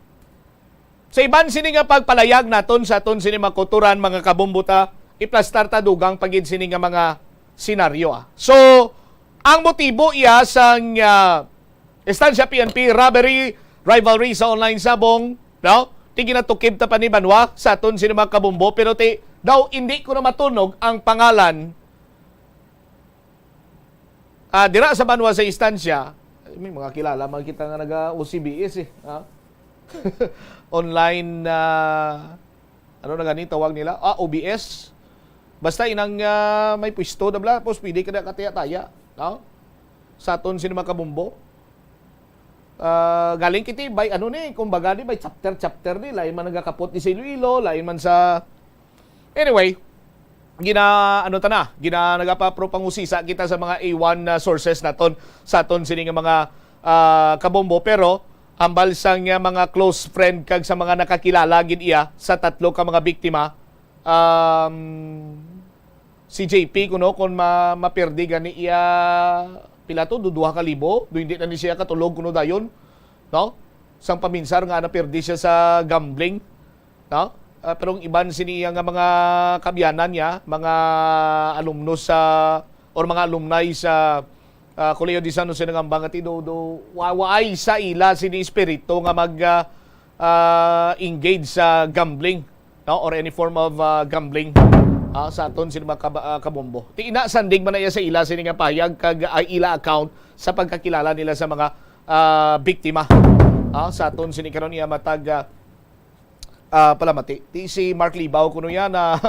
Sa iban sini nga pagpalayag naton sa aton sini mga kuturan, mga kabumbota, iplastar ta dugang pa gid sini nga mga senaryo, ah. So, ang motibo iya sang, ah, Estancia P N P robbery, rivalry sa online sabong, no? Ti ginatukib ta pa ni banwa sa aton sini mga kabombo, pero ti daw hindi ko na matunog ang pangalan, ah, dira sa banwa sa Estancia. May mga kilala man kita nga naga-O C B S, eh, ha? Online, ah, ano na gani tawag nila? Ah, O B S. Basta inang, ah, may pwesto na bala, tapos pwede ka na kataya-taya, no? Sa aton sini mga kabombo. Ah, galing kiti by ano ni, kumbaga ni by chapter, chapter ni, lain man nagakapot ni sa Iloilo, lain man sa, anyway, gina, ano ta na, gina, nagapapropangusisa kita sa mga A one na sources naton sa aton sini nga mga, ah, kabombo, pero ambal sang, ah, mga close friend kag sa mga nakakilala gid iya sa tatlo ka mga biktima, um, si J P kuno, kung ma-, mapirdi gani iya, pila to, du-, duha ka libo, do hindi na ni siya katulog kuno dayon, no? Sang paminsar nga napirdi siya sa gambling, no? Ah, pero ang iban sini iya nga mga kabyanan niya, mga alumnos sa, or mga alumni sa, ah, Colegio de San Jose, nangamba nga ti do, do, wa-, waay sa ila sini espiritu nga mag, ah, ah, engage sa gambling, no? Or any form of, ah, gambling, ah, sa aton sini mga kab-, ah, kabombo. Ti ina, sandig man na iya sa ila sini nga pahayag kag, ah, ila account sa pagkakilala nila sa mga, ah, biktima. Ah, sa aton sini karon iya matag, ah, ah, palamati. Ti si Mark Libao kuno yan na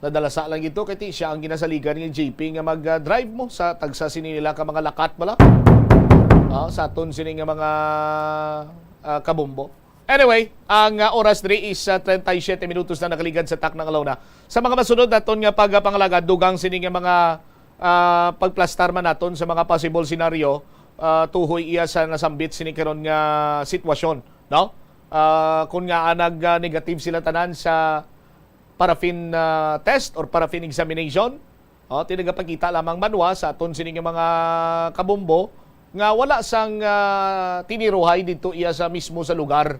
nadalasa lang ito kay ti siya ang ginasaligan ni J P nga mag, ah, drive mo sa tagsa sini nila ka mga lakat bala. Ah, sa aton sini nga mga, ah, kabombo. Anyway, ang, ah, oras diri is, ah, treinta y siete minutos na nakaligad sa takna nga launa. Sa mga masunod naton nga pagpangalagad, dugang sini nga mga, ah, pagplastar man naton sa mga possible scenario, ah, tuhoy iya sa nasambit sini karon nga sitwasyon, no? Ah, kung nga, ah, nag, ah, negative sila tanan sa paraffin, ah, test or paraffin examination, oh, ti nagapakita lamang banwa sa aton sini nga mga kabombo nga wala sang, ah, tiniruhay didto iya sa mismo sa lugar.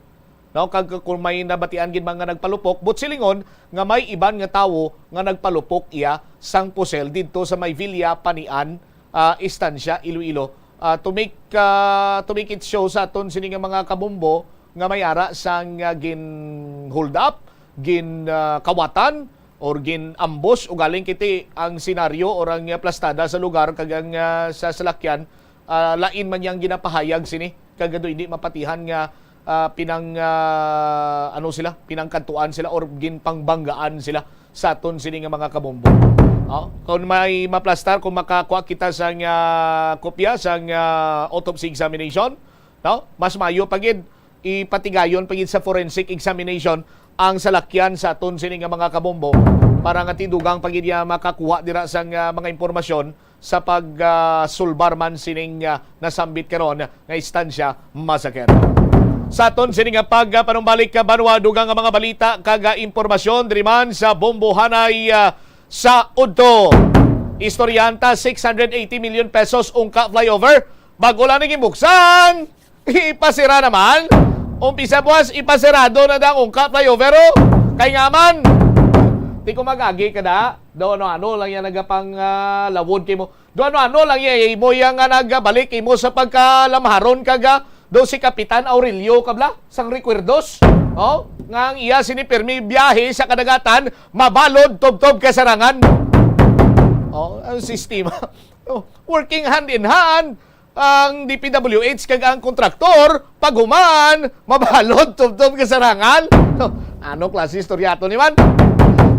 No, kag kung may nabatian gid man nga nagpalupok, but silingon nga may iban nga tawo nga nagpalupok iya sang pusel didto sa may Villa Panian, ah, Estancia, Iloilo. Ah, to make, ah, to make it show sa aton sini nga mga kabombo nga may ara sang, ah, gin-hold up, gin, ah, kawatan, or gin-ambush, ugaling kiti ang senaryo or ang, ah, plastada sa lugar kag ang, ah, sa salakyan, ah, lain man yang ginapahayag sini, kag ado hindi mapatihan nga, ah, pinang, ah, ano sila, pinangkadtuan sila or ginpangbanggaan sila sa aton sini nga mga kabombo. Oh, kung may maplastar, kung makakuha kita sa nga kopya sa nga autopsy examination, no? Mas mayo pa gid, ipatigayon pa gid sa forensic examination ang salakyan sa aton sini nga mga kabombo para nga ti dugang pa gid niya makakuha dira sa nga mga impormasyon sa pag, ah, sulbar man sining, ah, nasambit karon nga Estancia massacre. Sa aton sini nga pag, ah, panumbalik ka banwa, dugang nga mga balita kag, ah, impormasyon diri man sa Bombohanay, ah, sa udto. Istoryahan ta, six hundred eighty million pesos ungka flyover. Bago lang ning ibuksan. Ipasira naman. Umpisa buwas, ipasirado na dang ungka flyover, oh. Kay nga man, ti ko mag-agi ka da. Do ano-ano lang yan nagapang, ah, lawod kay mo. Do ano-ano lang yan, imo yan nga nagbalik imo sa pagkalamharon kag, ah, do si Kapitan Aurelio kabla, sang recuerdos. Oh, nga ang iya sini pirmi biyahe sa kadagatan, mabalod tubtob kasarangan. Oh, ang sistema. Oh, working hand in hand ang D P W H kag ang kontraktor, paghuman, mabalod tubtob kasarangan. So, ano klase istorya to ni man?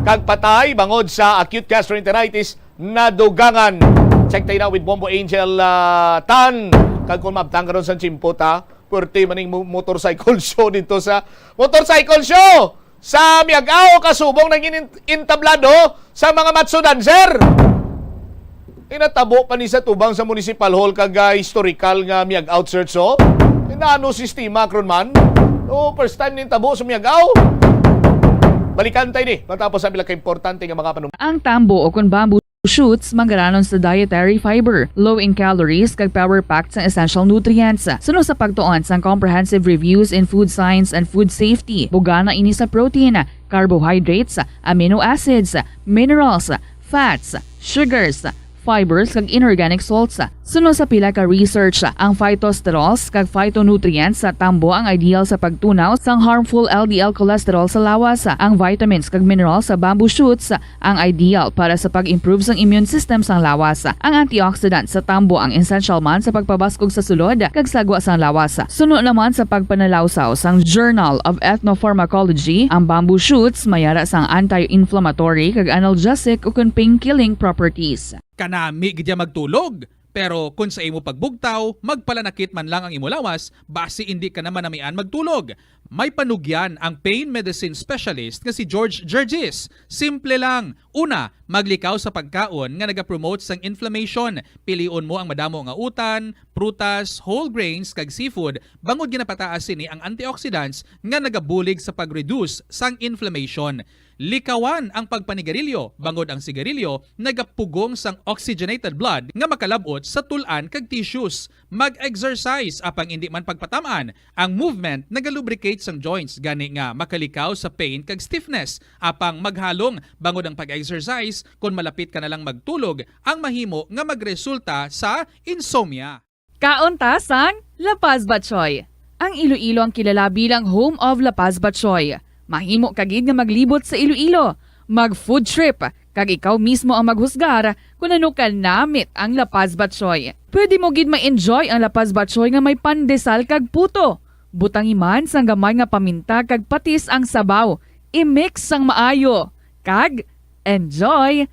kag patay bangod sa acute gastroenteritis nadugangan. Check tayo na with Bombo Angel, ah, Tan. Kag kung maabtan karon sa tiyempo ta, pwerte maning mo-, motorcycle show dito sa motorcycle show sa Miag-ao, kasubong nang in-, entablado sa mga Matsu dancer. Tinatabo pa ni sa tubang sa Municipal Hall kag, ah, historical nga Miag-ao church, oh. Nano sistema, Kron man? Oh, first time ning tabo sa Miag-ao. Balikan tayo ni matapos ang pila ka importante nga mga panum- Ang tambo o kon bamboo shoots manggaranon sa dietary fiber, low in calories, kag power-packed sang essential nutrients. Suno sa pagtuon sang comprehensive reviews in food science and food safety, bugana ini sa protein, carbohydrates, amino acids, minerals, fats, sugars, fibers, kag inorganic salts. Suno sa pila ka research, ang phytosterols kag phytonutrients sa tambo ang ideal sa pagtunaw sang harmful L D L cholesterol sa lawas. Ang vitamins kag minerals sa bamboo shoots ang ideal para sa pag-improve sang immune system sang lawas. Ang antioxidant sa tambo ang essential man sa pagpabaskog sa sulod kag sagwa sang lawas. Suno naman sa pagpanalawsaw sang Journal of Ethnopharmacology, ang bamboo shoots may ara sang anti-inflammatory kag analgesic ukon pain-killing properties. Kanami gid ya magtulog, pero kon sa imo pagbugtaw, magpalanakit man lang ang imo lawas, basi indi ka na manamian magtulog. May panugyan ang pain medicine specialist nga si George Gergis. Simple lang. Una, maglikaw sa pagkaon nga nagapromote sang inflammation. Pilion mo ang madamo nga utan, prutas, whole grains, kag seafood, bangod ginapataas sini ang antioxidants nga nagabulig sa pag-reduce sang inflammation. Likawan ang pagpanigarilyo, bangod ang sigarilyo nagapugong sang oxygenated blood nga makalab-ot sa tul-an kag tissues. Mag-exercise, apang indi man pagpatam-an. Ang movement nagalubricate sang joints, gani nga makalikaw sa pain kag stiffness. Apang maghalong, bangod ang pag-exercise, kon malapit ka na lang magtulog, ang mahimo nga magresulta sa insomnia. Kaon ta sang La Paz Batchoy. Ang Iloilo ang kilala bilang home of La Paz Batchoy. Mahimo ka gid nga maglibot sa Iloilo, mag-food trip, kag ikaw mismo ang maghusgar kon ano kanamit ang La Paz Batchoy. Pwede mo gid ma-enjoy ang La Paz Batchoy nga may pandesal kag puto. Butangi man sang gamay nga paminta kag patis ang sabaw. I-mix sang maayo. Kag enjoy!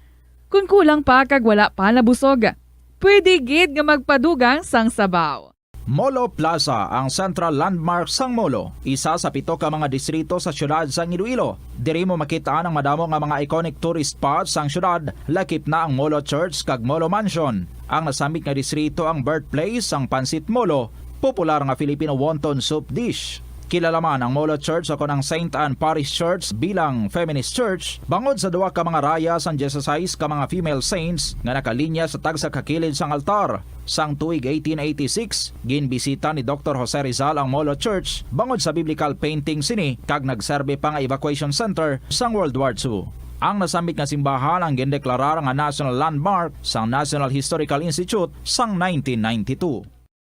Kon kulang pa kag wala pa nabusog, pwede gid nga magpadugang sang sabaw. Molo Plaza, ang central landmark sang Molo, isa sa pito ka mga distrito sa siyudad sang Iloilo. Diri mo makit-an ang madamo nga mga iconic tourist spots sang siyudad, lakip na ang Molo Church kag Molo Mansion. Ang nasambit nga distrito ang birthplace sang Pancit Molo, popular nga Filipino wonton soup dish. Kilala man ang Molo Church o kon ang Saint Anne Parish Church bilang feminist church bangod sa duha ka mga raya sang dieciséis ka mga female saints nga nakalinya sa tagsa ka kilid sang altar. Sang tuig eighteen eighty-six, ginbisita ni Doktor Jose Rizal ang Molo Church bangod sa biblical painting sini kag nagserbi pa nga evacuation center sang World War Two. Ang nasambit nga simbahan ang gindeklarar nga National Landmark sang National Historical Institute sang nineteen ninety-two.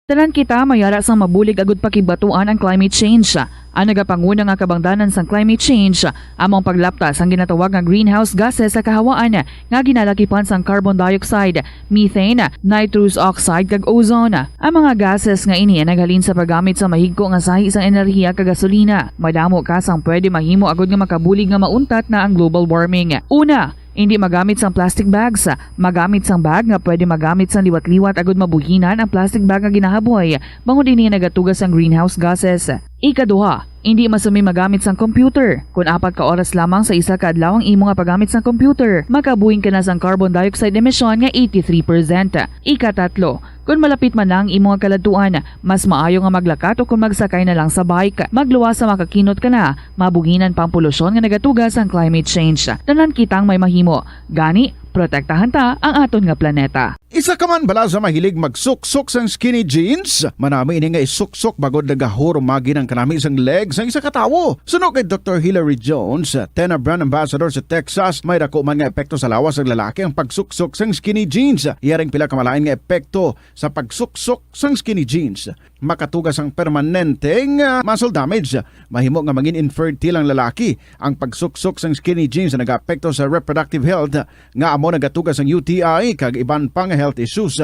Tanan kita may ara sang mabulig agud pakigbatuan ang climate change. Ang nagapanguna nga kabangdanan sang climate change amo ang paglapta sang ginatawag nga greenhouse gases sa kahawaan nga ginalakipan sang carbon dioxide, methane, nitrous oxide, kag ozone. Ang mga gases nga ini ang naghalin sa paggamit sa mahigko nga sahi sang enerhiya kag gasolina. Madamo ka sang pwede mahimo agud nga makabulig nga mauntat na ang global warming. Una, indi magamit sang plastic bags. Magamit sang bag nga pwede magamit sang liwat-liwat agud mabuhinan ang plastic bag nga ginahaboy, bangod ini nagatuga sang greenhouse gases. Ikaduha, indi masumi magamit sang computer. Kon apat ka oras lamang sa isa ka adlaw ang imo nga paggamit sang computer, makabuhin ka na sang carbon dioxide emission nga eighty-three percent. Ikatatlo, kon malapit man na ang imo nga kaladtuan, mas maayo nga maglakat o kon magsakay na lang sa bike. Magluwas sa makakinot ka na, mabuhinan pa ang polusyon nga nagatuga sang climate change. Tanan kitang may mahimo. Gani, protektahan ta ang aton nga planeta. Isa ka man bala sa mahilig magsuksok sang skinny jeans? Manami ini nga isuksok bangod nagahurumagi ang kanami sang leg sang isa ka tawo. Suno kay Doktor Hilary Jones, Tena Brand Ambassador sa Texas, may dako man nga epekto sa lawas sang lalaki ang pagsuksok sang skinny jeans. Iya ring pila ka malain nga epekto sa pagsuksok sang skinny jeans. Makatuga sang permanente nga muscle damage. Mahimo nga mangin infertile ang lalaki. Ang pagsuksok sang skinny jeans nagaapekto sa reproductive health, nga amo nagatuga sang U T I kag iban pa nga health issues.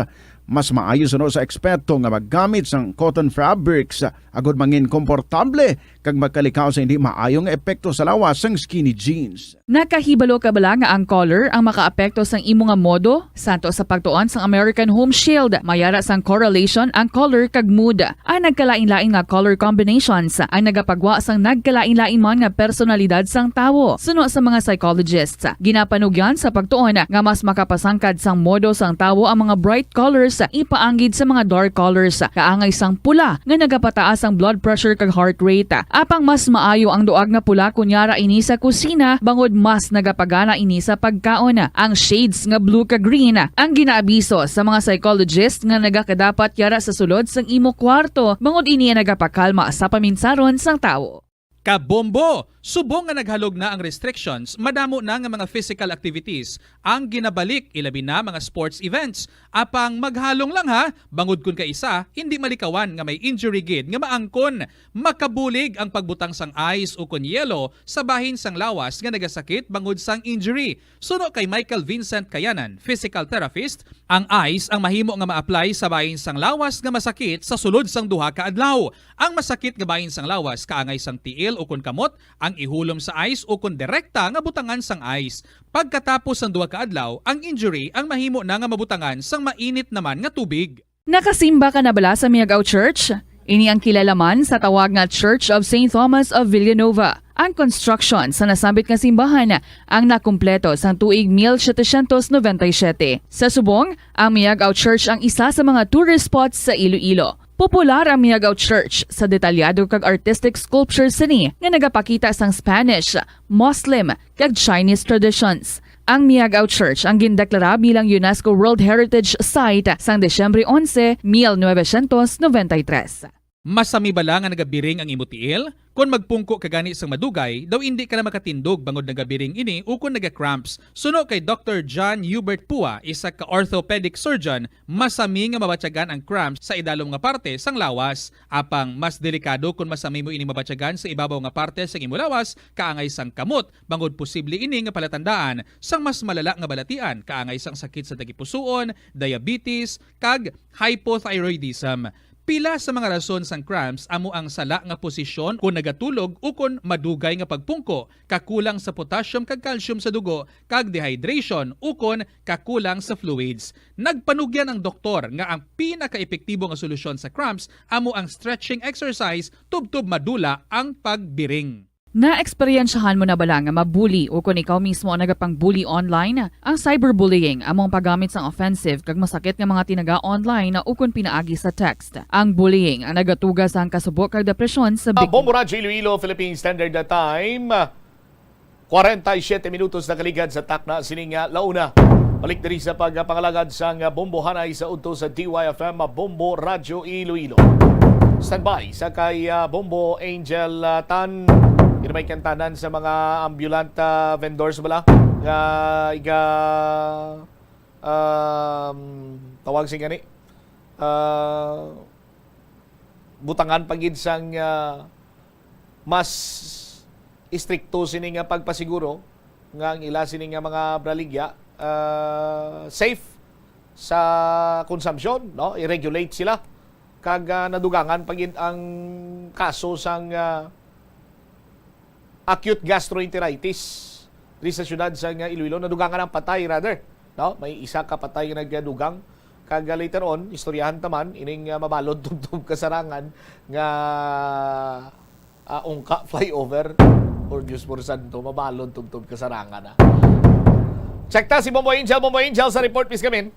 Mas maayo suno sa eksperto nga maggamit sang cotton fabrics agod mangin komportable kag magkalikaw sa hindi maayo nga epekto sa lawas sang skinny jeans. Nakahibalo ka bala nga ang color ang makaapekto sang imo nga modo? Santo sa pagtuon sang American Home Shield, may ara sang correlation ang color kag mood. Ang nagkalain-lain nga color combinations ang nagapagwa sang nagkalain-lain man nga personalidad sang tawo. Suno sa mga psychologists, ginapanugyan sa pagtuon nga mas makapasangkad sang modo sang tawo ang mga bright colors ipaanggid sa mga dark colors, kaangay sang pula nga nagapataas ang blood pressure kag heart rate. Apang mas maayo ang duag nga pula kon yara ini sa kusina, bangod mas nagapagana ini sa pagkaon. Ang shades nga blue kag green ang ginaabiso sa mga psychologist nga nagakadapat yara sa sulod sang imo kwarto, bangod ini ang nagapakalma sa paminsaron sang tawo. Kabombo! Subong nga naghalog na ang restrictions, madamo na nga mga physical activities ang ginabalik, ilabi na mga sports events. Apang maghalong lang ha, bangod kun kaisa, hindi malikawan nga may injury gid nga maangkon. Makabulig ang pagbutang sang ice ukon yelo sa bahin sang lawas nga nagasakit bangod sang injury. Suno kay Michael Vincent Kayanan, physical therapist, ang ice ang mahimo nga ma-apply sa bahin sang lawas nga masakit sa sulod sang duha ka adlaw. Ang masakit nga bahin sang lawas kaangay sang tiil ukon kamot ang ihulom sa ice ukon direkta nga butangan sang ice. Pagkatapos sang duha ka adlaw, ang injury ang mahimo na nga mabutangan sang mainit naman nga tubig. Nakasimba ka na bala sa Miagao Church? Ini ang kilala man sa tawag nga Church of Saint Thomas of Villanova. Ang construction sa nasambit nga simbahan ang nakumpleto sang tuig mil setecientos noventa y siete. Sa subong, ang Miagao Church ang isa sa mga tourist spots sa Iloilo. Popular ang Miagao Church sa detalyado kag artistic sculptures sini nga nagapakita sang Spanish, Muslim, kag Chinese traditions. Ang Miagao Church ang gindeklara bilang UNESCO World Heritage Site sang Disyembre onse, mil novecientos noventa y tres. Masami bala nga nagabiring ang imo tiil? Kon magpungko ka gani sang madugay, daw indi ka na makatindog bangod nagabiring ini ukon naga-cramps. Suno kay Doctor John Hubert Pua, isa ka orthopedic surgeon, masami nga mabatyagan ang cramps sa idalom nga parte sang lawas. Apang mas delikado kon masami mo ini mabatyagan sa ibabaw nga parte sang imo lawas, kaangay sang kamot, bangod posible ini nga palatandaan sang mas malala nga balatian, kaangay sang sakit sa tagipusoon, diabetes, kag hypothyroidism. Pila sa mga rason sang cramps amo ang sala nga posisyon kon nagatulog ukon madugay nga pagpungko, kakulang sa potassium kag calcium sa dugo, kag dehydration ukon kakulang sa fluids. Nagpanugyan ang doktor nga ang pinakaepektibo nga solusyon sa cramps amo ang stretching exercise tubtob madula ang pagbiring. Naeksperyensyahan mo na bala nga mabuli ukon ikaw mismo ang nagapang-bully online? Ang cyberbullying amo ang paggamit sang offensive kag masakit nga mga tinaga online ukon pinaagi sa text. Ang bullying ang nagatuga sang kasubo kag depresyon sa biktima. Bombo Radyo Iloilo, Philippine Standard Time. Kwarenta y siyete minutos nakaligad sa takna sining, ah, launa. Balik diri sa pagpangalagad sang, ah, Bombo Hanay sa udto sa D Y F M, ah, Bombo Radyo Iloilo. Standby sa kay, ah, Bombo Angel, ah, Tan. Ginamay kantanan sa mga ambulant, ah, vendors bala nga iga, um, tawag sing gani, ah, butangan pa gid sang, ah, mas istrikto sini nga pagpasiguro nga ang ila sini nga mga braligya, ah, safe sa consumption, no? I-regulate sila. Kag, ah, nadugangan pa gid ang kaso sang, ah, acute gastroenteritis diri sa siyudad sang Iloilo. Nadugangan ang patay, rather, no? May isa ka patay nga nagdugang. Kag, ah, later on, istoryahan ta man ining, ah, mabalod tubtob kasarangan nga, ah, ungka flyover or Dios por santo, mabalod tubtob kasarangan, ah. Check ta si Bombo Angel. Bombo Angel sa report, please, kamin.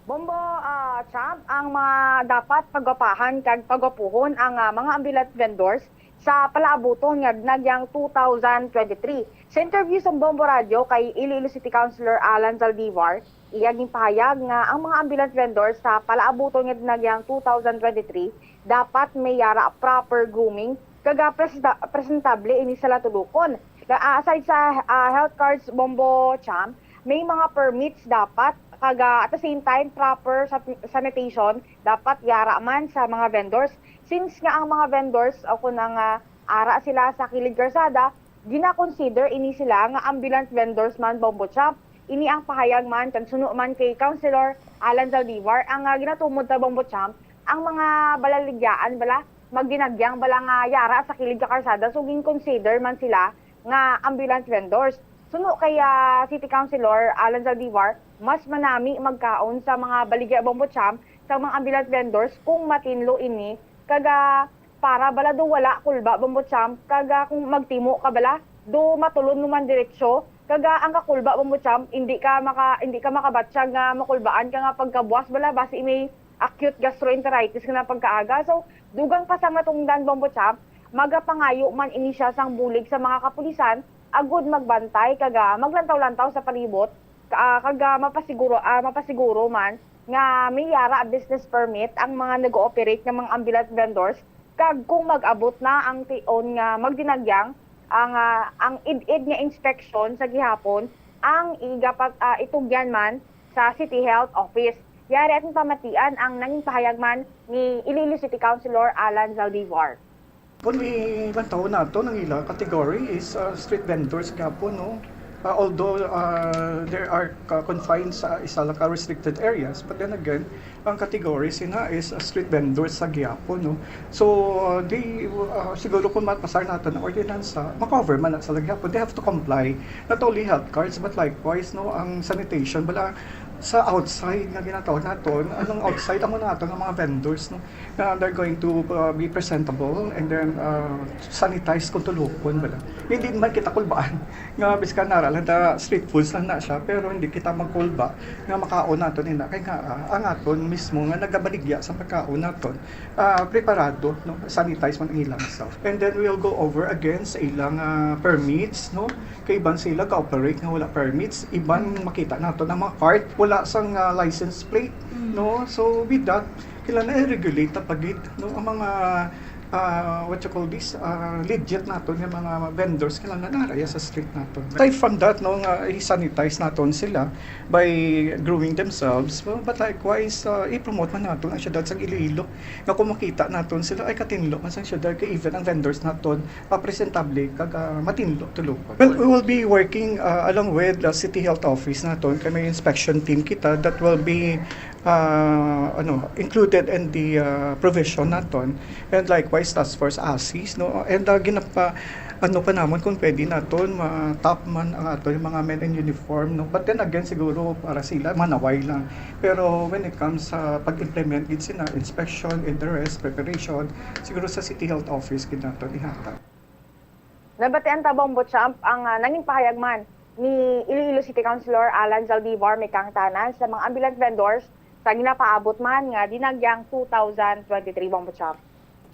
Bombo, ah, Champ, ang mga dapat pagwapahan kag pagwapuhon ang, ah, mga ambulant vendors sa palaabuton nga nagyang two thousand twenty-three. Sa interview sa Bombo Radio kay Iloilo City Councilor Alan Zaldivar, iya ginpahayag nga ang mga ambulant vendors sa palaabuton nga nagyang two thousand twenty-three dapat may yara proper grooming kag, ah, presenta-, presentable ini sa latulukon. La-, ah, aside sa, ah, health cards, Bombo Champ, may mga permits dapat kag, ah, at the same time proper san-, sanitation dapat yara man sa mga vendors. Since nga ang mga vendors o kung ang, ah, ara sila sa kilid karsada, gina-consider ini sila nga ambulant vendors man, Bombo Champ. Ini ang pahayag man kag suno man kay Councilor Alan Zaldivar, ang, ah, ginatumod ta, Bombo Champ, ang mga balaligyaan bala, magdinagyang bala nga yara sa kilid ka karsada, so gin-consider man sila nga ambulance vendors. Suno kay, ah, City Councilor Alan Zaldivar, mas manami magkaon sa mga baligya, Bombo Champ, sa mga ambulance vendors kung matinlo ini, kag, ah, para bala do wala kulba, Bombo Champ, kag, ah, kung magtimo ka bala, do matulon mo man diretsyo, kag, ah, ang kakulba, Bombo Champ, hindi ka maka-, hindi ka makabatsyag nga makulbaan ka nga pagkabuas bala, basi may acute gastroenteritis nga pagkaaga. So, dugang pa sang natungdan, Bombo Champ, magapangayo man ini siya sang bulig sa mga kapulisan, agud magbantay kag, ah, maglantaw-lantaw sa palibot, ka-, ah, kag, ah, mapasiguro, ah, mapasiguro man nga may yara business permit ang mga nag-ooperate nga mga ambulance vendors, kag kung mag-abot na ang tion nga magdinagyang ang, ah, ang id-id nga inspection sa gihapon, ang igapat-, ah, itugyan man sa City Health Office. Yari aton pamatian ang nangin pahayag man ni Iloilo City Councilor Alan Zaldivar. Kung ilantaw nato, ang ila category is, uh, street vendors gihapon, no? Uh, although, uh, there are, uh, confined sa isa lang ka restricted areas, but then again, ang category sina is, uh, street vendors sa gihapon, no? So, uh, they, uh, siguro kung mapasar nato ang ordinansa, ma-cover man na sa gihapon. They have to comply, not only health cards, but likewise, no, ang sanitation, bala sa outside nga ginatawag naton, anong outside, amo nato nga mga vendors, no? Na they're going to, uh, be presentable and then, uh, sanitize kung tulukon bala. Hindi man kita kulbaan nga biskan nara lang ta street foods lang na siya, pero hindi kita magkulba nga makaon nato nina kay nga, ah, ang aton mismo nga nagabaligya sa pagkaon naton, ah, preparado, no, sanitize man ang ilang self. And then we'll go over again sa ilang, ah, permits, no, kay iban sila ga-operate nga wala permits, iban makita nato na mga cart wala sang, ah, license plate, no? So with that, kailangan i-regulate ta pa gid, no, ang mga, ah, what you call this, ah, legit naton nga mga vendors, kailangan naraya sa street naton. Aside from that, no, nga i-sanitize naton sila by grooming themselves, but likewise, ah, i-promote man naton ang syudad sang Iloilo, nga kung makita naton sila, ay, katinlo man sang syudad, kay even ang vendors naton, ah, presentable kag, ah, matinlo tulukon. Well, we will be working, ah, along with the City Health Office naton, kay may inspection team kita that will be, ah, ano, included in the, ah, provision naton, and likewise Task Force ASIS, no? And, ah, ginapa-, ano pa namon kung pwede naton ma-top man ang aton mga men in uniform, no? But then again, siguro para sila manaway lang. Pero when it comes sa pag-implement gid sina, inspection and the rest, preparation, siguro sa City Health Office gid naton ihatag. Nabatian ta, Bombo Champ, ang, ah, nangin pahayag man ni Iloilo City Councilor Alan Zaldivar, may kaangtanan sa mga ambulance vendors sa ginapaabot man nga dinagyang two thousand twenty-three, Bombo Champ.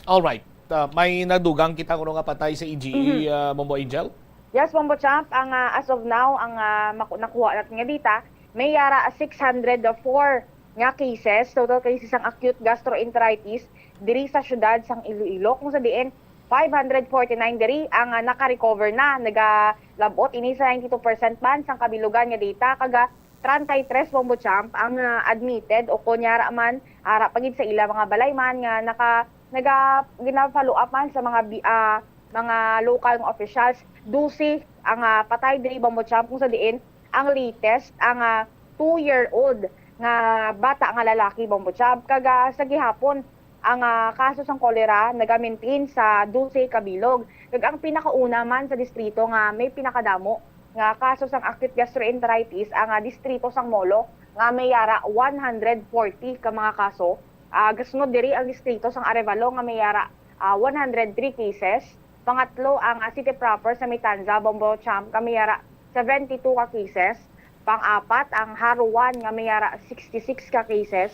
Alright. Ah, may nadugang kita kuno nga patay sa E G E, Mhm. ah, Bombo Angel? Yes, Bombo Champ, ang, ah, as of now, ang, ah, maku-, nakuha natin nga data, may yara six hundred four nga cases, total cases sang acute gastroenteritis diri sa siyudad sang Iloilo, kung sa diin five hundred forty-nine diri ang, ah, naka-recover na. Nagalab-ot ini sa ninety-two percent man sang kabilugan nga data, kag, ah, treinta y tres, Bombo Champ, ang, ah, admitted o kon yara man, ara pa gid sa ila mga balay man nga naka-, naga-, gina-follow up man sa mga bi-, ah, mga local nga officials. Dose ang, ah, patay diri, Bombo Champ, kung sa diin ang latest, ang, ah, two-year-old nga bata nga lalaki, Bombo Champ. Kag, ah, sa gihapon, ang, ah, kaso sang kolera naga-maintain sa dose ka bilog. Kag ang pinakauna man sa distrito nga may pinakadamo nga kaso sang acute gastroenteritis ang, ah, distrito sang Molo nga may yara one hundred forty ka mga kaso. Ah, gasunod diri ang distrito sang Arevalo nga may yara, ah, one hundred three cases. Pangatlo ang, ah, city proper sa Matanza, Bombo Champ, nga may yara seventy-two ka cases. Pang-apat ang Jaro one nga may yara sixty-six ka cases.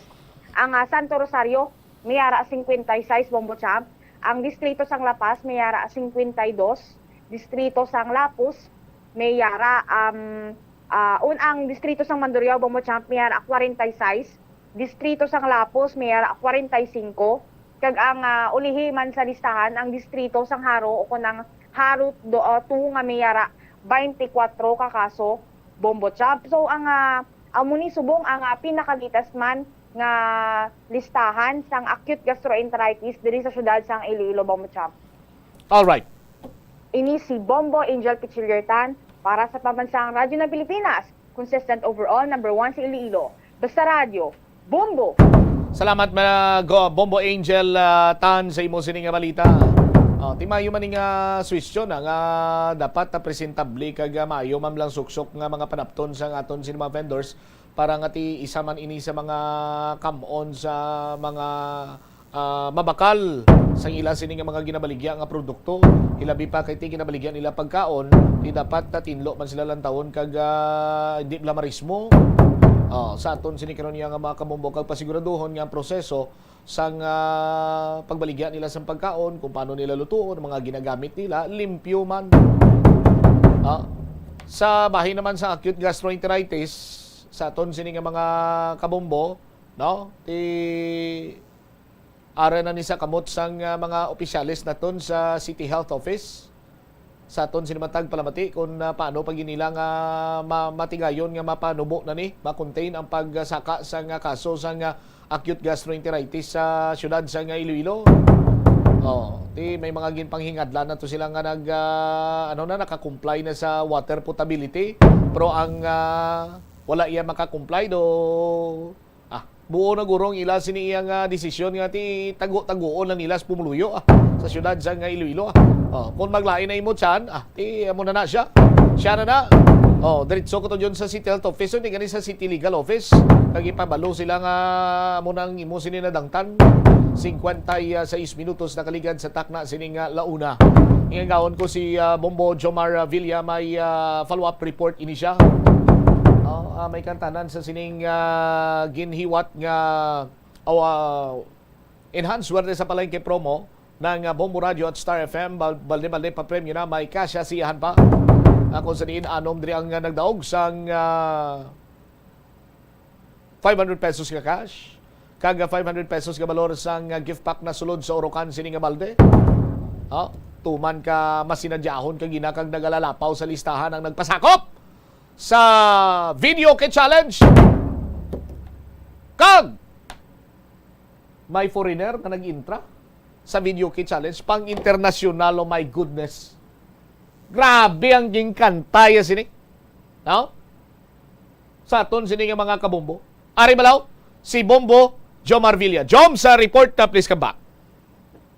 Ang, ah, Santo Rosario may yara cincuenta y seis, Bombo Champ. Ang distrito sang La Paz may yara cincuenta y dos. Distrito sang Lapuz may yara, um, ah, un-, ang distrito sang Mandurriao, Bombo Champ, may yara cuarenta y seis. Distrito sang Lapuz may yara cuarenta y cinco. Kag ang, ah, ulihi man sa listahan, ang distrito sang Jaro o kon ang Jaro do, ah, two nga may yara twenty-four ka kaso, Bombo Champ. So, ang, ah, amo ni subong ang, ah, pinaka-latest man nga listahan sang acute gastroenteritis diri sa siyudad sang Iloilo, Bombo Champ. Alright. Ini si Bombo Angel Pichillertan para sa Pambansang Radyo ng Pilipinas, Consistent overall, number one sa Iloilo. Basta Radyo, Bombo! Salamat, mga go, Bombo Angel, ah, Tan, sa imo sini nga balita. Oh, timayo man ni nga suwestyon, ah, nga dapat ta presentable kag, ah, maayo man lang suksok nga mga panapton sa aton sini mga vendors para nga ti isa man ini sa mga kam-on sa mga, ah, mabakal sang ila sini nga mga ginabaligya nga produkto. Hilabi pa kay ti ginabaligya nila pagkaon, ti dapat ta tinlo man sila lantawon kag, ah, hindi blamarismo. Oh, sa aton sini karon nga mga kabombo kag pasiguraduhon nga ang proseso sang, ah, pagbaligya nila sang pagkaon, kung paano nila lutuon, mga ginagamit nila, limpyo man. Ah, sa bahin naman sa acute gastroenteritis, sa aton sini nga mga kabombo, no? Ti ara na ni sa kamot sang, ah, mga opisyales naton sa City Health Office. Sa aton sini matag palamati kung, ah, paano pa gid nila nga ma-, matigayon nga mapanubo na ni, ma-contain ang pagsaka sang, ah, kaso sang, ah, acute gastroenteritis sa siyudad sang, ah, Iloilo. Oh, ti may mga ginpanghingadlan na to sila nga nag, ah, ano na, naka-comply na sa water potability, pero ang, ah, wala iya maka-comply do, ah, buo na guro ang ila sini iya nga desisyon nga ti tago-tagoon lang nila sa pumuluyo, ah, sa siyudad sang, ah, Iloilo, ah. Oh, kung maglain na imo tiyan, ah, ti amo na na siya. Siya na na. Oh, diretso ko to dyan sa City Health Office, hindi gani sa City Legal Office. Kag ipabalo sila nga amo nang imo sini nadangtan. Singkwenta y seis minutos nakaligad sa takna sini nga launa. Ingangawon ko si, ah, Bombo Jomar, ah, Villa, may, ah, follow-up report ini siya. Oh, ah, may kantanan sa sining, ah, ginhiwat nga, oh, ah, enhanced Swerte sa Palengke promo ng, ah, Bombo Radio at Star F M. Bal-, balde-balde pa premyo na, may kasya siyahan pa. Ako sa diin anom diri ang, ah, nagdaog sang, ah, five hundred pesos nga cash, kag five hundred pesos nga balor sang, ah, gift pack na sulod sa Orocan sini nga balde. Ha? Tuman ka masinadyahon ka gina kag nagalalapaw sa listahan ang nagpasakop sa video kit challenge. Kag may foreigner nga nag-intra sa video kit challenge, pang internasyonal, oh my goodness. Grabe ang ginkantaya sini. No? Sa aton sini nga mga kabombo. Ari balaw, si Bombo Jomar Villa. Jom, sa report na, please come back.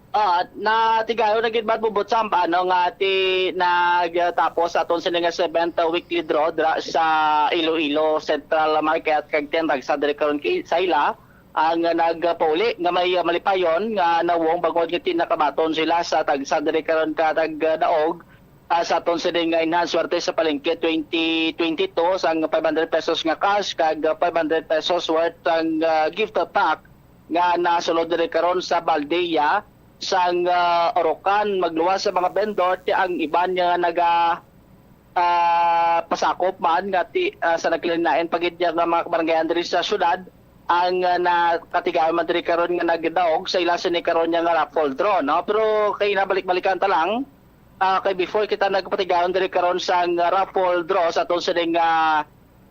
Ah, natigayon na gid man, Bubot Sam, ano nga ti nagtapos sa aton sini nga seventh weekly draw dra sa Iloilo Central Market kag tindagsa diri karon ki sa ila ang nagpauli nga may, ah, malipayon nga nawong bangod nga ti nakabaton sila sa tagsa diri karon ka tagdaog, ah, sa aton sini nga enhanced swerte sa palengke twenty twenty-two sang five hundred pesos nga cash kag, ah, five hundred pesos worth sang, ah, gift pack nga nasulod diri karon sa Baldeya sang, ah, Orocan. Magluwas sa mga vendor ti ang iban nga naga, ah, pasakop man nga ti, ah, sa nagkalain-lain pa gid nga mga kabarangayan diri sa syudad ang, ah, nakatigayon man diri karon nga nagdaog sa ila sini karon nga raffle draw, no? Pero kay nabalik-balikan ta lang, ah, kay before kita nagpatigayon diri karon sang raffle draw sa aton sining, ah,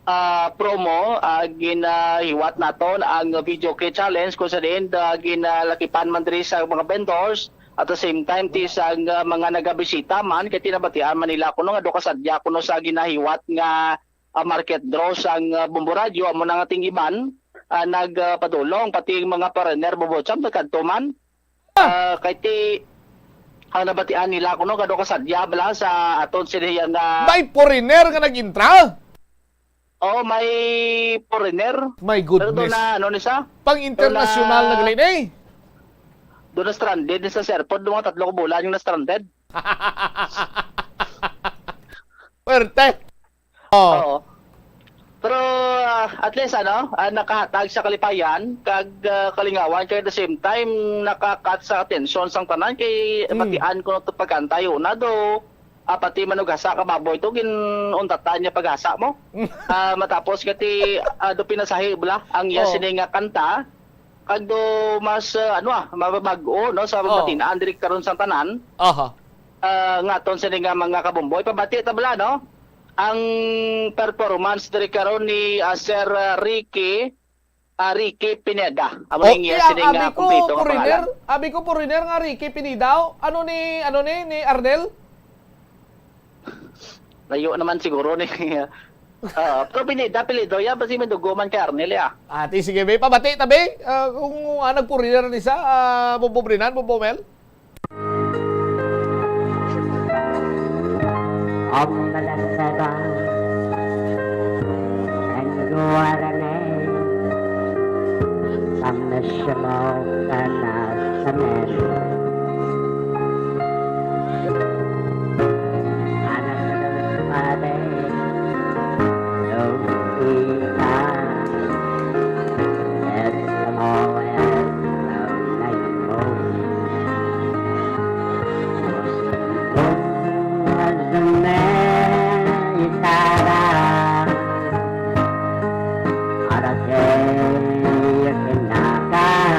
ah, promo, ah, ginahiwat naton ang video kit challenge kung sa diin, ah, ginalakipan man diri sa mga vendors at the same time ti sa, ah, mga nagabisita man kay tinabatian man nila kuno nga do kasadya kuno sa ginahiwat nga, ah, market draw sang, ah, Bombo Radyo amo na nga ting iban, ah, nagpadulong pati ang mga foreigner Bombo Cham nagkadto man. Ah, kay ti ang nabatian nila kuno kado kasadya bala sa aton sila nga May foreigner nga nag-intra? Oh, may foreigner. My Pero doon goodness. Na, ano ni sa? Pang internasyonal Pero na na- gali ni. Doon na stranded ni sa airport, doon mga tatlo ka bulan yung na-stranded. Perte. Oh. Oo. Pero ah, at least ano, ah, nakahatag sa kalipayan kag ah, kalingawan kay at the same time nakakat sa atensyon sang tanan kay Mm. batian ko to pagkantay una do ah, pati manughasa ka baboy to ginuntatan niya paghasa mo. Ah, matapos kati ah, do pinasahi bala ang iya Oo. sini nga kanta kag do mas ah, ano ah, mababag-o no sa Oo. batinaan diri karon sang tanan. Aha. Ah, nga aton sini nga mga kabomboy pabati ta bala no ang performance diri karon ni ah, Sir ah, Ricky ah, Ricky Pineda. Amo Oh, ning iya iya, sini nga abi ko kumpleto nga foreigner, pangalan. Abi ko foreigner nga Ricky Pineda. Ano ni, ano ni, ni Arnel? Layo naman siguro ni Ah, pero pinida, apelyido ya, basi may dugo man kay Arnel, ya. Ati, sige, be. Pabati ta, be. Ah, kung, ah, nagpurina rin isa, ah, Bobo Brinan, Bobo Mel. Ang balagsaga, ang guwaranan, ang nasyamaw ka na sa men. Anak ng pare, Lupita, S M O S, ang name mo. Simple as a man, Itara. Para kay kinakatawa.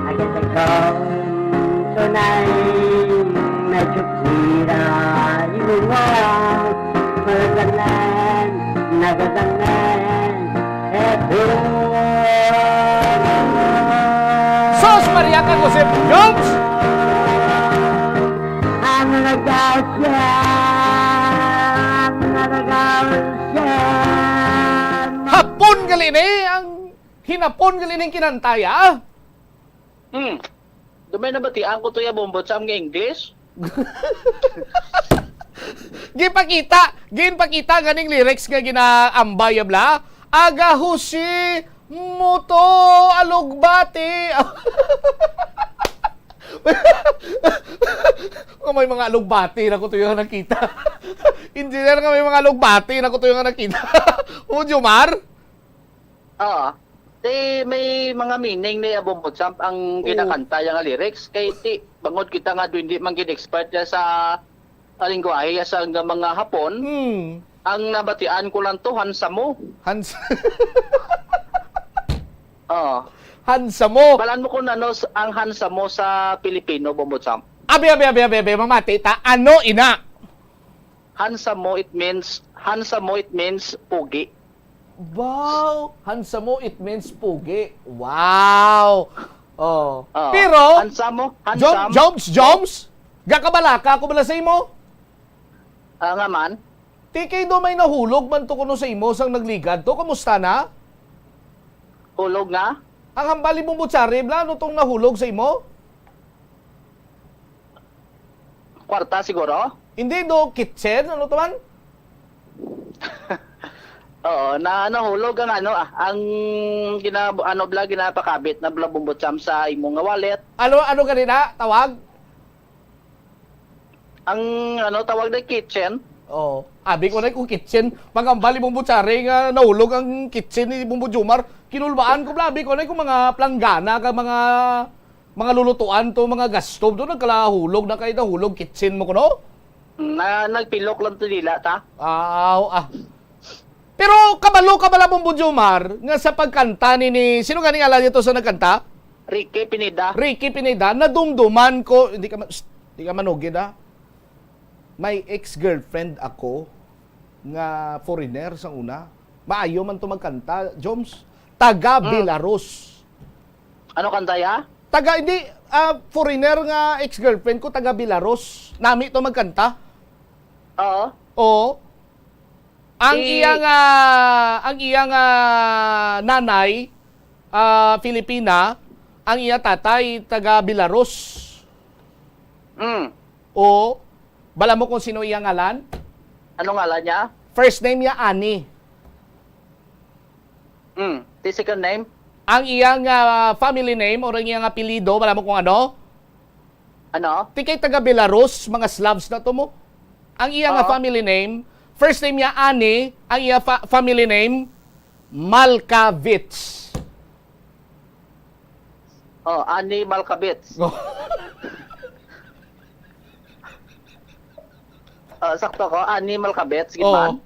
Agad ako tunay, medyo pira yung mga magalan, nagalangan, eh, oh. Sos Maria ka, Joseph Jones! Ang nagkasya, ang nagkasya. Hapon gali ni ang hinapon gali ning kinantaya. Hmm. Dumay na batian ko to ya, Bombot Sam, nga English. Gipakita, ginpakita ganing lyrics nga ginaambay ya bla. Aga Jose Moto Alugbati. Nga may mga alugbati na ko to yung nakita. Engineer, nga may mga alugbati na ko to yung nakita. O, Jomar? Oo. Ti, may mga meaning ni Abong Botsap ang Oh. ginakanta ya nga lyrics. Kay ti, bangod kita nga hindi man gid expert ya sa, sa lingwahe ya sa nga mga Hapon, Hmm. ang nabatian ko lang to, hansamo. Hans- Oo. Hansamo. Balaan mo kung ano s-, ang hansamo sa Pilipino, Abong Botsap. Abi, abi, abi, abi, abi, mamati ta. Ano ina? Hansamo, it means, hansamo, it means pogi. Wow! Hansamo, it means pogi. Wow! Oh. Oo. Pero, Hansamo, Jom-, hansamo. Joms, Joms, gakabalaka ako bala sa imo? Ah, nga man? Ti kay do may nahulog man to kuno sa imo sang nagligad to. Kamusta na? Hulog nga? Ang hambal ni Bumbutsari, bla, ano tong nahulog sa imo? Kwarta siguro? Hindi, do kitchen, ano to man? Oo, na nahulog ang ano, ah, ang gina-, ano, bla, ginapakabit na, bla, Bumbutsam sa imo nga wallet. Ano, ano ganina? Tawag? Ang, ano, tawag na kitchen? Oo. Abi ko na kung kitchen. Pag-ambal ni Bumbutsari nga nahulog ang kitchen ni Bumbo Jomar, kinulbaan ko, bla, abi ko na kung mga planggana ka, mga, mga lulutuan to, mga gas stove to, nagkalahulog na kayo, nahulog kitchen mo kuno? Na, nagpilok lang to dila, ta? Aw, ah. Pero kabalo ka bala, Bumbo Jomar, nga sa pagkanta ni, ni, sino gani ngalan niya to sa nagkanta? Ricky Pineda. Ricky Pineda, nadumduman ko, hindi ka ma-, shh, hindi ka manugid, ah. May ex-girlfriend ako nga foreigner sa una. Maayo man to magkanta, Joms. Taga Hmm. Belarus. Ano kanta ya? Taga, hindi, ah, foreigner nga ex-girlfriend ko, taga Belarus. Nami to magkanta. Oo. Oo. Ang Si iya nga, ang iya nga nanay, ah, Filipina, ang iya tatay taga Belarus. Mm. O, bala mo kung sino iya ngalan? Ano ngalan niya? First name niya Ani. Mm. The second name? Ang iya nga family name or ang iya nga apelyido, bala mo kung ano? Ano? Ti kay taga Belarus, mga Slavs na to mo. Ang iya nga Oo. family name, first name niya Ani, ang iya fa-, family name, Malkavitz. Oh, Ani Malkavitz. Oh. Ah, sakto ko, Ani Malkavitz, gid Oo. man.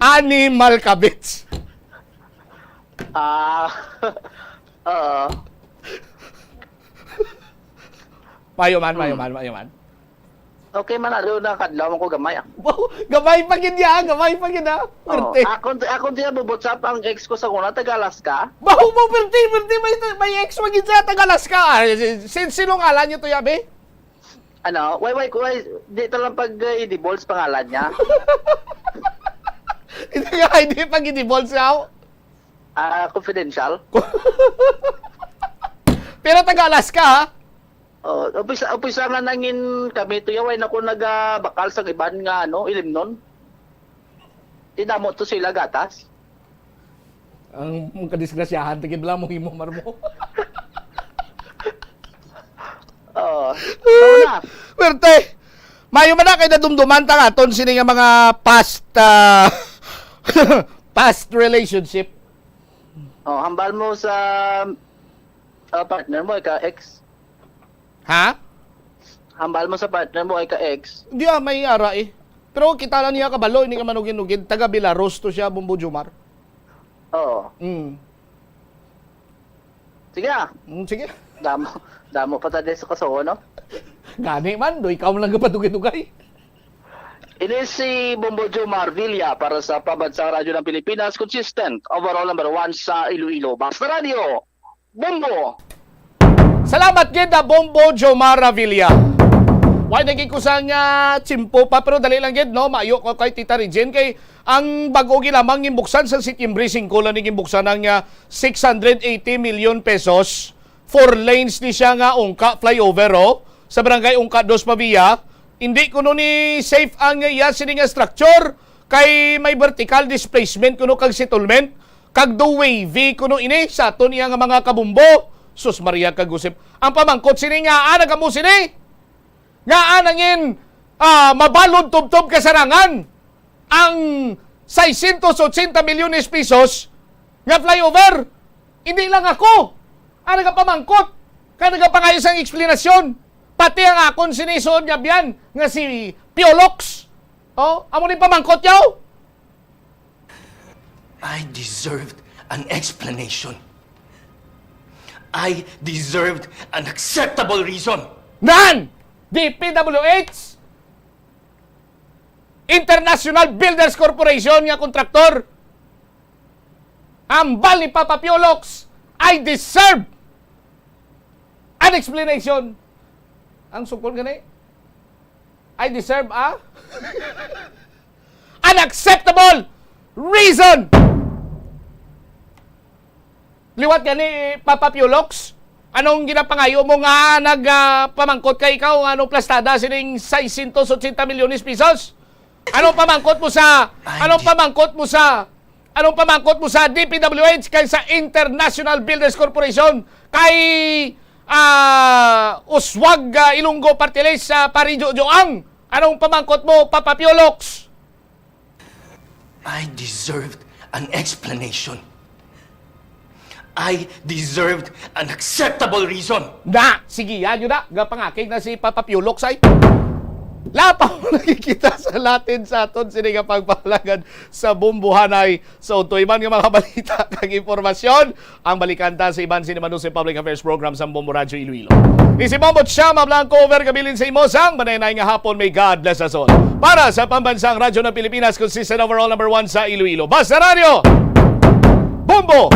Ani Malkavitz. Ah, oo. Mayo man, mayo Hmm. man, mayo man. Okay man, alo na, kadlaw man ko gamay, ah. Wow, gamay pa gid niya, gamay pa gid, ah. Oo. Pwerte. Akon, akon siya bubutsap ang ex ko sa una, taga Alaska. Wow, wow, pwerte, pwerte, may, may ex pa gid siya, taga Alaska. Ah, sin-, sino ngalan niyo to, yabi? Ano? Why, why, why? Di ta lang pag, uh, i-divulge pangalan niya. Hindi nga, hindi pag i-divulge nga. Ah, confidential. Pero taga Alaska, ha? Oh, upisa, upisa nga nangin kami to, yaway na ko nagabakal sang iban nga, ano, ilimnon. Tinamo to sila gatas. Ang kadisgrasyahan, tigid lang mo himo, Marmo. Oh. So na. Perte, mayo man na kay nadumduman ta nga aton sini nga mga past, ah, past relationship. Oh, hambal mo sa, ah, partner mo, ika ex. Ha? Hambal mo sa partner mo, ika ex. Di ah, may ara eh. Pero kita lang niya kabalo, hindi ka manugin-ugin. Taga Belarus to siya, Bombo Jomar. Oo. Mm. Sige ah. Mm, sige. Damo, damo pa ta sa Kosovo, no? Gani man, do ikaw lang kapatugay-tugay. Ini si Bombo Jomar Villa para sa Pambansang Radyo ng Pilipinas, consistent, overall number one sa Iloilo. Basta Radio, Bombo! Salamat gid na Bombo Jomar Villa. Why naging kusang nga tsimpo pa, pero dali lang gid, no? Maayo ko kay Tita Regine kay ang bag-o gilamang gimbuksan sa Setyembre singko lang ni gimbuksan ang, ah, six hundred eighty million pesos. Four lanes ni siya nga Ungka flyover, oh, sa barangay Ungka dos Pavia. Hindi kuno ni safe ang iya sini nga structure kay may vertical displacement kuno kag settlement kag do wavy kuno ini sa aton iya nga mga kabumbo. Sus Maria kag Josep. Ang pamangkot sini nga ana kamo sini? Nga anangin, ah, mabalod tubtob kasarangan ang seiscientos ochenta milyones pesos nga flyover. Hindi lang ako ang nagapamangkot, kag nagapangayo sang eksplanasyon. Pati ang akon sini suod nga biyan nga si Piolox. Oh, amo ni pamangkot yaw. I deserved an explanation. I deserved an acceptable reason. Nan! D P W H, International Builders Corporation nga kontraktor. Hambal ni Papa Piolox, I deserve an explanation. Ang sukol gani, I deserve a an acceptable reason. Liwat gani, Papa Piolox, anong ginapangayo mo nga nagpamangkot kay ikaw nga anong plastada sining seiscientos ochenta milyones pesos? Anong pamangkot mo sa anong pamangkot mo sa anong pamangkot mo sa D P W H kay sa International Builders Corporation kay, ah, Uswag, ah, Ilonggo Party List sa Parijo Joang? Anong pamangkot mo, Papa Piolox? I deserved an explanation. I deserved an acceptable reason. Na, sige, yan yun na. Gapangakig na si Papa Piolox ay. Lapaw lagi kita sa latin sa aton sini nga pagpahalagan sa Bombohanay. So, tuiman nga mga balita kag impormasyon, ang balikan ta sa iban sini Manusay Public Affairs Program sa Bombo Radyo Iloilo. Ni si Bombo Chama Blanco, over kabilin sa imo sang manay-nay nga hapon. May God bless us all. Para sa Pambansang Radyo ng Pilipinas, consistent overall number one sa Iloilo. Basta Radyo! Bombo!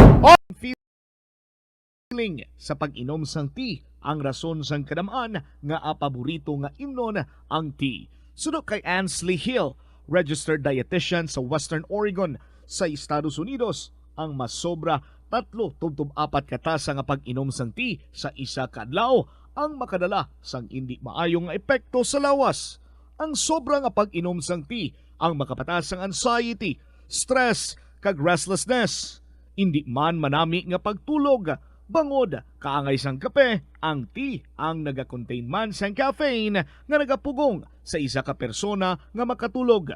Feeling sa pag-inom sang tea ang rason sang kadam-an nga paborito nga imnon ang tea. Suno kay Ansley Hill, registered dietitian sa Western Oregon sa Estados Unidos, ang masobra tatlo tubtob apat ka tasa nga pag-inom sang tea sa isa ka adlaw ang makadala sang indi maayo nga epekto sa lawas. Ang sobra nga pag-inom sang tea ang makapataas sang anxiety, stress, kag restlessness. Indi man manami nga pagtulog, bangod kaangay sang kape, ang tea ang nagakontain man sang caffeine nga nagapugong sa isa ka persona nga makatulog.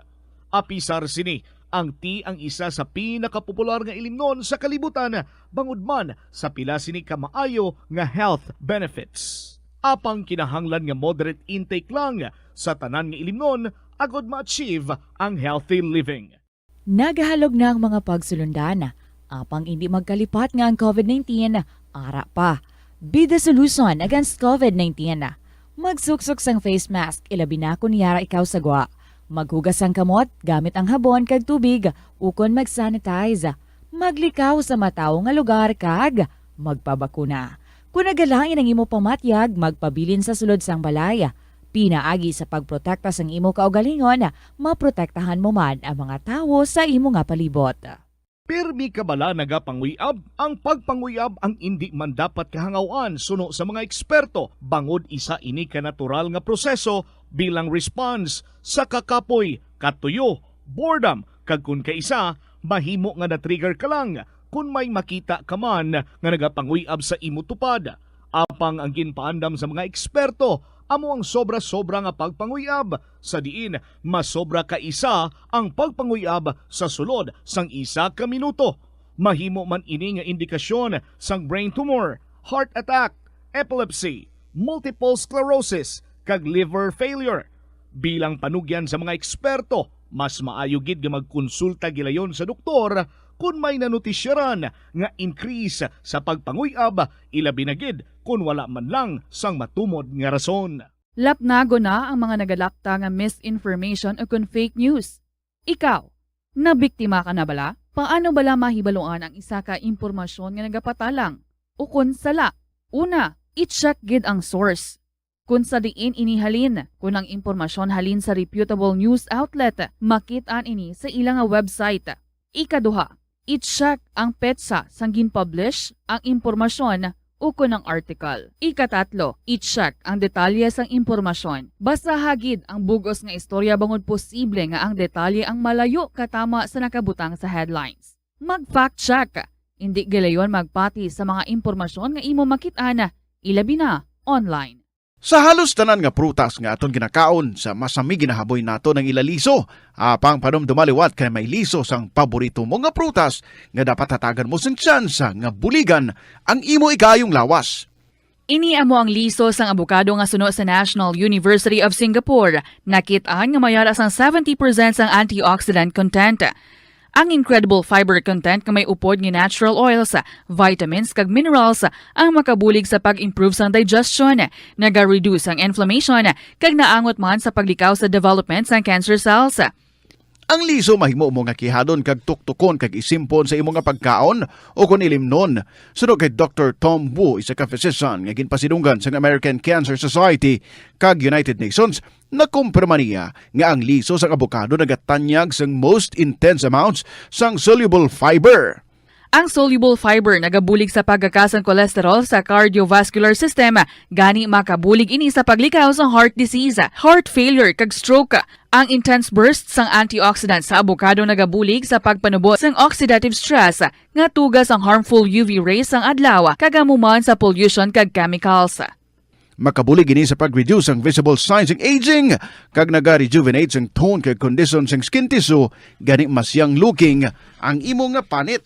Apisar sini, ang tea ang isa sa pinakapopular nga ilimnon sa kalibutan, bangod man sa pila sini ka maayo nga health benefits. Apang kinahanglan nga moderate intake lang sa tanan nga ilimnon agod ma-achieve ang healthy living. Nagahalog na ang mga pagsulundan, apang indi magkalipat nga ang COVID nineteen ara pa. Be the solution against COVID nineteen. Magsuksok sang face mask, ilabi na kon yara ikaw sa gwa. Maghugas sang kamot gamit ang habon kag tubig ukon mag-sanitize. Maglikaw sa matawo nga lugar kag magpabakuna. Kon nagalain ang imo pamatyag, magpabilin sa sulod sang balay. Pinaagi sa pagprotekta sang imo kaugalingon, maprotektahan mo man ang mga tawo sa imo nga palibot. Pirmi ka bala nagapanguyab? Ang pagpanguyab ang indi man dapat kahangawan suno sa mga eksperto, bangod isa ini ka natural nga proseso bilang response sa kakapoy, katuyo, boredom, kag kon kaisa, mahimo nga na-trigger ka lang kon may makita ka man nga nagapanguyab sa imo tupad. Apang ang ginpaandam sa mga eksperto amo ang sobra-sobra nga pagpanguyab, sa diin masobra ka isa ang pagpanguyab sa sulod sang isa ka minuto. Mahimo man ini nga indikasyon sang brain tumor, heart attack, epilepsy, multiple sclerosis, kag liver failure. Bilang panugyan sa mga eksperto, mas maayo gid nga magkonsulta gilayon sa doktor kon may nanutisyaran nga increase sa pagpanguyab, ilabi na gid kon wala man lang sang matumod nga rason. Lapnagon na ang mga nagalapta nga misinformation o kon fake news. Ikaw, nabiktima ka na bala? Paano bala mahibaluan ang isa ka impormasyon nga nagapatalang o kon sala? Una, i-check gid ang source. Kon sa diin ini halin, kon ang impormasyon halin sa reputable news outlet, makit-an ini sa ila nga website. Ikaduha, i-check ang petsa sang gin-publish ang impormasyon ukon ang article. Ikatatlo, i-check ang detalye sang impormasyon. Basaha gid ang bug-os nga istorya bangod posible nga ang detalye ang malayo katama sa nakabutang sa headlines. Mag-fact check. Indi gilayon magpati sa mga impormasyon nga imo makit-an, ilabi na online. Sa halos tanan nga prutas nga aton ginakaon, sa masami ginahaboy naton ang ila liso. Apang panumduma liwat kay may liso sang paborito mo nga prutas nga dapat hatagan mo sing tsansa nga buligan ang imo ikaayong lawas. Ini amo ang liso sang abokado nga suno sa National University of Singapore. Nakit-an nga may ara sang seventy percent sang antioxidant content. Ang incredible fiber content nga may upod nga natural oils, vitamins, kag minerals ang makabulig sa pag-improve sang digestion, naga-reduce ang inflammation, kag naangot man sa paglikaw sa development sang cancer cells. Ang liso mahimo mo nga kihadon kag tuktukon kag isimpon sa imo nga pagkaon o kon ilimnon. Suno kay Doktor Tom Wu, isa ka physician nga ginpasidunggan sang American Cancer Society kag United Nations, nakumpirma niya nga ang liso sang abokado nagatanyag sang most intense amounts sang soluble fiber. Ang soluble fiber nagabulig sa pagkaka sang cholesterol sa cardiovascular system, gani makabulig ini sa paglikaw sa heart disease, heart failure, kag stroke. Ang intense burst sang antioxidant sa abokado nagabulig sa pagpanubo sang oxidative stress nga tuga sang harmful U V rays sang adlaw, kag amo man sa pollution kag chemicals. Makabulig ini sa pag-reduce sang visible signs sang aging, kag naga-rejuvenate sang tone kag kondisyon sang skin tissue, gani mas young looking ang imo nga panit.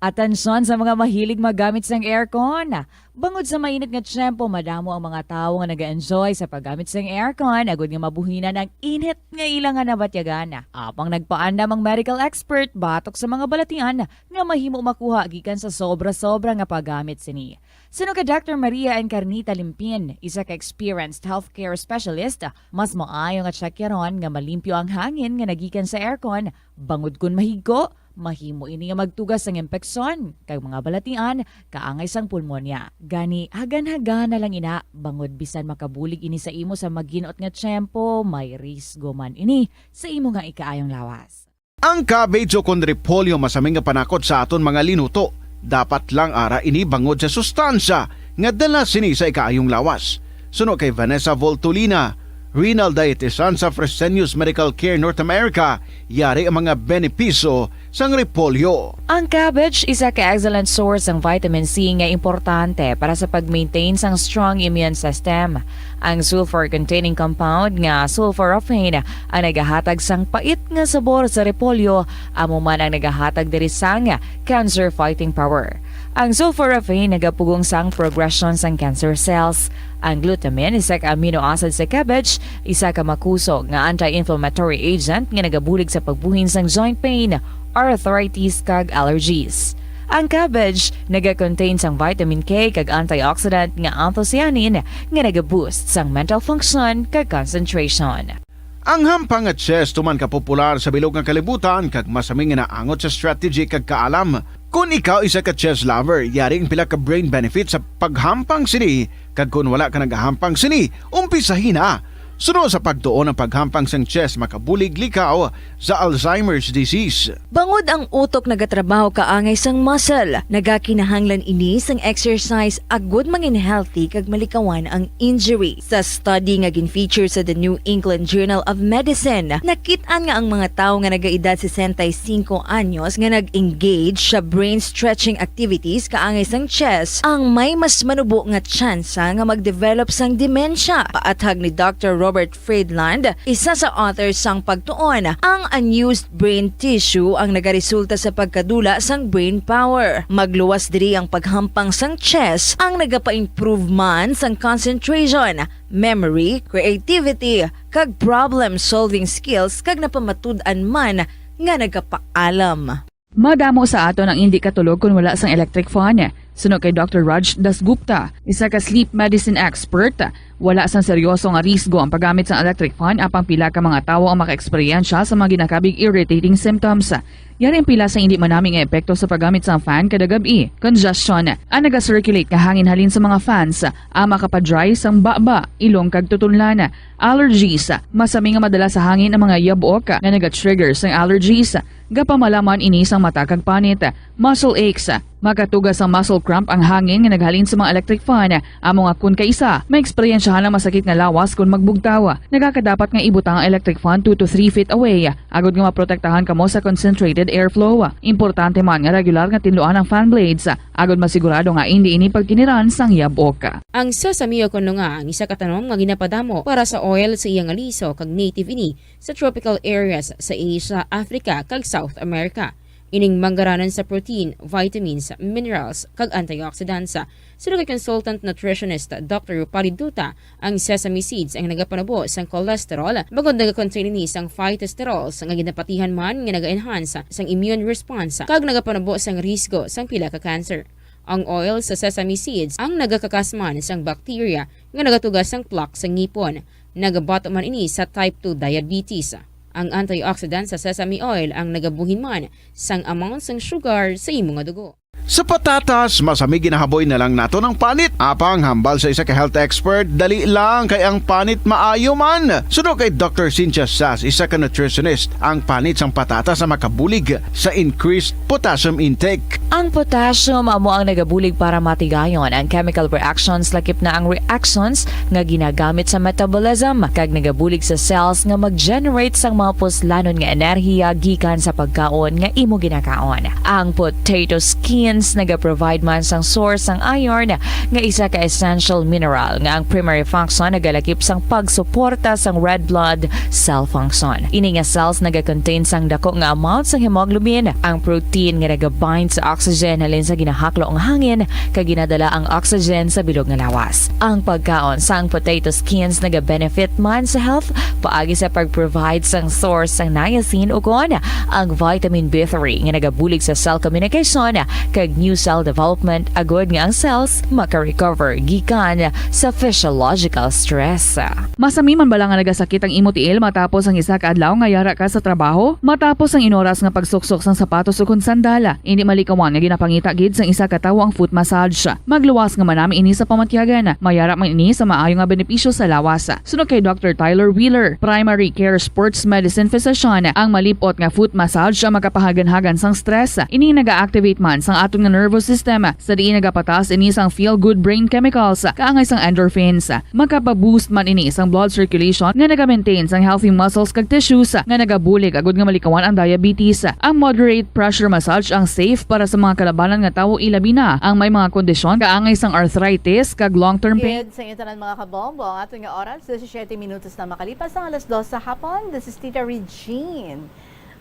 Atensyon sa mga mahilig magamit sang aircon. Bangod sa mainit nga tiyempo, madamo ang mga tawo nga naga-enjoy sa paggamit sang aircon, agud nga mabuhinan ang init nga ila nga nabatyagan. Apang nagpaandam ang medical expert batok sa mga balatian nga mahimo makuha gikan sa sobra-sobra nga paggamit sini. Suno kay Doctor Maria Encarnita Limpin, isa ka experienced healthcare specialist, mas maayo nga tsekyaron nga malimpyo ang hangin nga nagikan sa aircon, bangod kon mahigko, mahimo ini nga magtuga sang impeksyon kag mga balatian kaangay sang pulmonya. Gani, hagan-hagan na lang ina, bangod bisan makabulig ini sa imo sa maginot nga tiyempo, may risgo man ini sa imo nga ikaayong lawas. Ang cabbage o kon repolyo masami nga panakot sa aton mga linuto. Dapat lang ara ini bangod sa sustansya nga dala sini sa ikaayong lawas. Suno kay Vanessa Voltolina, renal dietitian sa Fresenius Medical Care North America, yari ang mga benepisyo sang repolyo. Ang cabbage isa ka excellent source sang vitamin C nga importante para sa pag-maintain sang strong immune system. Ang sulfur-containing compound nga sulforaphane ang nagahatag sang pait nga sabor sa repolyo, amo man ang nagahatag diri sang cancer-fighting power. Ang sulforaphane nagapugong sang progression sang cancer cells. Ang glutamine, isa ka amino acid sa cabbage, isa ka makusog nga anti-inflammatory agent nga nagabulig sa pagbuhin sang joint pain, arthritis, kag allergies. Ang cabbage naga-contain sang vitamin K kag antioxidant nga anthocyanin nga naga-boost sang mental function kag concentration. Ang hampang nga chess tuman ka popular sa bilog nga kalibutan kag masami nga naangot sa strategy kag kaalam. Kon ikaw isa ka chess lover, yari ang pila ka brain benefits sa paghampang sini, kag kon wala ka nagahampang sini, umpisahi na. Suno sa pagtuon, ang paghampang sang chess makabulig likaw sa Alzheimer's disease. Bangod ang utok nagatrabaho kaangay sang muscle, nagakinahanglan ini sang exercise agud mangin healthy kag malikawan ang injury. Sa study nga gin-feature sa The New England Journal of Medicine, nakit-an nga ang mga tawo nga nagaedad sesenta y cinco anyos nga nag-engage sa brain stretching activities kaangay sang chess ang may mas manubo nga tsansa nga mag-develop sang demensya. Paathag ni Doctor Robert Friedland, isa sa author sang pagtuon, ang unused brain tissue ang nagaresulta sa pagkadula sang brain power. Magluwas diri ang paghampang sang chess ang nagapa-improve man sang concentration, memory, creativity, kag problem-solving skills, kag napamatud-an man nga nagapaalam. Madamo sa aton ang indi katulog kon wala sang electric fan. Suno kay Doctor Raj Dasgupta, isa ka sleep medicine expert, wala sang seryoso nga risgo ang paggamit sang electric fan, apang pila ka mga tawo ang makaeksperyensya sa mga ginakabig irritating symptoms. Yari ang pila sa indi manami nga epekto sa paggamit sang fan kada gab-i. Congestion. Ang naga-circulate nga hangin halin sa mga fans ang makapa-dry sang baba, ilong kag tutunlan. Allergies. Masami nga madala sa hangin ang mga yabok nga naga-trigger sang allergies. Gapamalaman ini sang mata kag panit. Muscle aches. Makatuga sang muscle cramp ang hangin nga naghalin sa mga electric fan. Amo nga kon kaisa, maeksperiensyahan ang masakit nga lawas kon magbugtaw. Nagakadapat nga ibutang ang electric fan two to three feet away, agud nga maprotektahan kamo sa concentrated airflow. Importante man nga regular nga tinluan ang fan blades, agud masigurado nga indi ini pagkiniran sang yabok. Ang sesame o kon lunga ang isa ka tanom nga ginapadamo para sa oil sa iya nga liso, kag native ini sa tropical areas sa Asia, Africa, kag South America. Ining manggaranan sa protein, vitamins, minerals, kag antioxidants. Suno kay consultant nutritionist Doctor Rupali Duta, ang sesame seeds ang nagapanubo sang cholesterol, bangod nagakontain ini sang phytosterols nga ginapatihan man nga naga-enhance sang immune response kag nagapanubo sang risgo sang pila ka cancer. Ang oil sa sesame seeds ang nagakakas man sang bacteria nga nagatuga sang plaque sa ngipon. Nagabato man ini sa type two diabetes. Ang antioxidant sa sesame oil ang nagabuhin man sang amount sang sugar sa imo nga dugo. Sa patatas, masami ginahaboy na lang naton ang panit. Apang hambal sa isa ka health expert, dali lang kay ang panit maayo man. Suno kay Doctor Cynthia Sas, isa ka nutritionist, ang panit sang patatas ang makabulig sa increased potassium intake. Ang potassium amo ang nagabulig para matigayon ang chemical reactions, lakip na ang reactions nga ginagamit sa metabolism, kag nagabulig sa cells nga mag-generate sang mga puslanon nga enerhiya gikan sa pagkaon nga imo ginakaon. Ang potato skins nagaprovide man sang source sang iron, nga isa ka essential mineral nga ang primary function nagalakip sang pagsuporta sang red blood cell function. Ini nga cells nagakontain sang dako nga amount sang hemoglobin, ang protein nga nagabind sa oxygen halin sa ginahaklo nga hangin kag ginadala ang oxygen sa bilog nga lawas. Ang pagkaon sang potato skins nagabenefit man sa health paagi sa pag-provide sang source sang niacin ukon ang vitamin B three nga nagabulig sa cell communication kag new cell development, agud nga ang cells maka-recover gikan sa physiological stress. Masami man bala nga nagasakit ang imo tiil matapos ang isa ka adlaw nga yara ka sa trabaho? Matapos ang inoras nga pagsuksok sang sapatos ukon sandal, indi malikawan nga ginapangita gid sang isa ka tawo ang foot massage. Magluwas nga manami ini sa pamatyagan. Mayara man ini sa maayo nga benepisyo sa lawas. Suno kay Doctor Tyler Wheeler, primary care sports medicine physician, ang malip-ot nga foot massage ang makapahaganhagan sang stress. Ini naga-activate man sang aton nga nervous system, sa diin nagapataas ini sang feel-good brain chemicals kaangay sang endorphins. Makapa-boost man ini sang blood circulation nga naga-maintain sang healthy muscles kag tissues nga nagabulig agud nga malikawan ang diabetes. Ang moderate pressure massage ang safe para sa mga kalabanan nga tawo, ilabi na ang may mga kondisyon kaangay sang arthritis kag long-term pain. Good sa inyo tanan, mga kabombo. Ang aton nga oras, disisiete minutos na makalipas ang alas dos sa hapon. This is Tita Regine.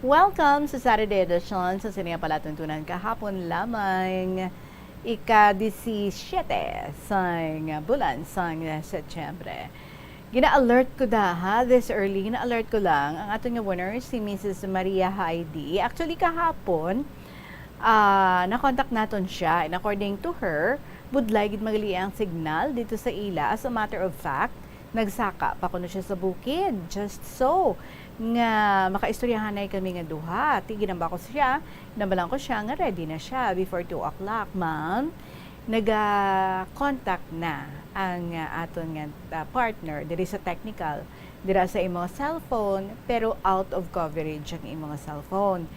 Welcome sa Saturday edition sa sini nga palatuntunan kahapon lamang, ika-disisiete sang bulan sang Setyembre. Gina-alert ko da, ha, this early, gina-alert ko lang ang aton nga winner, si Missus Maria Heidi. Actually, kahapon, ah, na-contact naton siya, and according to her, budlay gid magali ang signal dito sa ila. As a matter of fact, nagsaka pa kuno siya sa bukid. Just so nga makaistoryahanay kami nga duha. Ti, ginamba ko siya, ginambalan ko siya nga ready na siya before two o'clock, ma'am. Naga-contact na ang, ah, aton nga, ah, partner diri sa technical, dira sa imo cellphone, pero out of coverage ang imo nga cellphone.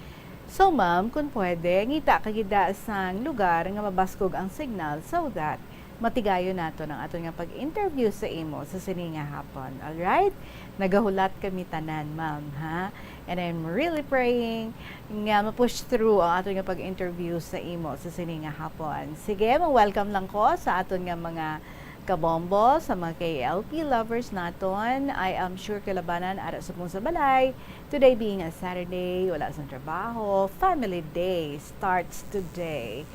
So, ma'am, kung pwede, ngita ka gid sang lugar nga mabaskog ang signal so that matigayon naton ang aton nga pag-interview sa imo sa sini nga hapon. Alright? Nagahulat kami tanan, ma'am, ha? And I'm really praying nga ma-push through ang aton nga pag-interview sa imo sa sini nga hapon. Sige, ma-welcome lang ko sa aton nga mga kabombo, sa mga K L P lovers naton. I am sure kalabanan ara subong sa balay. Today being a Saturday, wala sang trabaho. Family day starts today.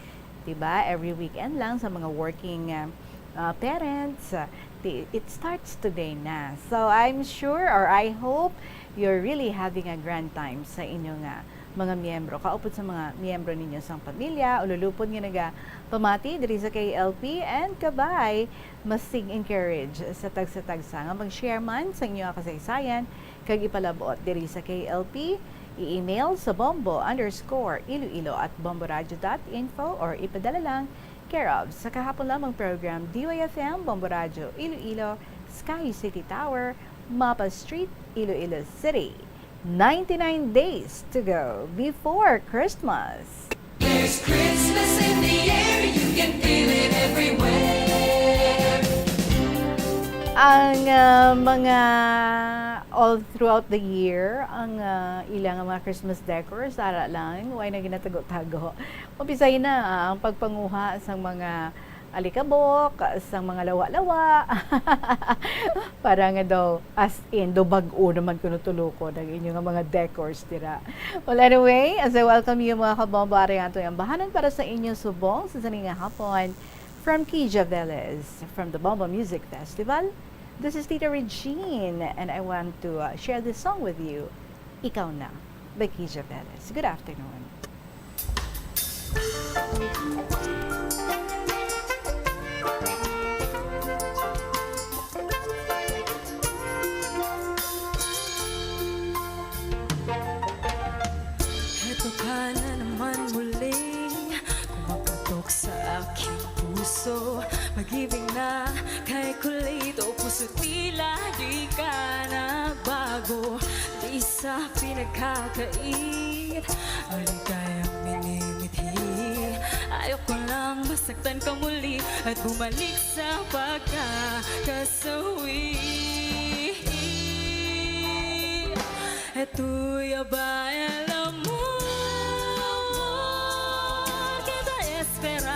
Diba? Every weekend lang sa mga working, uh, uh, parents, uh, di-, it starts today na. So, I'm sure or I hope you're really having a grand time sa inyo nga mga miyembro. Kaupod sa mga miyembro ninyo sang pamilya, ululupon nga nagapamati diri sa K L P, and kabay, masig encourage sa tagsa-tagsa nga mag-share man sa inyo nga kasaysayan kag ipalabot diri sa K L P, i-email sa bombo underscore iloilo at bomboradio dot info or ipadala lang care of sa kahapon lamang program, D Y F M, Bombo Radyo, Iloilo, Sky City Tower, Mapa Street, Iloilo City. Ninety-nine days to go before Christmas. There's Christmas in the air, you can feel it everywhere. Ang, ah, mga all throughout the year, ang, ah, ilang mga Christmas decors, ara lang, way na ginatago-tago. Umpisahi na, ah, ang pagpanguha sang mga alikabok, sang mga lawa-lawa. Para nga daw, as in, daw bag-o naman kuno tulukon ang inyo nga mga decors dira. Well, anyway, as I welcome you, mga kabombo, ari ang aton ambahanan para sa inyo subong sa sini nga hapon. From Kija Velez, from the Bombo Music Festival, this is Tita Regine, and I want to, uh, share this song with you, Ikaw Na, by Kija Velez. Good afternoon. Heto ka na naman muli, kumatok sa aking puso. Pag-ibig na kay kulit, o puso, tila di ka nagbago. Di sa pinagkakait, maligayang minimithi. Ayoko lang masaktan ka muli at bumalik sa pagkakasawi. Es tuyo ba el amor que te espera?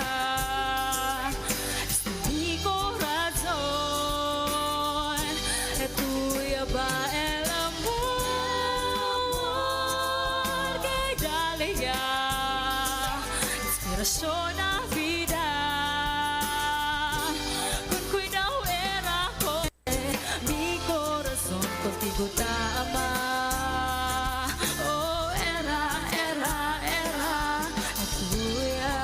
Este mi corazón. Es tuyo ba el amor que dale ya inspiración a vida? Con cuidado era con mi corazón contigo ta ama. Oh, era, era, era, es tuya.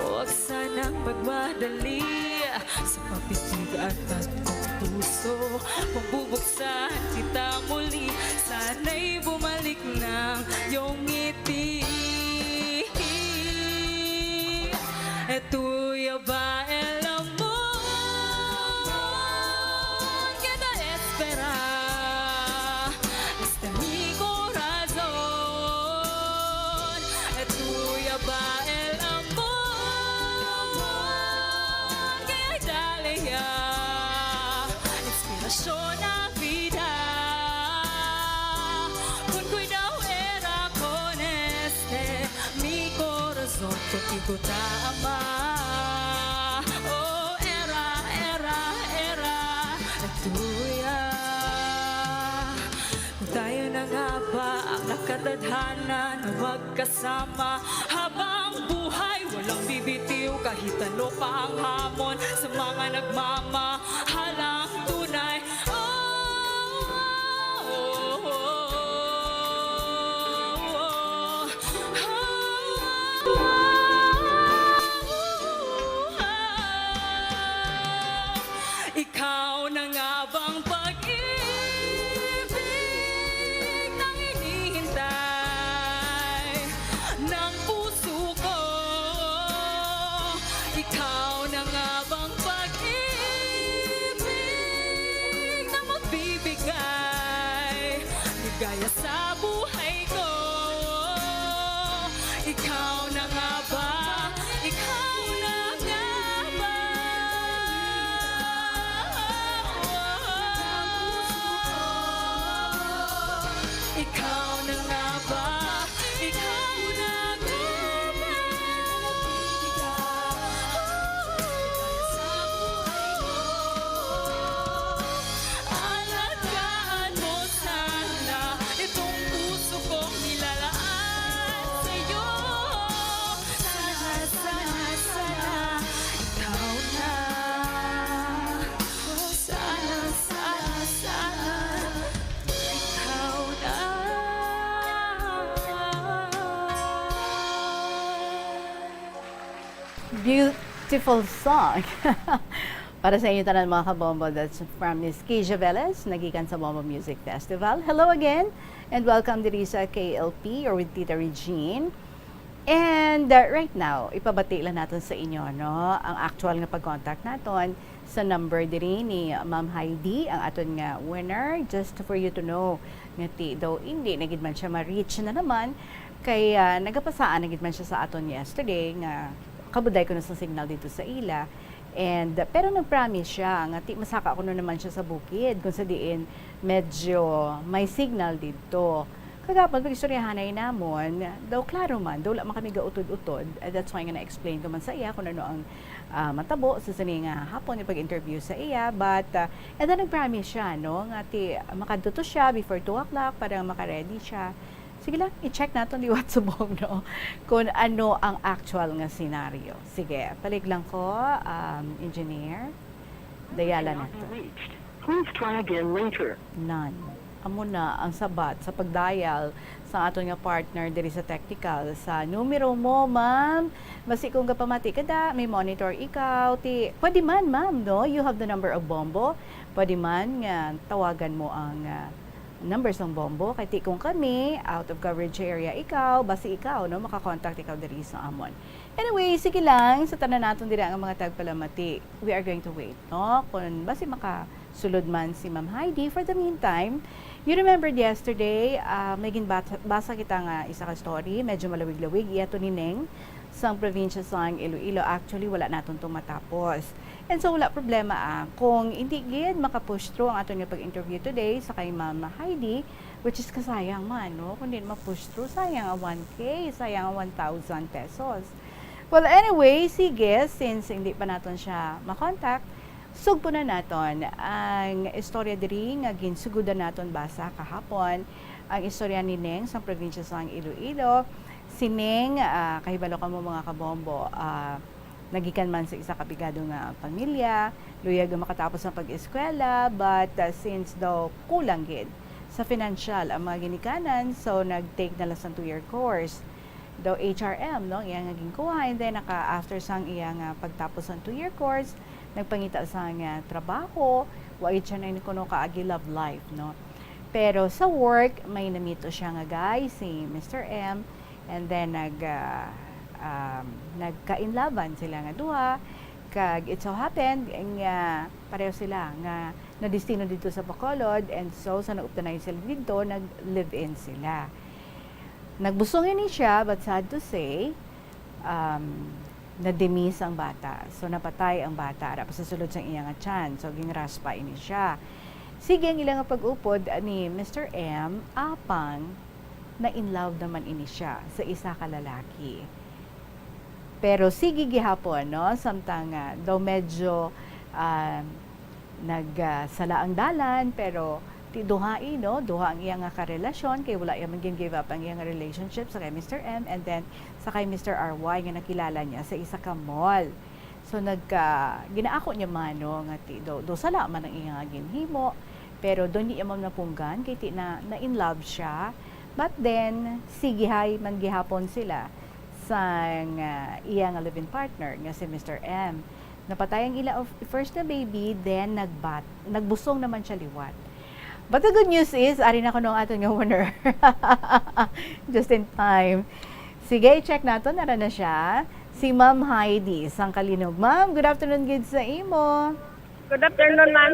Huwag sanang magmadali sa papitig at at kong puso. Kung bubuksan kita muli, sana'y bumalik ng iyong ngiti. Es tuyo ba el amor que te espera? Este mi corazón. Es tuyo ba el amor que dale ya inspiración a vida? Con cuidado era con este mi corazón contigo ta ama. Oh, era, era, era, es tuya. Kung tayo na nga ba ang nakatadhana na magkasama habang buhay, walang bibitiw kahit ano pa ang hamon sa mga nagmamahalang tunay. Oh, oh, oh, oh. Ikaw na nga bang pag-ibig na hinihintay ng puso ko? Ikaw na nga bang pag-ibig na magbibigay ligaya sa buhay ko? Ikaw na nga ba? Ikaw na nga ba? Ikaw na nga ba? Ikaw na nga ba? Alagaan mo sana itong puso kong nilalaan sa'yo. Sana, sana, sana, ikaw na. Sana, sana, sana, ikaw na. Beautiful song. Para sa inyo tanan, mga kabombo, that's from Miss Keisha Velez, nagikan sa Bombo Music Festival. Hello again, and welcome diri sa K L P or with Tita Regine. And, uh, right now, ipabati lang naton sa inyo, no, ang actual nga pag-contact naton sa number diri ni Ma'am Heidi, ang aton nga winner, just for you to know, nga ti daw hindi na gid man siya ma-reach na naman, kay, ah, nagapasaan na gid man siya sa aton yesterday, nga kabudlay kuno sang signal dito sa ila. And, pero nag-promise siya nga ti masaka kuno naman siya sa bukid, kung sa diin medyo may signal dito. Kagapon, pag-istoryahanay namon, daw klaro man, daw wala man kami gautod-utod. Eh, that's why nga na-explain ko man sa iya kung ano ang, ah, matabo sa sini nga hapon yung pag-interview sa iya. But, ah, and then nag-promise siya, no, nga ti, makadto to siya before two o'clock para makaready siya. Sige lang, i-check naton liwat subong, no, kung ano ang actual nga senaryo. Sige, palig lang ko, um, engineer. Dayala na to. Please try again later. None. Amo na ang sabat sa pag-dial sa aton nga partner diri sa technical. Sa numero mo, ma'am, basi kung gapamati ka da, may monitor ikaw, ti, pwede man, ma'am, no? You have the number of Bombo. Pwede man nga tawagan mo ang, ah, number sang Bombo. Kay ti kung kami, out of coverage area ikaw, basi ikaw, no? Makakontakt ikaw diri sa amon. Anyway, sige lang, sa tanan naton diri ang mga tagpalamati, we are going to wait, no? Kung basi makasulod man si Ma'am Heidi. For the meantime, you remembered yesterday, ah, may ginbasa, basa kita nga isa ka story, medyo malawig-lawig, iya to ni Neng, sang probinsya sang Iloilo. Actually, wala naton to matapos. And so, wala problema, ah, kung hindi gid maka-push through ang aton nga pag-interview today sa kay Ma'am Heidi, which is kasayang man, no? Kung di ma-push through, sayang ang one K, sayang ang one thousand pesos. Well, anyway, sige, since hindi pa naton siya makontak, sugpo na naton ang istorya diri nga ginsugudan naton basa kahapon, ang istorya ni Neng sa probinsya sang Iloilo. Si Neng, ah, kahibalo kamo, mga kabombo, ah, nagikan man sa isa ka bigado nga pamilya, luyag nga makatapos ang pag-eskwela, but, ah, since daw kulang gid sa financial ang mga ginikanan, so nag-take na lang sang two-year course. Daw H R M, no, ang iya nga ginkuha, and then naka, after sang iya nga pagtapos sang two-year course, nagpangita sang, ah, trabaho, wa gid siya na kuno kaagi love life, no. Pero sa work, may namito siya nga guy, si Mister M, and then nag, ah, um, nagka-inlaban sila nga duha, kag it so happened nga pareho sila nga nadestino dito sa Bacolod, and so sa nag-uptanay sila dito, nag-live-in sila. Nagbusong ini siya, but sad to say, um, nadimis ang bata. So, napatay ang bata, ara pa sa sulod sang iya nga tiyan. So, ginraspa ini siya. Sige ang ila nga pag-upod ni Mister M, apang na-in love naman ini siya sa isa ka lalaki. Pero sige gihapon, no? Samtang, ah, daw medyo, ah, nag, ah, sala ang dalan, pero ti duhai, no? Duha ang iya nga karelasyon, kay wala iya man gin-give up ang iya nga relationship sa kay Mister M, and then sa kay Mister R Y nga nakilala niya sa isa ka mall. So, nagka, ginaako niya man, no, nga ti, do, do sala man ang iya nga ginhimo, pero do niya man napunggan, kay ti na, na in love siya. But then, sigihay man gihapon sila sang, ah, iya nga live-in partner nga si Mister M. Napatay ang ila of, first na baby, then nagbat, nagbusong naman siya liwat. But the good news is, ari na kuno ang aton nga winner. Just in time. Sige, i-check naton, ara na siya. Si Ma'am Heidi sang Kalinog. Ma'am, good afternoon gid sa imo. Good afternoon, ma'am.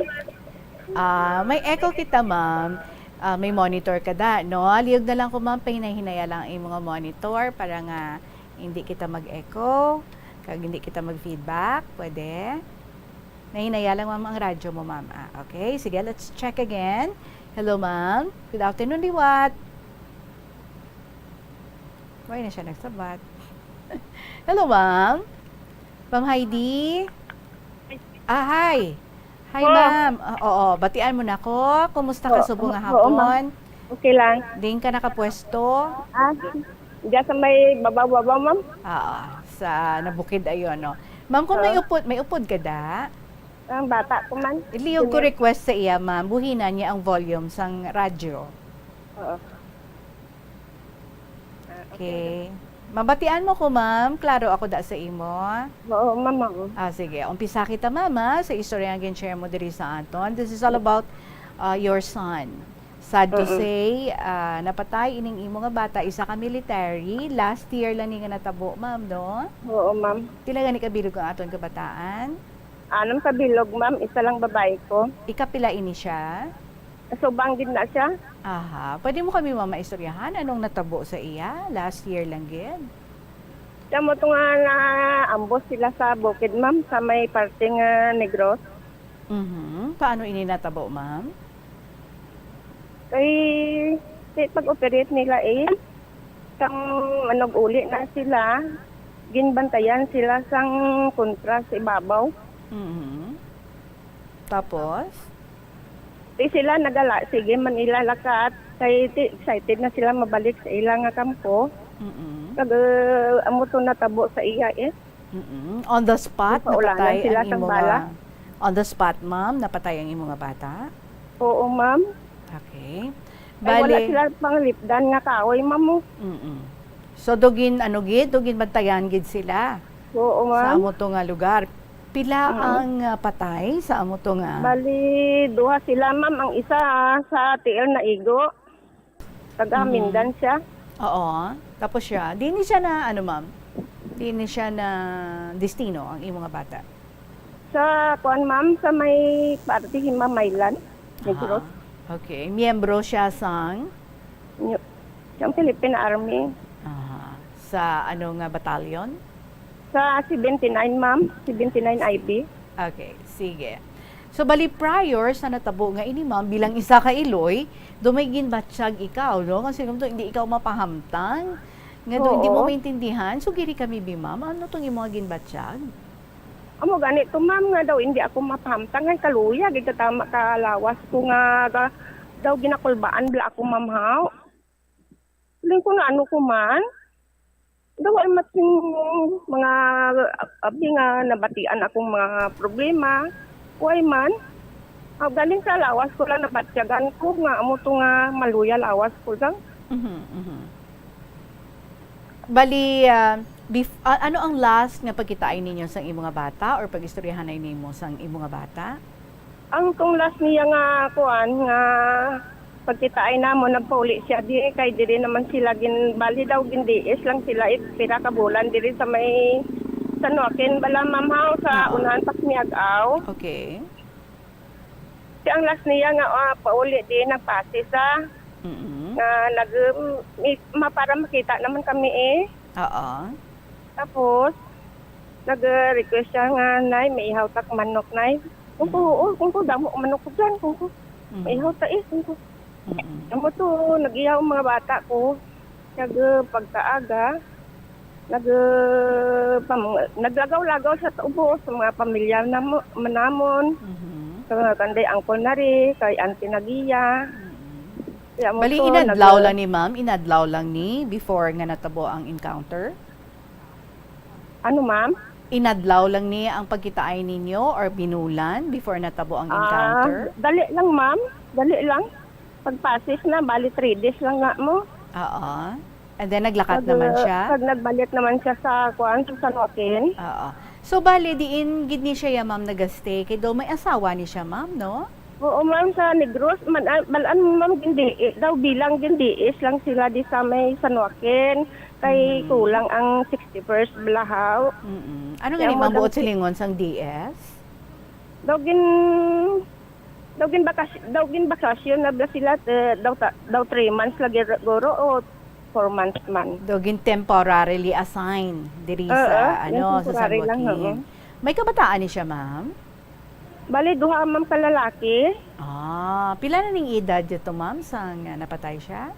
Ah, may echo kita, ma'am. Ah, may monitor ka da, no? Liyog na lang ko, ma'am, pahinay-hinaya lang ang imo nga monitor para nga hindi kita mag-echo, kag hindi kita mag-feedback. Pwede? Nahinaya lang, ma'am, ang radyo mo, ma'am. Ah, okay. Sige, let's check again. Hello, ma'am. Good afternoon, liwat. Why na siya nagsabat? Hello, ma'am. Ma'am Heidi. Ah, hi. Hi, Oh. ma'am. Ah, oo, batian mo na ko. Kumusta ka Oo, subong nga oo, ma'am. hapon? Okay lang. Diin ka nakapwesto? Ah, diyan sa may babaw-babaw, ma'am. Oo, sa nabukid ayon, no. Ma'am, kung may Oo. upod, may upod ka da? Ang bata ko man. Ilihog ko Sino? request sa iya, ma'am. Buhinan niya ang volume sang radyo. Oo. Ah, okay. Okay. Mabatian mo ko, ma'am? Klaro ako da sa imo? Oo, ma'am, oo. Ah, sige. Umpisa kita, ma'am, ah, sa istorya nga gin-share mo diri sa aton. This is all about, ah, your son. Sad to Mm-mm. say, ah, napatay ining imo nga bata, isa ka military. Last year lang ni nga natabo, ma'am, no? Oo, ma'am. Pila gani ka bilog ang aton kabataan? Anam ka bilog, ma'am. Isa lang babae ko. Ikapila ini siya? Subang gid na siya. Aha. Pwede mo kami, ma'am, maistoryahan anong natabo sa iya? Last year lang gid. Kamo to nga naambos sila sa bukid, ma'am, sa may parte nga Negros. Mhm. Paano ini natabo, ma'am? Kay, kay pag-operate nila, eh, sang manug-uli na sila, ginbantayan sila sang kontra sa ibabaw. Mhm. Tapos? Di sila nagala, sige man ila lakat. Kay ti-, excited na sila mabalik sa ila nga kampo. Mm-mm. Kag, uh, amo to natabo sa iya, eh. Mm-mm. On the spot, Ipaulanan napatay sila ang sang imo bala. nga, on the spot, ma'am, napatay ang imo nga bata? Oo, ma'am. Okay. Ay, wala Bale, sila panglipdan nga kahoy, ma'am, oh. Mm-mm. So, dugin, ano gid, dugin bantayan gid sila Oo, sa ma'am. amo to nga lugar. Pila Mm. ang, ah, patay sa amo to nga? Bali, duha sila, ma'am. Ang isa, ah, sa tiil naigo. Taga Mhm. Mindan siya. Oo. Tapos siya, di ni siya na, ano, ma'am? Di ni siya na destino ang imo nga bata? Sa kuan, ma'am, sa may parte Himamaylan, Negros. Ah, okay. Miyembro siya sang? New-, sang Philippine Army. Aha. Sa ano nga batalyon? Sa seventy-nine, ma'am. Seventy-nine I B. Okay, sige. So, bali, prior sa natabo nga ini, ma'am, bilang isa ka iloy, do may ginbatyag ikaw, no? Kasi kung to, hindi ikaw mapahamtang, nga do, hindi mo Oo. maintindihan. So, giri kami, bi, ma'am. Ano tong imo nga ginbatyag? Amo gani to, ma'am, nga daw hindi ako mapahamtang. Ay, kaluya, gid katama ka lawas ko nga, ga-, daw ginakulbaan bala ako, ma'am, haw. Siling ko na ano ko man. Daw ay mat sing mga abi nga nabatian akong mga problema. Kuway man. Ah, galing sa lawas ko lang nabatyagan ko nga amo to nga maluya lawas ko lang. Mhm, mhm. Bali, ah, bef-, ah, ano ang last nga pagkitaay ninyo sang imo nga bata or pag-istoryahanay nimo sang imo nga bata? Ang tong last niya nga kuan, nga pagkitaay namon, nagpauli siya di, kay diri naman sila gin-, bali daw gindiis lang sila, eh, pira ka bulan diri sa may San Joaquin bala, ma'am, haw, sa Oo. unahan pa sa Miag-ao. Okay. Si ang last niya nga, ah, pauli di, nagpasi sa, Mm-mm. nga nag-, um, mi-, ma-, para makita naman kami, eh. Oo. Tapos, nag-request siya nga, "Nay, may ihaw tak manok, Nay." Kung ko, Mm. "Oo," kung ko, "damo manok ko dyan," kung ko, Mm. "May ihaw ta, eh," kung ko. Mm-mm. Amo to, nag-ihaw ang mga bata ko. Nag, pagkaaga, nag, pam-, naglagaw-lagaw sa ubos, sa mga pamilya namo-, namon, Mhm. sa mga kanday angkol na rin, kay Auntie Nagia. Mm-mm. Kaya mo Bali, to, inadlaw nag- lang ni ma'am? Inadlaw lang ni before nga natabo ang encounter? Ano, ma'am? Inadlaw lang ni ang pagkitaay ninyo or binulan before natabo ang Ah, encounter? dali lang, ma'am. Dali lang. Pagpasis na, bali three days lang nga mo. Oo. And then, naglakat Pag, naman uh, siya? pag nagbalik naman siya sa, kuwan, sa San Joaquin. Oo. So, bali, diin gid ni siya, ya, ma'am, nagastay? Kay daw may asawa ni siya, ma'am, no? Oo, ma'am, sa Negros, man, ah, balaan, ma'am, gindi, eh, daw bilang gindiis lang sila di sa may San Joaquin. Kay Mhm. kulang ang sixty-first blahaw. Mm-mm. Ano Kaya gani, mo ma'am, buot daw silingon sang D S? Daw gin-, daw gin bakas-, daw gin bakasyon na bala sila, eh, daw ta-, daw three months lagi ra-, guro o four months man. Daw gin temporarily assign diri Oo, sa, yung ano, sa San temporary lang, Joaquin. Oo. May kabataan ni siya, ma'am? Bali, duha, ma'am, ka lalaki. Ah, pila na ning edad dito, ma'am, sang, ah, napatay siya?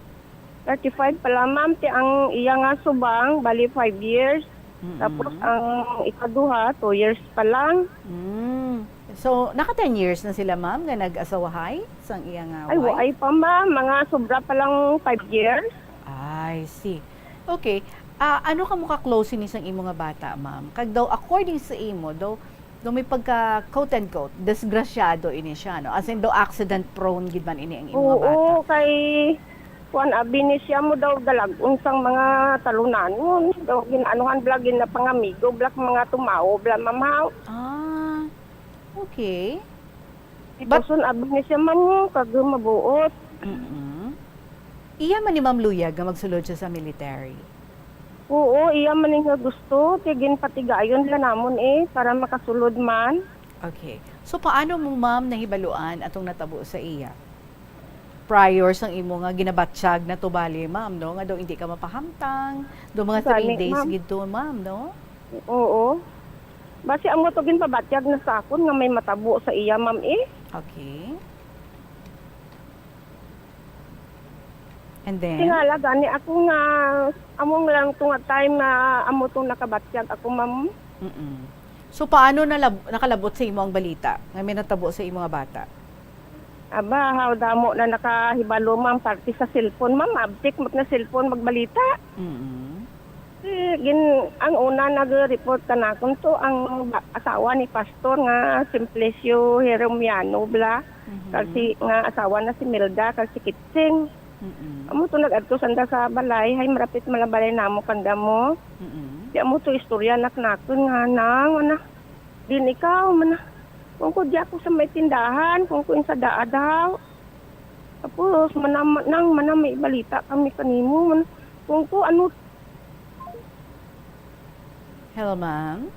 Thirty-five pa lang, ma'am, ti ang iya nga subang, bali five years. Mm-mm. Tapos ang ikaduha, two years pa lang. Mm. So, naka ten years na sila, ma'am, nga nag-asawahay sang iya nga Ay, wife? Waay pa, ma'am. Mga sobra pa lang five years. I see. Okay. Ah, ano kamo ka-close ini sang imo nga bata, ma'am? Kag daw, according sa imo, daw, daw may pagka, quote and quote, disgrasyado ini siya, no? As in, daw accident prone gid man ini ang imo nga bata. Oo, kay kuan, abi ni siya mo daw dalag-on sang mga talunanon. Daw gin-anuhan bala, ginapangamigo bala, mga tumawo bala, ma'am, haw. Ah, okay. But Ipuson, abi ni siya, ma'am, kag mabuot. Mm-mm. Iya man ni Ma'am Luyag nga magsulod siya sa military? Oo, iya man ni nga gusto. Kay ginpatigayon la namon, eh, para makasulod man. Okay. So, paano mo, ma'am, nahibaluan atong natabo sa iya? Prior sang imo nga ginabatyag na tubali, ma'am, no? Nga daw hindi ka mapahamtang, daw mga three Gani, days ma'am. gid to, ma'am, no? Oo. Basi amo to ginpabatyag na sa akon nga may matabo sa iya, ma'am, eh. Okay. And then? Tingala gani ako nga, amo lang to nga time nga amo tong nakabatyag ako, ma'am. Mm-mm. So, paano nalab-, nakalabot sa imo ang balita nga may natabo sa imo nga bata? Aba, haw damo na nakahibalo, ma'am, parte sa cellphone, ma'am. Abtik mat na cellphone magbalita. Mm-mm. Eh, gin-, ang una nag-report kanakon to ang ba-, asawa ni Pastor nga Simplicio Heremiano bala. Mhm. Kasi nga asawa na si Melda, kag si Kitsing. Mm-mm. Amo to nag-adto sanda sa balay, hay marapit man ang balay namo kanda mo. Mm-mm. Di amo to istorya na kanakon nga nang, ana, din ikaw, mana. Kung ko di ako sa may tindahan, kung ko sa daad daw. Tapos, manam-, nang, manam, may balita kami kanimo, man. Kung ko ano Hello, ma'am?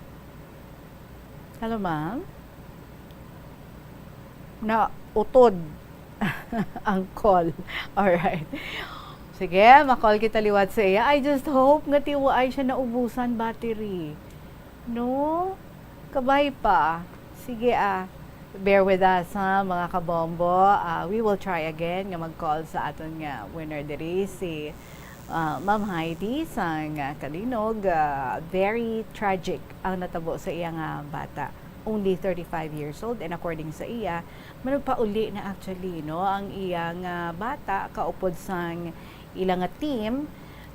Hello, ma'am? Nautod ang call. Alright. Sige, ma-call kita liwat sa iya. I just hope nga tiwaay siya naubusan battery. No? Kabay pa. Sige, ah. Bear with us, ha, mga kabombo. Ah, we will try again nga mag-call sa aton nga winner diri, si, ah, Ma'am Heidi sang, ah, Calinog. Ah, very tragic ang natabo sa iya nga bata. Only thirty-five years old, and according sa iya, manugpauli na actually, no, ang iya nga bata kaupod sang ila nga team.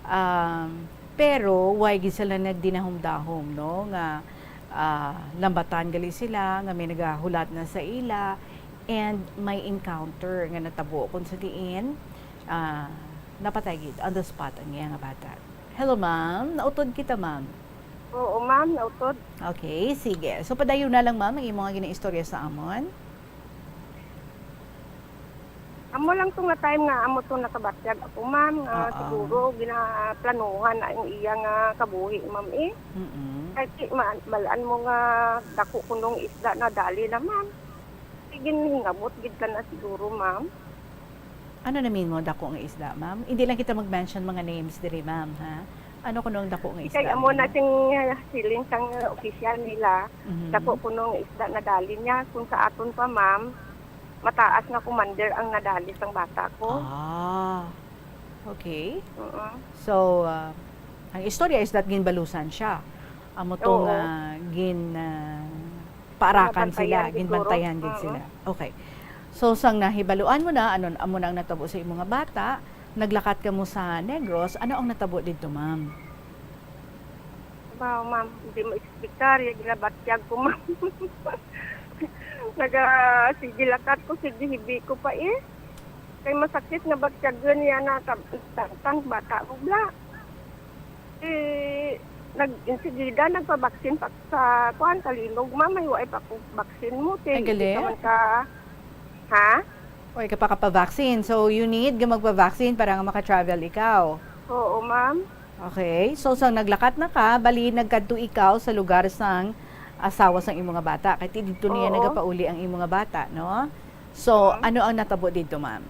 Um, pero way gid sila nagdinahom-dahom, no, nga, ah, lambatan gali sila, nga may nagahulat na sa ila, and may encounter nga natabo kung sa diin, ah, napatay gid on the spot ang iya nga bata. Hello, ma'am. Nautod kita, ma'am. Oo, ma'am, nautod. Okay, sige. So, padayon na lang, ma'am, ang imo nga ginaistorya sa amon. Amo lang to nga time nga amo to nakabatyag ako, ma'am, nga Oo. siguro ginaplanuhan na ang iya nga kabuhi, ma'am, eh. Mm-mm. Kay ti-, ma-, balaan mo nga dako kunong isda na dali na, ma'am. Sige, hingabot gid ka na siguro, ma'am. Ano na mean mo, dako nga isda, ma'am? Hindi lang kita mag-mention mga names diri, ma'am, ha? Ano kuno ang dako nga isda, Kay amo na ma'am? sing, uh, siling sang, uh, official nila. Mhm. Dako kuno nga isda nadali niya. Kung sa aton pa, ma'am, mataas nga commander ang nadali sang bata ko. Ah, okay. Oo. So, uh, ang istorya is that ginbalusan siya. Amo to Oo. nga gin-, uh, paarakan sila, Ginabantayan siguro. ginbantayan gid Oo. sila. Okay. So, sang nahibaluan mo na, ano, amo na ang natabo sa imo nga bata, naglakat kamo sa Negros, ano ang natabo didto, ma'am? Wow, ma'am, hindi mo explicar, yung ginabatyag ko, ma'am. Naga, sige lakat ko, sige hibi ko pa eh. Kay masakit nga batyagan niya na kab-, tangtang bata mo bla. Eh, nag-, insigida, nagpabaksin pa sa, kuan, Calinog, ma'am. May waay pa ko baksin mo, te. Ay, gali. Hindi ka man ka, ha? Way ka pa kapabaksin. So, you need nga magpabaksin para nga maka-travel ikaw. Oo, ma'am. Okay, so, so naglakat na ka, bali nagkadto ikaw sa lugar sang asawa sang imo nga bata, kay ti didto niya Oo. nagapauli ang imo nga bata, no? So, Ma'am? ano ang natabo didto, ma'am?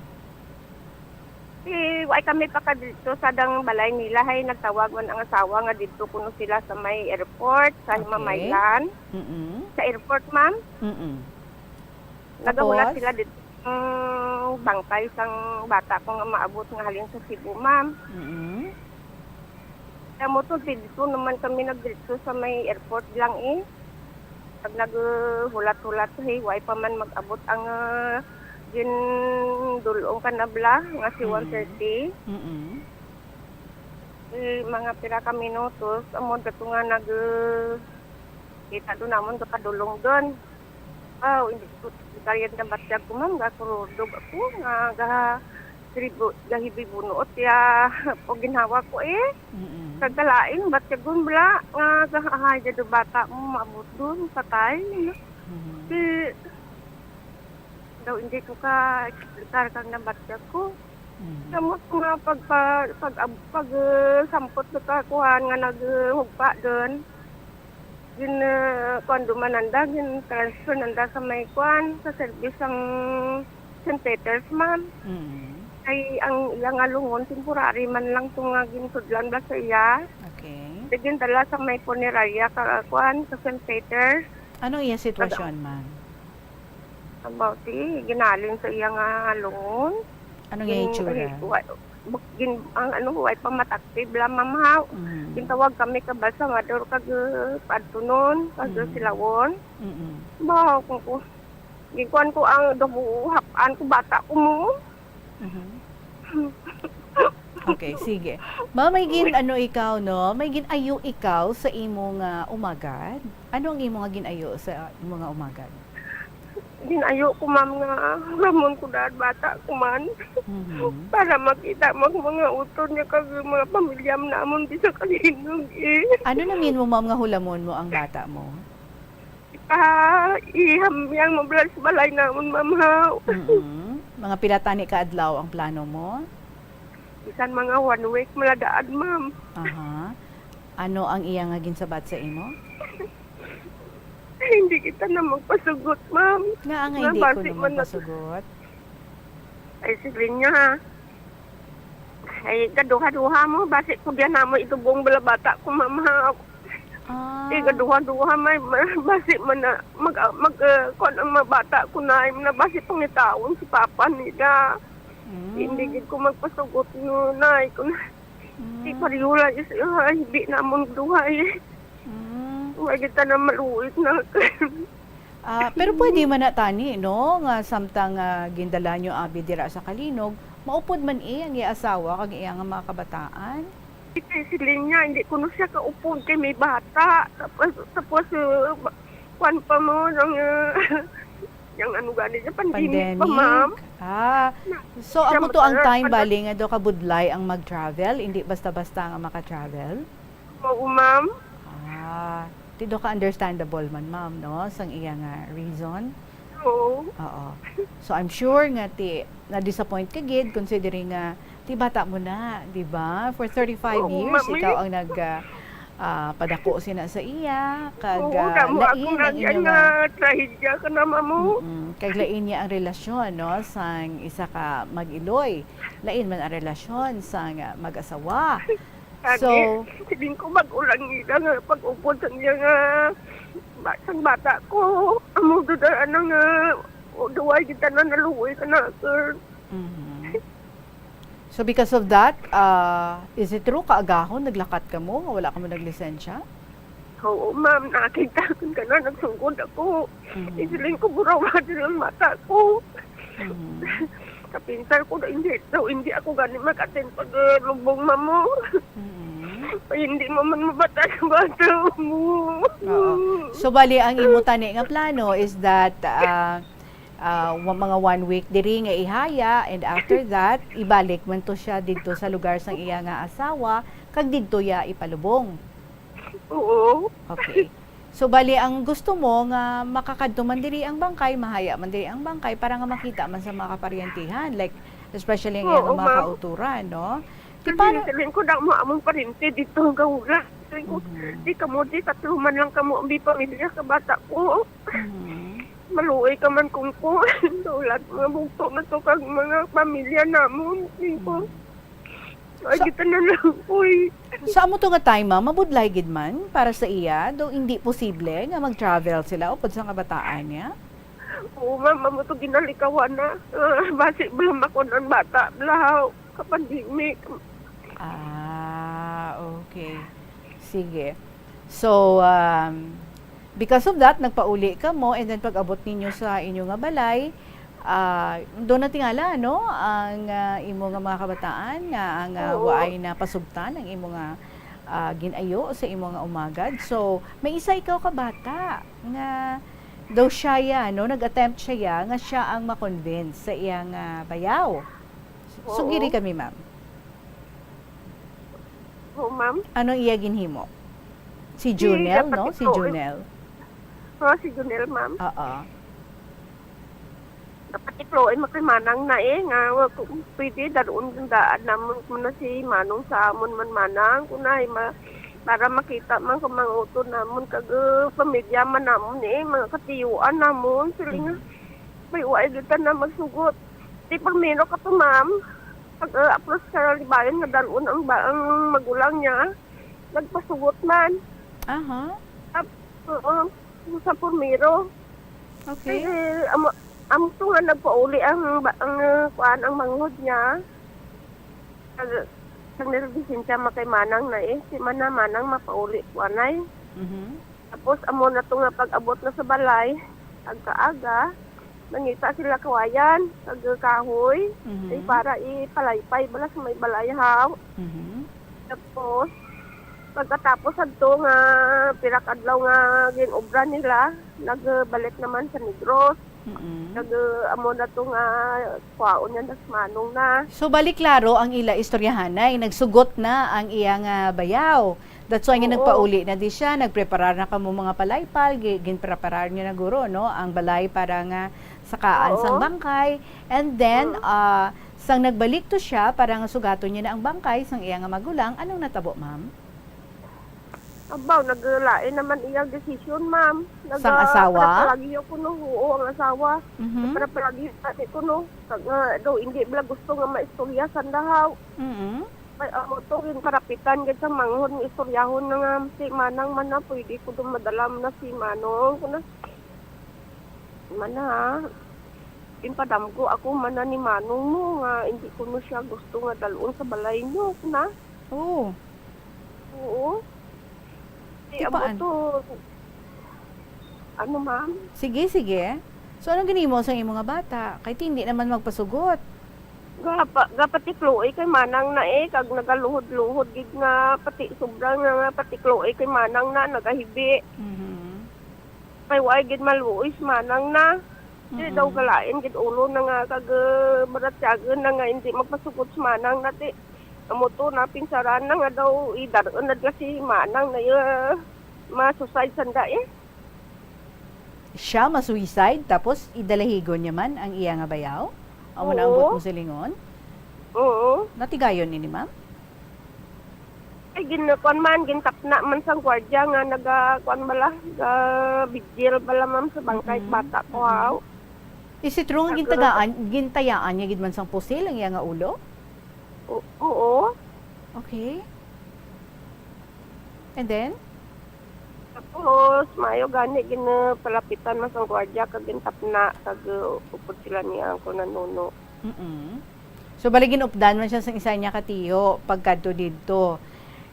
Si, way kami pa ka didto sa dang balay nila, hay nagtawag man ang asawa nga didto kuno sila sa may airport, sa Okay. Himamaylan. Mm-mm. Sa airport, ma'am. Mm-mm. Nagahulat Tapos? sila didto, mm, bangkay sang bata ko nga maabot nga halin sa Cebu, ma'am. Mm-mm. Kaya mo to, didto naman kami nagdiretso sa may airport lang, eh. Pag naghulat-hulat, eh, way pa man mag-abot ang, ah, gindul-ong ka na bala, nga si Mm. one thirty. Mm-mm. Eh, mga pira ka minutos, amo dato nga nag-, kita do namon, gapadulong don. Aw, hindi ko gayad na batyag ko, ma'am, gakurudog ako, nga ga-, gahibi-, gahibibunuot ya, o ginhawa ko, eh. Mm-mm. Kag kalain, batyagon bala, nga gahahay ya do bata mo, maabot don, patay. Mhm. Di, daw hindi ko ka-explicar kang nabatyag ko. Mhm. Samot nga pag, pag, pag, pag, eh, sampot na ka, kuhan nga naghugpa don. Gin, ah, kuwan duman nanda, gin-transfer nanda sa may kuwan, sa service sang Saint Peter's, ma'am. Mm. Kay ang iya nga lungon, temporary man lang to nga ginsudlan ba sa iya. Okay. Di gindala sa may punerarya ka, kuwan, sa Saint Peter's. Anong iya sitwasyon, ma'am? About, eh, ginhalin sa iya nga lungon. Ano nga Gin-, itsura? eh, wa-, buk-, gin-, ang ano, way pa matakti bala, ma'am, ha. Mm. Gintawag kami ka balsamador kag, uh, paadto nun, kag Mm. silawon. Mm-mm. Bahaw ko, ko. Ginkuan ko ang dabuhap-an ko, bata ko mo. Mhm. Okay, sige. Ma'am, may gin-, ano ikaw, no? May gin-ayo ikaw sa imo nga umagad? Ano ang imo nga gin-ayo sa imo nga umagad? Gin-ayo ko, ma'am, nga ramon ko dad bata ko man. Mhm. Para makita mag mga utod niya kag mga pamilya namon di sa kalinog, eh. Ano namin mo, ma'am, nga hulamon mo ang bata mo? Ah, ihamyang mo bala sa balay namon, ma'am, ha? Mm-mm. Mga pila tani ka adlaw ang plano mo? Bisan mga one week maladaad, ma'am. Aha. Ano ang iya nga ginsabat sa imo? Hindi kita na magpasugot, ma'am. Nga nga Nga hindi ko basi na man na magpasugot? Ay, sige niya, ha. Ay, kaduha-duha mo, basi ko diyan na mo itubong bala bata ko, ma'am, ha. Ah. Ay, kaduha-duha, may, ma-, basi man na, mag, mag, uh, kuwan ang mga bata ko na, ay, na basi pangitaon si papa nila. Mm. Hindi gid ko magpasugot no, nay, kung Mm. di pareho lang is, uh, hindi namon duha, eh. Mm. Wala kita na maluoy na. Ah, pero pwede man na tani, no, nga samtang, ah, gindala nyo abi dira sa Kalinog, maupod man, eh, ang iya asawa kag iya nga mga kabataan? Ito si Linya, hindi ko na siya kaupod kay may bata. Tapos, tapos, uh, ba-, kwan pa mo, yung, uh, yung ano gani niya, pandemic pa, Pandemic? ma'am. Ah, Na-, so siya amo to ang matagal time, pa na- bali nga daw kabudlay ang mag-travel, hindi basta-basta nga maka-travel? Oo, ma'am. Ah, ti do ka understandable man, ma'am, no, sang iya nga reason. Oo. Oo. So, I'm sure nga ti na-disappoint ka gid, considering nga ti bata mo na, di ba? For thirty-five Oo, years, ma'am, ikaw eh. ang nag, ah, ah, padako sina sa iya, kag, Oo, ah, damo lain akong ang nagyan inyo nga nga trahedya ka na, ma'am, oh. Mm-mm. Kag lain niya ang relasyon, no, sang isa ka mag-iloy. Lain man ang relasyon sang, ah, mag-asawa. Kani, So, siling ko, mag-ulang nila nga pag-upod sa niya nga ba-, sang bata ko. Amo do da, ano nga, o, duway kita na naluoy ka na, sir. Mhm. So, because of that, ah, is it true, kaagahon, naglakat ka mo, nga wala ka mo naglisensya? Oo, ma'am, nakakita ko ka na, nagsugod ako. Mhm. Isiling ko, burawa din ang mata ko. Mhm. Kapinsar ko na hindi, daw hindi ako gani mag-attend pag, uh, lubong, ma'am, oh. Mhm. Ay, hindi mo man mabata sa bata mo. Oo. So, bali, ang imo tani nga plano is that, ah, ah, wa-, mga one week diri nga ihaya, and after that, ibalik man to siya didto sa lugar sang iya nga asawa, kag didto iya ipalubong. Oo. Okay. So, bali, ang gusto mo nga makakadto man diri ang bangkay, mahaya man diri ang bangkay para nga makita man sa mga kaparyentehan, like, especially ang Oo, iyang mga ma'am. kauturan, no? Di paano? Siling ko, "Damo among parente dito, gahula." Siling ko, Mhm. "Di kamo, di tatlo man lang kamo, may pamilya ka bata ko. Mhm. Maluoy ka man kung ko." Daulat, mga bugto na to kag mga pamilya namon. Siling ko, Mhm. "Ay, Sa gitanan lang, uy." Sa amo to nga time, ma'am, mabudlay gid man para sa iya, do hindi posible nga mag-travel sila upod sa kabataan niya? Oo, ma'am, amo to ginalikawan na. Ah, basi bala makon ang bata, bala, ka pandemic. Ah, okay. Sige. So, um, because of that, nagpauli kamo, and then pag-abot ninyo sa inyo nga balay, ah, doon na tingala, no, ang, ah, imo nga mga kabataan nga ang, ah, Oo. waay na pasugtan ang imo nga, ah, gin-ayo sa imo nga umagad. So, may isa ikaw ka bata nga daw siya ya, no, nag-attempt siya ya nga siya ang ma-convince sa iyang, ah, bayaw. Oo. Sugiri kami, ma'am. Oo, ma'am. Ano iya ginhimo? Si Si Junel, no? Si Junel. Oh, si Junel, ma'am. Oo. Dapat ikloy makimanang na eh, nga wa ko pwede daron ang daan namon man na si Manong sa amon man manang, kunay ma-, para makita man kung mga utod namon kag, uh, pamilya man namon eh, mga katiyuan namon, sila nga. Mhm. May uway kita na magsugot. Di primero ka pa, ma'am. Pag, uh, approach sa libayon nga dalon ang ba-, ang magulang niya, nagpasugot man. Aha. Tap-, oo, sa primero. Okay. Eh, amo, amo to nga nagpauli ang ba-, ang, uh, kuan, ang manghod niya. Nag-, nagnirepresenta makay manang na eh. Si mana-, manang mapauli kuanay. Mhm. Tapos, amo na to nga pag-abot na sa balay, agka-aga, nangita sila kawayan, kag kahoy, Mhm. ay para ipalaypay bala sa may balay, haw. Mhm. Tapos, pagkatapos adto nga pira ka adlaw nga gin-obra nila, nagbalik naman sa Negros. Mm-mm. Nag-, amo na to nga kwaon niya, nas manong na. So, bali klaro ang ila istoryahanay. Nagsugot na ang iya nga bayaw. That's why nga Oo. nagpauli na di siya, nagpreparar na kamo mga palaypal, gi-, ginpreparar niyo na guro, no, ang balay para nga sakaan Oo. sang bangkay. And then, Mm. ah, sang nagbalik to siya para nga sugaton niya na ang bangkay sang iya nga magulang, anong natabo, ma'am? Abaw, naglain naman iyang desisyon, ma'am. Sang Naga-, asawa? Para palagi kuno, oo, ang asawa. Mhm. Para palagi kuno. Kag nga daw, hindi bala gusto nga maistorya sang dahaw. Mm-mm. May amo to, yung karapitan gid sa manghod nga istoryahon na nga si manang man na, pwede ko daw madala man na si manong. Kuno, mana, ginpadamgo ako man na ni manong mo nga hindi ko na siya gusto nga dalon sa balay niyo, na. Oo. Oo. Di Di amo paan? to. Ano, ma'am? Sige, sige. So, anong ginimo sa imo nga bata? Kay ti hindi naman magpasugot. Gapa-, gapatikloy kay manang na eh, kag nagaluhod-luhod gid nga pati sobra nga, nga patikloy kay manang na, nagahibi. Mhm. Kay wa gid maluoy si manang na. Di Mm-mm. daw galain gid ulo na nga kag, uh, baratyagon na nga hindi magpasugot si manang na ti. Amo to, napinsaran na nga daw, idar-on na nga si manang na, uh, ma-suicide sanda eh. Siya ma-suicide, tapos idalahigon niya man ang iya nga bayaw? Amo na ang Oo. buot mo silingon? Oo. Natigayon ini, ma'am? Ay, gin-, kuwan man, gintapna man sang gwardiya nga naga-, kuwan bala, ga-, vigil bala, ma'am, sa bangkay Mm-mm. bata ko, Mm-mm. haw. Is it true nga Nag- gintagaan, gintayaan niya gid man sang pusil ang iya nga ulo? O-, oo. Okay. And then? Tapos, maayo gani, ginpalapitan man sang gwardiya, kag gintapna, kag, uh, upod sila ni Uncle Nanuno. Mm-mm. So, bali, ginupdan man siya sa isa niya ka tiyo pagkadto didto.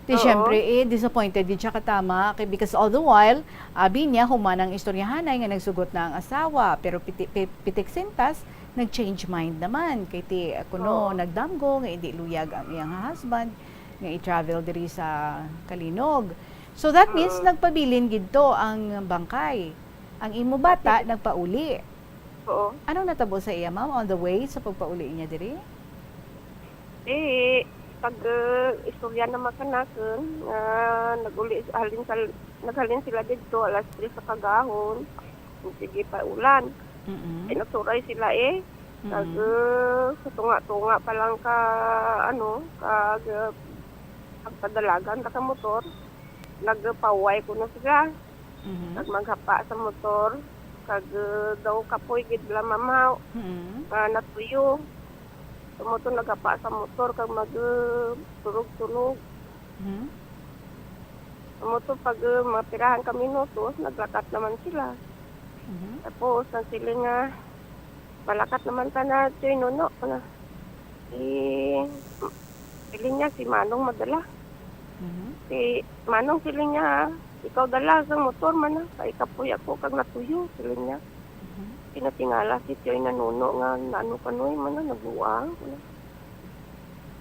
Di, Oo. syempre, eh, disappointed gid siya katama, kay, because all the while, abi niya, human ang istoryahanay nga nagsugot na ang asawa, pero piti-, pi-, pitik sintas, nag-change mind naman. Kay ti, kuno, Oo. nagdamgo nga hindi luyag ang iyang husband nga i-travel diri sa Calinog. So, that means, Mm. nagpabilin gid to ang bangkay. Ang imo bata, Okay. nagpauli. Oo. Anong natabo sa iya, ma'am, on the way sa pagpauli niya diri? Eh, pag, uh, istorya naman kanakon, nga nag-uli, halin sa, naghalin sila didto alas tres sa kagahon. Sige pa ulan. Mm-mm. Eh, nagsuray sila eh. Kag, Mm. uh, sa tunga-tunga pa lang ka, ano, kag, uh, pagpadalagan ta ka motor, nagpaway ko na sila. Mhm. Kag maghapa sa motor, kag, uh, daw kapoy gid bala, ma'am, haw, Mm. nga natuyo. Sa motor, naghapa sa motor, kag mag, uh, sunog-sunog. Mhm. Amo to, pag, uh, mga pirahan ka minutos, naglakat naman sila. Mhm. Tapos, ang siling nga, "Malakat naman ta na, Choy Nuno," na. Si, siling niya, "Si Manong madala." Mhm. Si Manong, siling niya, "Ikaw dala sa motor man na, kay kapoy ako kag natuyo," siling niya. Mhm. Pinatingala si Choy nga Nuno nga, "Naano ka, Noy, man na, nagbuang?"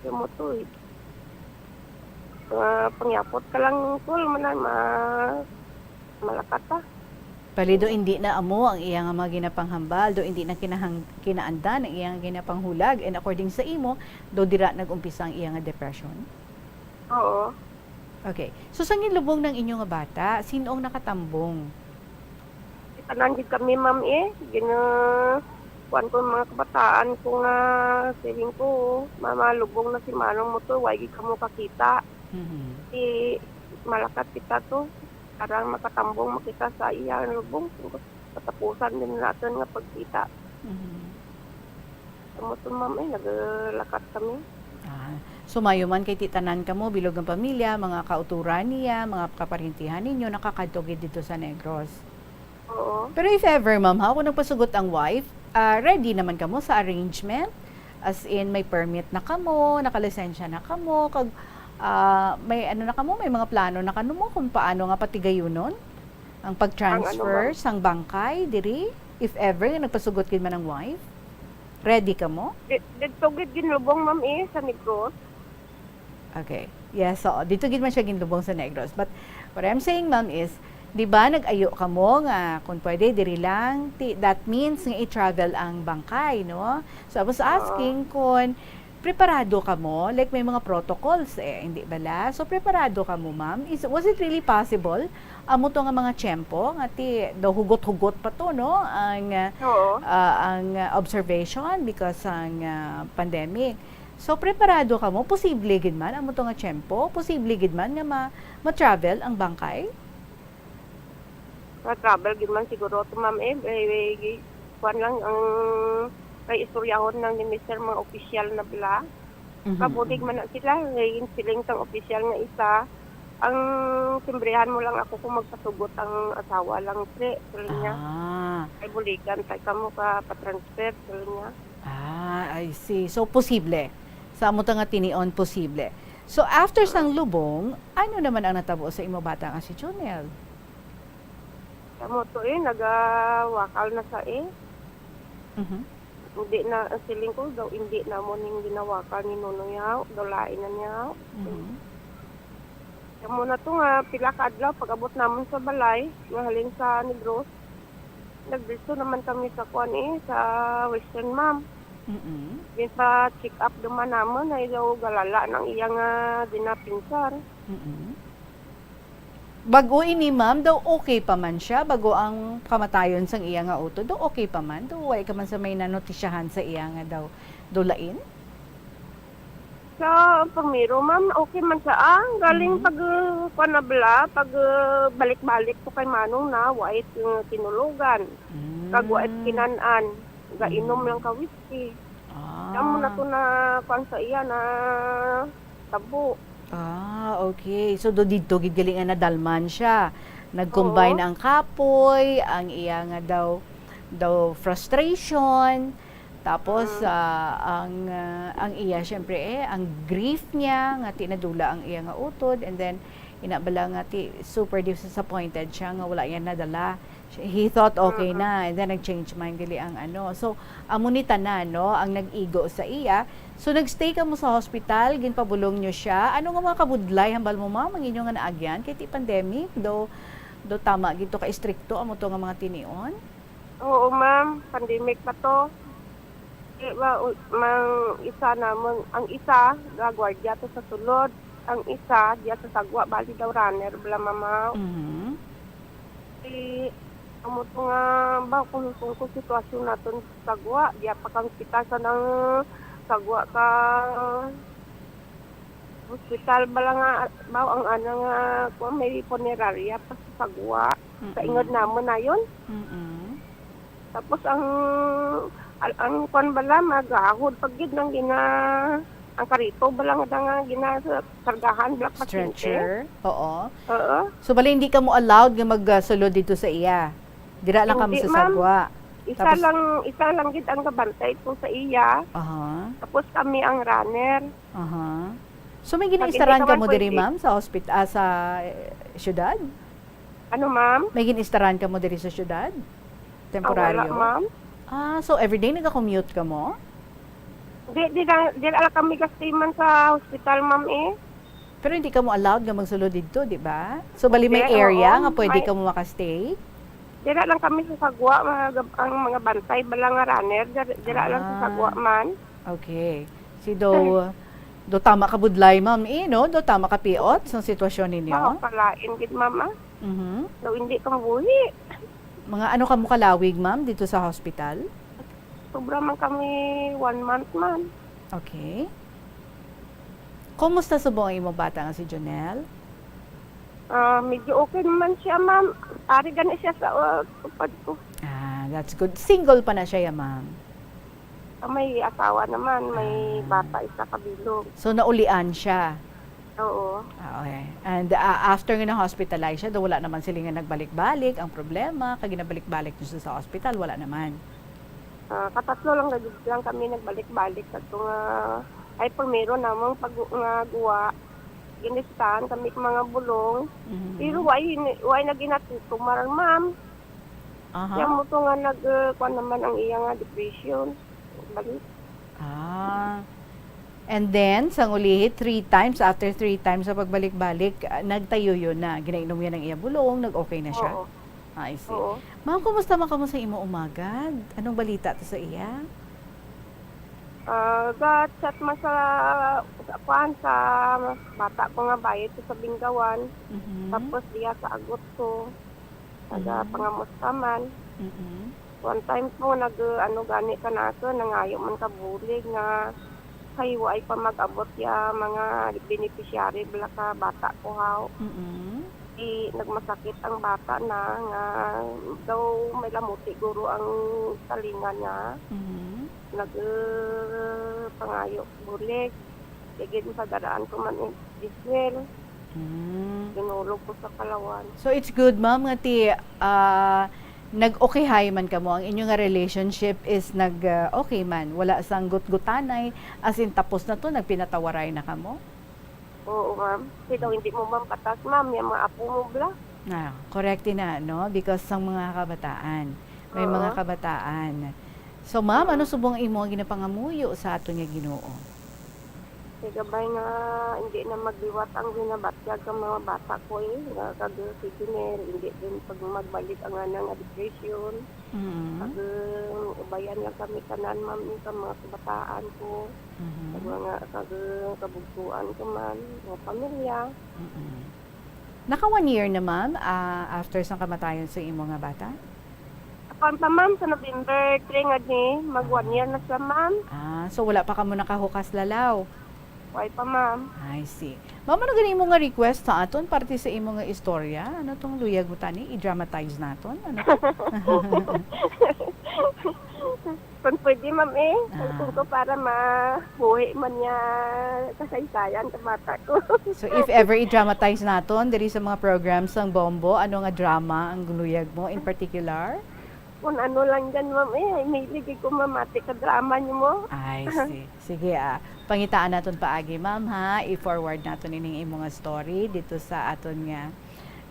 Kaya mo to, eh. Ah, pangyapot ka lang, tol, man na, ma-, malakat ta. Pali do, hindi na amo ang iya nga mga ginapanghambal, do hindi na kinahang-, kinaandan ang iya nga ginapanghulag, and according sa imo, do dira nag-umpisa ang iya nga depression? Oo. Okay. So, sa ginlubong ng inyo nga bata, sino ang nakatambong? Tanan gid kami, ma'am, eh. Gina-, kuwan ko, mga kabataan ko nga, siling ko, "Mama, lubong na si Manong mo to, why gid kamo kakita?" Mhm. Di malakat kita to. Para makatambong man kita sa iya nga lubong. Katapusan din naton nga pagkita. Mhm. Amo to, ma'am, eh, naglakat kami. Ah, so mayo man kay ti tanan kamo, bilog nga pamilya, mga kauturan niya, mga kaparintihan ninyo, nakakadto gid dito sa Negros. Oo. Pero if ever, ma'am, ha, kung nagpasugot ang wife, ah, ready naman kamo sa arrangement? As in, may permit na kamo, nakalisensya na kamo, kag, ah, may ano na kamo, may mga plano na kamo kung paano nga patigayunon ang Ang ano, pag-transfer ma'am? sang bangkay diri? If ever, nagpasugot gid man ang wife, ready kamo? Di-, didto gid ginlubong, ma'am, eh, sa Negros. Okay. Yes, so dito gid man siya ginlubong sa Negros. But what I'm saying, ma'am, is, di ba, nag-ayo kamo nga kung pwede, diri lang, ti-, that means nga i-travel ang bangkay, no? So, I was Oo. asking kung preparado kamo, like, may mga protocols, eh, hindi bala? So, preparado kamo, ma'am? Is, was it really possible? Amo to nga mga tiyempo, nga ti, daw hugot-hugot pa to, no? Ang, Oo. ah, ang observation because ang, ah, pandemic. So, preparado kamo? Posible gid man, amo to nga tiyempo? Posible gid man nga ma-, ma-travel ang bangkay? Ma-travel gid man siguro to, ma'am, eh. Eh, eh, kuwan lang, ang kay istoryahon lang ni mister mga opisyal na bala. Mhm, Kabulig mhm. man na sila. Kay siling sang opisyal nga isa, ang timbrihan mo lang ako kung magpasugot ang asawa lang, pre, siling niya. Ah. Kay buligan, kay kamo ka pa-transfer, siling niya. Ah, I see. So, posible. Sa amo ta nga tinion, posible. So, after sang lubong, ano naman ang natabo sa imo bata nga si Junel? Sa mo to, eh, nagawakal na sa, eh. Mhm. Hindi na, ang siling ko daw, hindi na mo ning ginawakal ni Nonoy, haw. Daw lain na niya, haw. Mhm. Sa mo na to nga, pila ka adlaw, pag-abot namon sa balay, nga halin sa Negros, nagdiretso naman kami sa kuan, eh, sa Western, ma'am. Mm-mm. Ginpa-check up duman namon, ay daw galala nang iya nga ginapinsar. Mm-mm. Bag-o ini, ma'am, daw okay pa man siya, bag-o ang kamatayon sang iya nga utod, daw okay pa man, daw wala ka man sa may nanotisyahan sa iya nga daw, daw lain? Sa pamiro, ma'am, okay man siya, ah. Galing Mhm. pag, uh, kuwan na bala, pag, uh, balik-balik ko kay Manong na, wait, uh, tinulogan. Kag wait Mm. kinan-an. Gainom Mm. lang ka whiskey. Ah. Amo na to na, kuwan sa iya, na tabo. Ah, okay. So, do didto gid gali nga nadalman siya. Nag-combine Oo. ang kapoy, ang iya nga daw, daw frustration, tapos, Mm. ah, ang, ah, ang iya, syempre, eh, ang grief niya, nga ti nadula ang iya nga utod, and then, ina bala nga ti super disappointed siya nga wala niya nadala. He thought okay Mm-mm. na, and then nag-change mind gali ang ano. So, amo ni tanan, no, ang nag-igo sa iya. So, nag-stay kamo sa hospital, ginpabulong nyo siya. Ano nga mga kabudlay, hambal mo, ma'am, ang inyo nga naagyan? Kay ti pandemic, do, do tama gid to ka istrikto, amo to nga mga tinion? Oo, ma'am. Pandemic pa to. Di ba, u-, mang isa namon, ang isa, gagwardya to sa sulod. Ang isa, diya sa sagwa, bali daw runner, bala, mama. Mhm. Si, Amo to nga ba, kung, kung, kung sitwasyon naton sa gwa, diya pa ka hospital sa nang sa gwa ka hospital bala nga, ba, ang ana nga, kung may punerarya pa sa gwa, sa ingod Mm-mm. namon na yun. Mm-mm. Tapos ang, al-, ang kwan bala, magahod pag gid nang gina-, ang karito bala nga, nga gina-, kargahan bala pasyente. Stretcher? Oo. Oo. So, bali, hindi ka mo allowed nga magsulod dito sa iya? Dira lang kamo Hindi, sa ma'am. sagwa? Isa Tapos lang, isa lang gid ang gabantay ko sa iya. Aha. Tapos kami ang runner. Aha. So, may Pag hindi ginaistaran ka ka man mo diri, pwede. ma'am, sa hospit-, ah, sa, eh, syudad? Ano, ma'am? May ginistaran ka mo diri sa syudad? Ah, wala, Temporaryo? ma'am. Ah, so everyday nagakommute ka mo? Di, di na, di na kami gastiman sa hospital, ma'am, eh. Pero hindi ka mo allowed nga magsulod dito, di ba? So, bali may Hindi, area oo. nga pwede May ka mo makastay? Dira lang kami sa sagwa, mga gab-, ang mga bantay bala nga runner, dira, dira lang sa Ah. sagwa man. Okay. Si do, do tama ka budlay, ma'am, eh, no? Do tama ka piot sa sitwasyon ninyo? Mao, kalain gid, ma'am, ah. Mhm. Daw hindi ka mabuhi. Mga ano ka mo kalawig, ma'am, dito sa hospital? Sobra man kami one month, ma'am. Okay. Kumusta subong ang imong bata nga si Jonel? Ah, medyo okay naman siya, ma'am. Ari gani siya sa, uh, tupad ko. Ah, that's good. Single pa na siya, ya, ma'am? Ah, may asawa naman, may Ah. bata, isa ka bilog. So, naulian siya? Oo. Ah, okay. And, ah, after nga na-hospitalize siya, daw wala naman sila nga nagbalik-balik. Ang problema, kag ginabalik-balik niyo sa, sa hospital, wala naman? Ah, katatlo lang gid lang kami nagbalik-balik sa to nga, ay, primero namang pag-, nga guwa, ginistahan kami sa mga bulong. Mhm. Pero why, why na ginatutumar, ma'am? Aha. Kaya mo to nga nag, uh, kuwan naman ang iya nga depression. Balik. Ah. And then, sang ulihi, three times, after three times sa pagbalik-balik, ah, nagtayo yun na. Ginainom yan ang iya bulong, nag-okay na siya. Oo. Ah, I see. Oo. Ma'am, kumusta man kamo sa imo umagad? Anong balita to sa iya? Ah, ga-chat man sa, sa, kuwan, sa bata ko nga bayot sa Bingawan. Mhm. Tapos diya sa agot ko. Taga Mm. pangamusta man. Mm-mm. One time po, nag, ano, gani ka na ako, nangayo man ka bulig nga kay waay pa mag-abot ya mga beneficiary bala ka bata ko, haw. Mm-mm. Di, nagmasakit ang bata na nga daw may lamuti guro ang talinga niya. Mm-hmm. Nag, uh, pangayo bulig. Sige, sa daraan ko man, eh, Israel. Mm. Ginulog ko sa Palawan. So, it's good, ma'am, nga ti, ah, nag-okayhay man kamo. Ang inyo nga relationship is nag, ah, okay man. Wala sang gutgutanay. As in, tapos na to, nagpinatawaray na kamo? Oo, ma'am. Kasi daw hindi mo man patas, ma'am, yung mga apo mo, bla. Ah, correct din na, no? Because sang mga kabataan. May Oo. mga kabataan. So, ma'am, ano Oo. subong imo ang ginapangamuyo sa aton nga Ginoo? Kay gabay nga hindi na magliwat ang ginabatyag sa mga bata ko, eh, nga kag si Junel, hindi din pag magbalik ang anang nga depression. Mm. Kag, eh, ubayan lang kami tanan, ma'am, sa mga kabataan ko. Mhm. Sa mga kag, eh, kabugtuan ko man, mga pamilya. Mm. Naka one year na, ma'am, ah, after sang kamatayon sa imo nga bata? Kuwan pa, ma'am, sa November three nga ni, mag one year na siya, ma'am. Ah, so wala pa kamo nakahukas lalaw? Way pa, ma'am. I see. Ma'am, ano gani imo nga request sa aton parte sa imo nga istorya? Ano tong luyag mo tani? I-dramatize naton? Ano to? Kung pwede, ma'am, eh. Ah. Kung ko para mabuhi man niya kasaysayan sa bata ko. So, if ever i-dramatize naton diri sa mga programs sang Bombo, ano nga drama ang luyag mo in particular? Kung ano lang dyan, ma'am, eh. Ay, mahilig ko mamati ka drama niyo mo. I see. Sige, ah. Pangitaan naton paagi, ma'am, ha? I-forward naton ining imo nga story dito sa aton nga,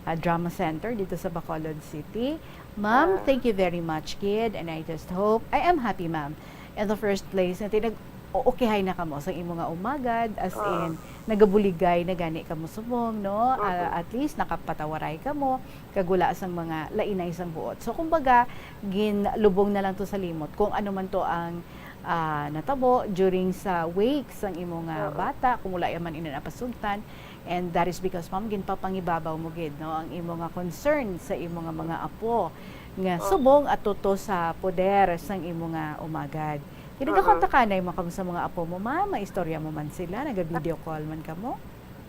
ah, drama center dito sa Bacolod City. Ma'am, Ah. thank you very much, kid, and I just hope, I am happy, ma'am. In the first place, nga tinag-, o-, okayhay na kamo sa imo nga umagad, as Ah. in, nagabuligay na gani kamo subong, no? Ah, Mm-mm. at least, nakapatawaray kamo, kag wala sang mga lainay sang buot. So, kumbaga, ginlubong na lang to sa limot kung ano man to ang, ah, natabo during sa wake sang imo nga Oo. bata, kung wala ya man ina napasugtan. And that is because, ma'am, ginpapangibabaw mo gid, no, ang imo nga concern sa imo nga mga apo. nga Oo. subong ato to sa poder sang imo nga umagad. Kay Oo. nagakontakanay mo kamo sa mga apo mo, ma'am? Maistorya mo man sila? Naga-video call man kamo?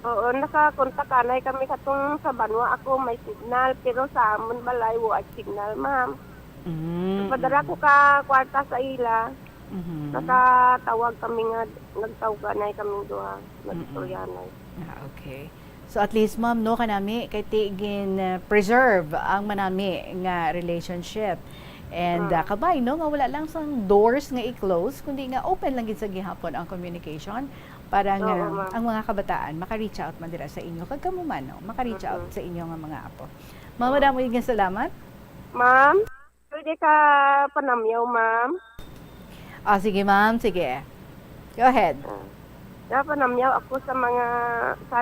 Oo, nakakontakanay kami katong sa banwa ako may signal, pero sa amon balay wa signal, ma'am. Mm, Padala mm. ko ka kwarta sa ila, Mhm. nakatawag kami nga, nagtawganay kaming duha, Mm-mm. nag-istoryanay. Ah, okay. So, at least, ma'am, no, kanami, kay ti gin, uh, preserve ang manami nga relationship. And, Mm. uh, kabay, no, nga wala lang sang doors nga i-close, kundi nga open lang gid sa gihapon ang communication para nga Oo, ma'am. ang mga kabataan maka-reach out man dira sa inyo. Kag kamo man, no, maka-reach out Mm-mm. sa inyo nga mga apo. Ma'am, Oo. madamo gid nga salamat. Ma'am, pwede ka panamyaw, ma'am? Ah, sige, ma'am. Sige. Go ahead. Ah, dapat namyaw ako sa mga, sa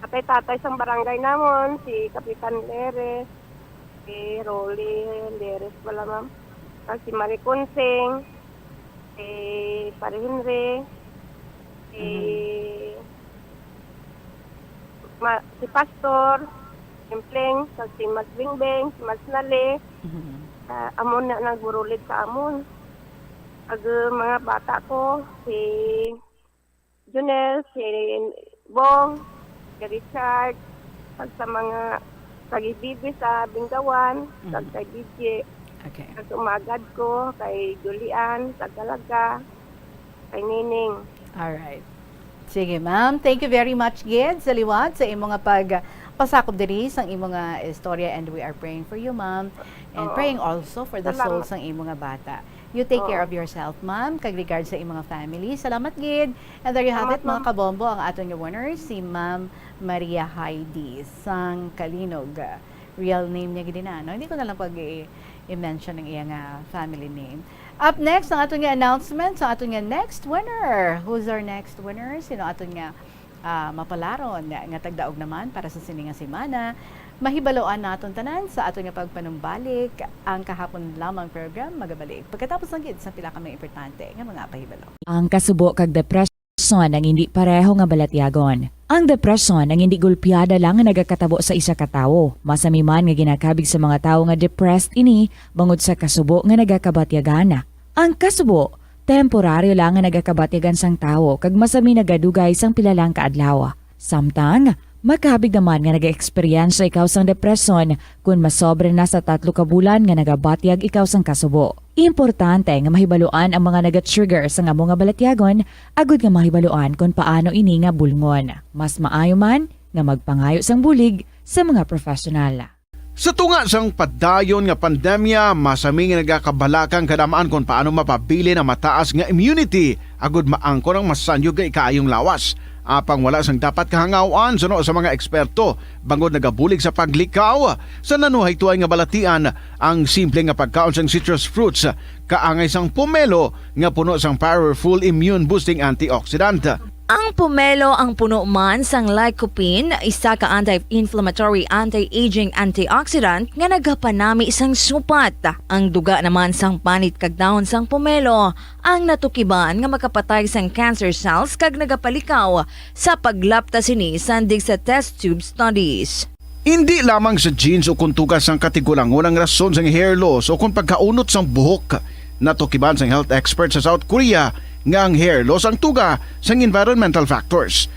tatay-tatay sang barangay namon, si Kapitan Leres, si Rolly Leres pala, ma'am. Kag si Mari Consing, si Pare Henry, si Mhm. Ma-, si Pastor, Simpleng, kag si Mas Bingbing, si Mas Nali, Mhm. ah, amo na nagburulid sa amon. Kag, uh, mga bata ko, si Junel, si Bong, si Richard, kag sa mga kag-ibibi sa Binggawan, kag Mhm. kay D J, Okay. kag umagad ko kay Julian, kag Galaga, kay Nining. Alright. Sige, ma'am. Thank you very much gid sa liwat sa imo nga pagpasakop diri sang imo nga istorya, and we are praying for you, ma'am, and Oo. praying also for the Salamat. souls sang imo nga bata. You take care Oo. of yourself, ma'am, kag regard sa imo nga family. Salamat gid. And there you have Salamat, it, mga ma'am. kabombo, ang aton nga winner, si Ma'am Maria Heidi sang Kalinog. Real name niya gid na, no? Hindi ko na lang pag i-, i-mention ang iya nga family name. Up next, ang aton nga announcement sa aton nga next winner. Who's our next winner? Sino aton nga, ah, mapalaron nga tagdaog naman para sa sini nga semana? Mahibaluan naton tanan sa aton nga pagpanumbalik ang kahapon lamang program, magabalik pagkatapos lang gid sa pila ka mga importante nga mga pahibalo. Ang kasubo kag depresyon ang hindi pareho nga balatyagon. Ang depresyon ang hindi gulpiada lang nga nagakatabo sa isa ka tawo, masami man nga ginakabig sa mga tawo nga depressed ini bangod sa kasubo nga nagakabatyagan. Ang kasubo, temporaryo lang nga nagakabatyagan sang tawo kag masami nagadugay sang pila lang ka adlaw. Samtang, makabig naman nga nag-eksperyensya ikaw sang depresyon kon masobra na sa tatlo ka bulan nga nagabatyag ikaw sang kasubo. Importante nga mahibaluan ang mga naga-trigger sang amo nga balatyagon agud nga mahibaluan kon paano ini nga bulngon. Mas maayo man nga magpangayo sang bulig sa mga professional. Sa tunga sang padayon nga pandemya, masami nga nagakabalaka ang kadam-an kon paano mapabilin ang mataas nga immunity agud maangkon ang masanyog nga ikaayong lawas. Apang wala sang dapat kahangaw-an suno sa mga eksperto, bangod nagabulig sa paglikaw sa nanuhay tuay nga balatian ang simple nga pagkaon sang citrus fruits, kaangay sang pomelo nga puno sang powerful immune-boosting antioxidant. Ang pomelo ang puno man sang lycopene, isa ka anti-inflammatory, anti-aging antioxidant nga nagapanami sang supat. Ang duga naman sang panit kag dahon sang pomelo ang natukiban nga makapatay sang cancer cells kag nagapalikaw sa paglapta sini sandig sa test tube studies. Indi lamang sa genes o kon tuga sang katigulangon ang rason sang hair loss o kon pagkaunot sang buhok. Natukiban sang health expert sa South Korea nga ang hair loss ang tuga sang environmental factors.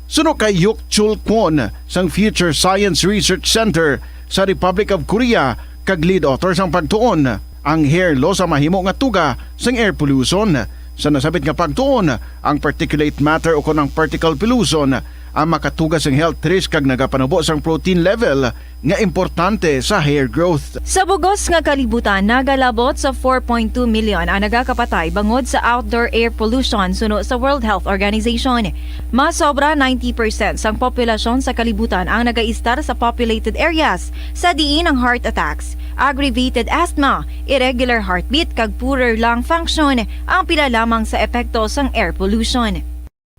Suno kay Hyuk Chul Kwon sang Future Science Research Center sa Republic of Korea kag lead author sang pagtuon, ang hair loss ang mahimo nga tuga sang air pollution. Sa nasabit nga pagtuon, ang particulate matter o kon ang particle pollution ang makatuga sang health risk kag nagapanubo sang protein level nga importante sa hair growth. Sa bugos nga kalibutan, nagalabot sa four point two million ang nagakapatay bangod sa outdoor air pollution suno sa World Health Organization. Mas sobra ninety percent sang populasyon sa kalibutan ang nagaistar sa populated areas, sa diin ang heart attacks, aggravated asthma, irregular heartbeat, kag poorer lung function ang pila lamang sa epekto sang air pollution.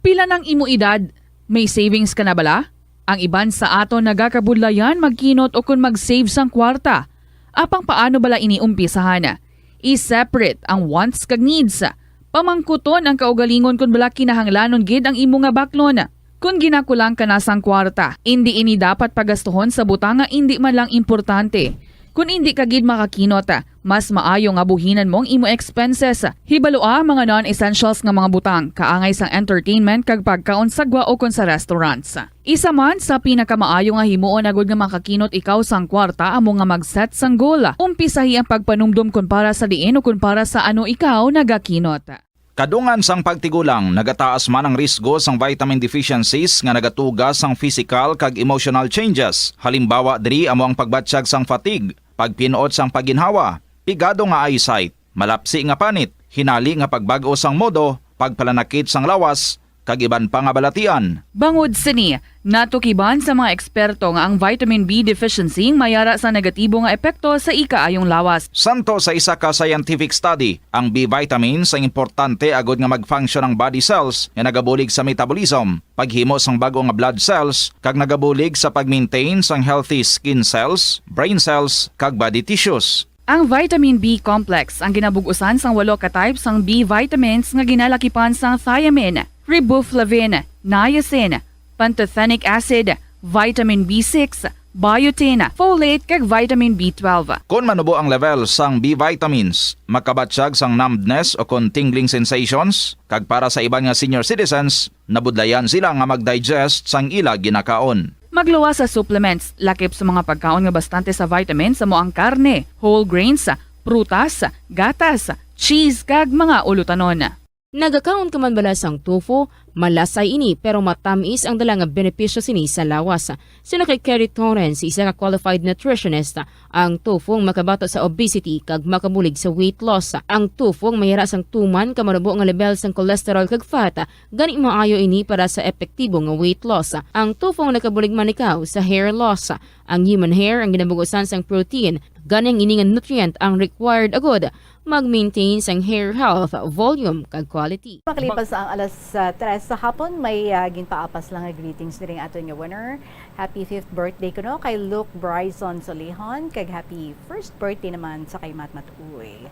Pila nang imo edad? May savings ka na bala? Ang iban sa aton nagakabudlayan magkinot ukon mag-save sang kwarta. Apang paano bala ini umpisahan? I-separate ang wants kag needs. Pamangkuton ang kaugalingon kon bala kinahanglanon gid ang imo nga baklon. Kon ginakulang ka na sang kwarta, indi ini dapat pagastuhon sa butang nga indi man lang importante. Kon indi ka gid makakinot, mas maayo nga buhinan mo ang imo expenses. Hibalua ang mga non-essentials nga mga butang, kaangay sang entertainment kag pagkaon sa gwa ukon sa restaurants. Isa man sa pinakamaayo nga himuon agud nga makakinot ikaw sang kwarta amo nga mag-set sang goal. Umpisahi ang pagpanumdom kon para sa diin o kon para sa ano ikaw nagakinot. Kadungan sang pagtigulang, nagataas man ang risgo sang vitamin deficiencies nga nagatuga sang physical kag emotional changes. Halimbawa diri amo ang pagbatyag sang fatigue, pagpin-ot sang pagginhawa, pigado nga eyesight, malapsi nga panit, hinali nga pagbag-o sang modo, pagpalanakit sang lawas, kag iban pa nga balatian. Bangod sini, natukiban sa mga eksperto nga ang vitamin B deficiency mayara sa negatibo nga epekto sa ikaayong lawas. Santo sa isa ka scientific study, ang B vitamins ang importante agud nga mag-function ang body cells nga nagabulig sa metabolism, paghimo sang bag-o nga blood cells, kag nagabulig sa pag-maintain sang healthy skin cells, brain cells, kag body tissues. Ang vitamin B complex ang ginabug-usan sang walo ka type sang B vitamins nga ginalakipan sang thiamine, riboflavin, niacin, pantothenic acid, vitamin B six, biotin, folate, kag vitamin B twelve. Kon manubo ang level sang B vitamins, makabatyag sang numbness o kon tingling sensations, kag para sa iban nga senior citizens, nabudlayan sila nga mag-digest sang ila ginakaon. Magluwas sa supplements, lakip sa mga pagkaon nga bastante sa vitamins amo ang karne, whole grains, prutas, gatas, cheese, kag mga ulutanon. Nagakaon ka man bala sang tofu? Malasay ini, pero matamis ang dala nga benepisyo sini sa lawas. Suno kay Kerry Torrens, isa ka qualified nutritionist, ang tofu ang makabato sa obesity kag makabulig sa weight loss. Ang tofu ang mayara sang tuman ka manubo nga level sang cholesterol kag fat, gani maayo ini para sa epektibo nga weight loss. Ang tofu ang nakabulig man ikaw sa hair loss. Ang human hair ang ginabug-usan sang protein, gani ang ini nga nutrient ang required agud mag-maintain sang hair health, volume, kag quality. Makalipas ang alas, ah, tres sa hapon, may, ah, ginpaapas lang nga greetings diri ang aton nga winner. Happy fifth birthday kuno kay Luke Bryson Solihon, kag happy first birthday naman sa kay Matmat Uy.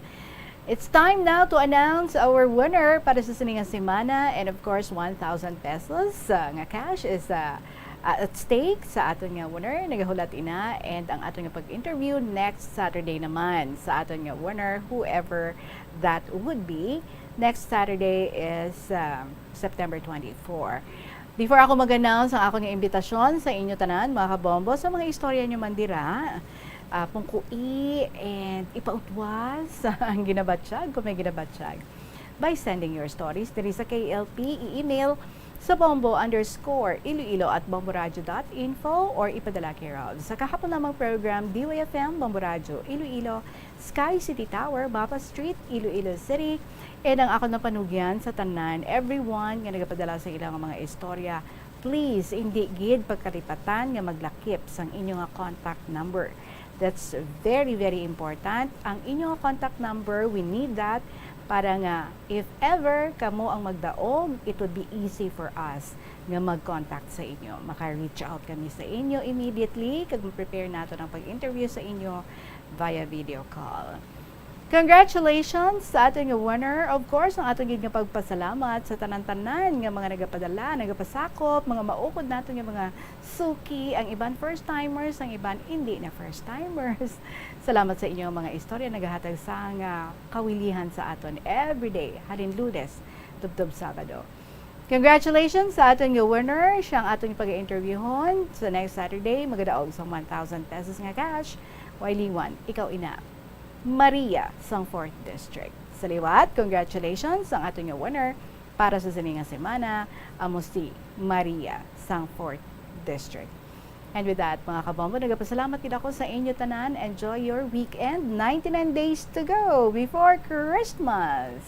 It's time now to announce our winner para sa sini nga semana, and of course, one thousand pesos, ah, nga cash is, ah, ah, at stake sa aton nga winner. Nagahulat ina, and ang aton nga pag-interview next Saturday naman sa aton nga winner, whoever that would be. Next Saturday is, ah, September twenty-four. Before ako mag-announce ang akon nga imbitasyon sa inyo tanan, mga kabombo, sa mga istorya nyo man dira, ah, pungkoi and ipautwas ang ginabatyag, kung may ginabatyag, by sending your stories diri sa K L P, i-email sa bombo underscore iloilo at bomboradio dot info or ipadala care of sa kahapon lamang program, D Y F M, Bombo Radio, Iloilo, Sky City Tower, Bapa Street, Iloilo City. And ang akon nga panugyan sa tanan, everyone nga nagapadala sa ilang mga istorya, please, hindi gid pagkalipatan nga maglakip sang inyo nga contact number. That's very, very important. Ang inyo nga contact number, we need that para nga if ever kamo ang magdaog, it would be easy for us nga mag-contact sa inyo. Maka-reach out kami sa inyo immediately kag ma-prepare nato ang pag-interview sa inyo via video call. Congratulations sa aton nga winner. Of course, ang aton gid nga pagpasalamat sa tanan-tanan nga mga nagapadala, nagapasakop, mga maukod nato nga mga suki, ang iban first timers, ang iban hindi na first timers. Salamat sa inyong mga istorya, nagahatag sang kawilihan sa aton everyday, halin Lunes tubtob Sabado. Congratulations sa aton nga winner. Siya ang aton pag-interviewhon sa next Saturday. Magadaog sa one thousand pesos nga cash. Wailing one, ikaw ina. Maria sang fourth District. Sa liwat, congratulations sang aton nga winner para sa sini nga semana, amo si Maria sang fourth District. And with that, mga kabombo, nagapasalamat gid ako sa inyo tanan. Enjoy your weekend. Ninety-nine days to go before Christmas.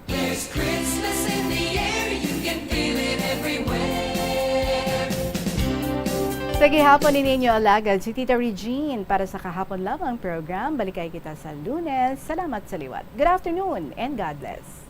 There's Christmas in the air, you can feel it everywhere. Sa gihapon ni ninyo alagad si Tita Regine para sa kahapon lamang program. Balikay kita sa Lunes. Salamat sa liwat. Good afternoon and God bless.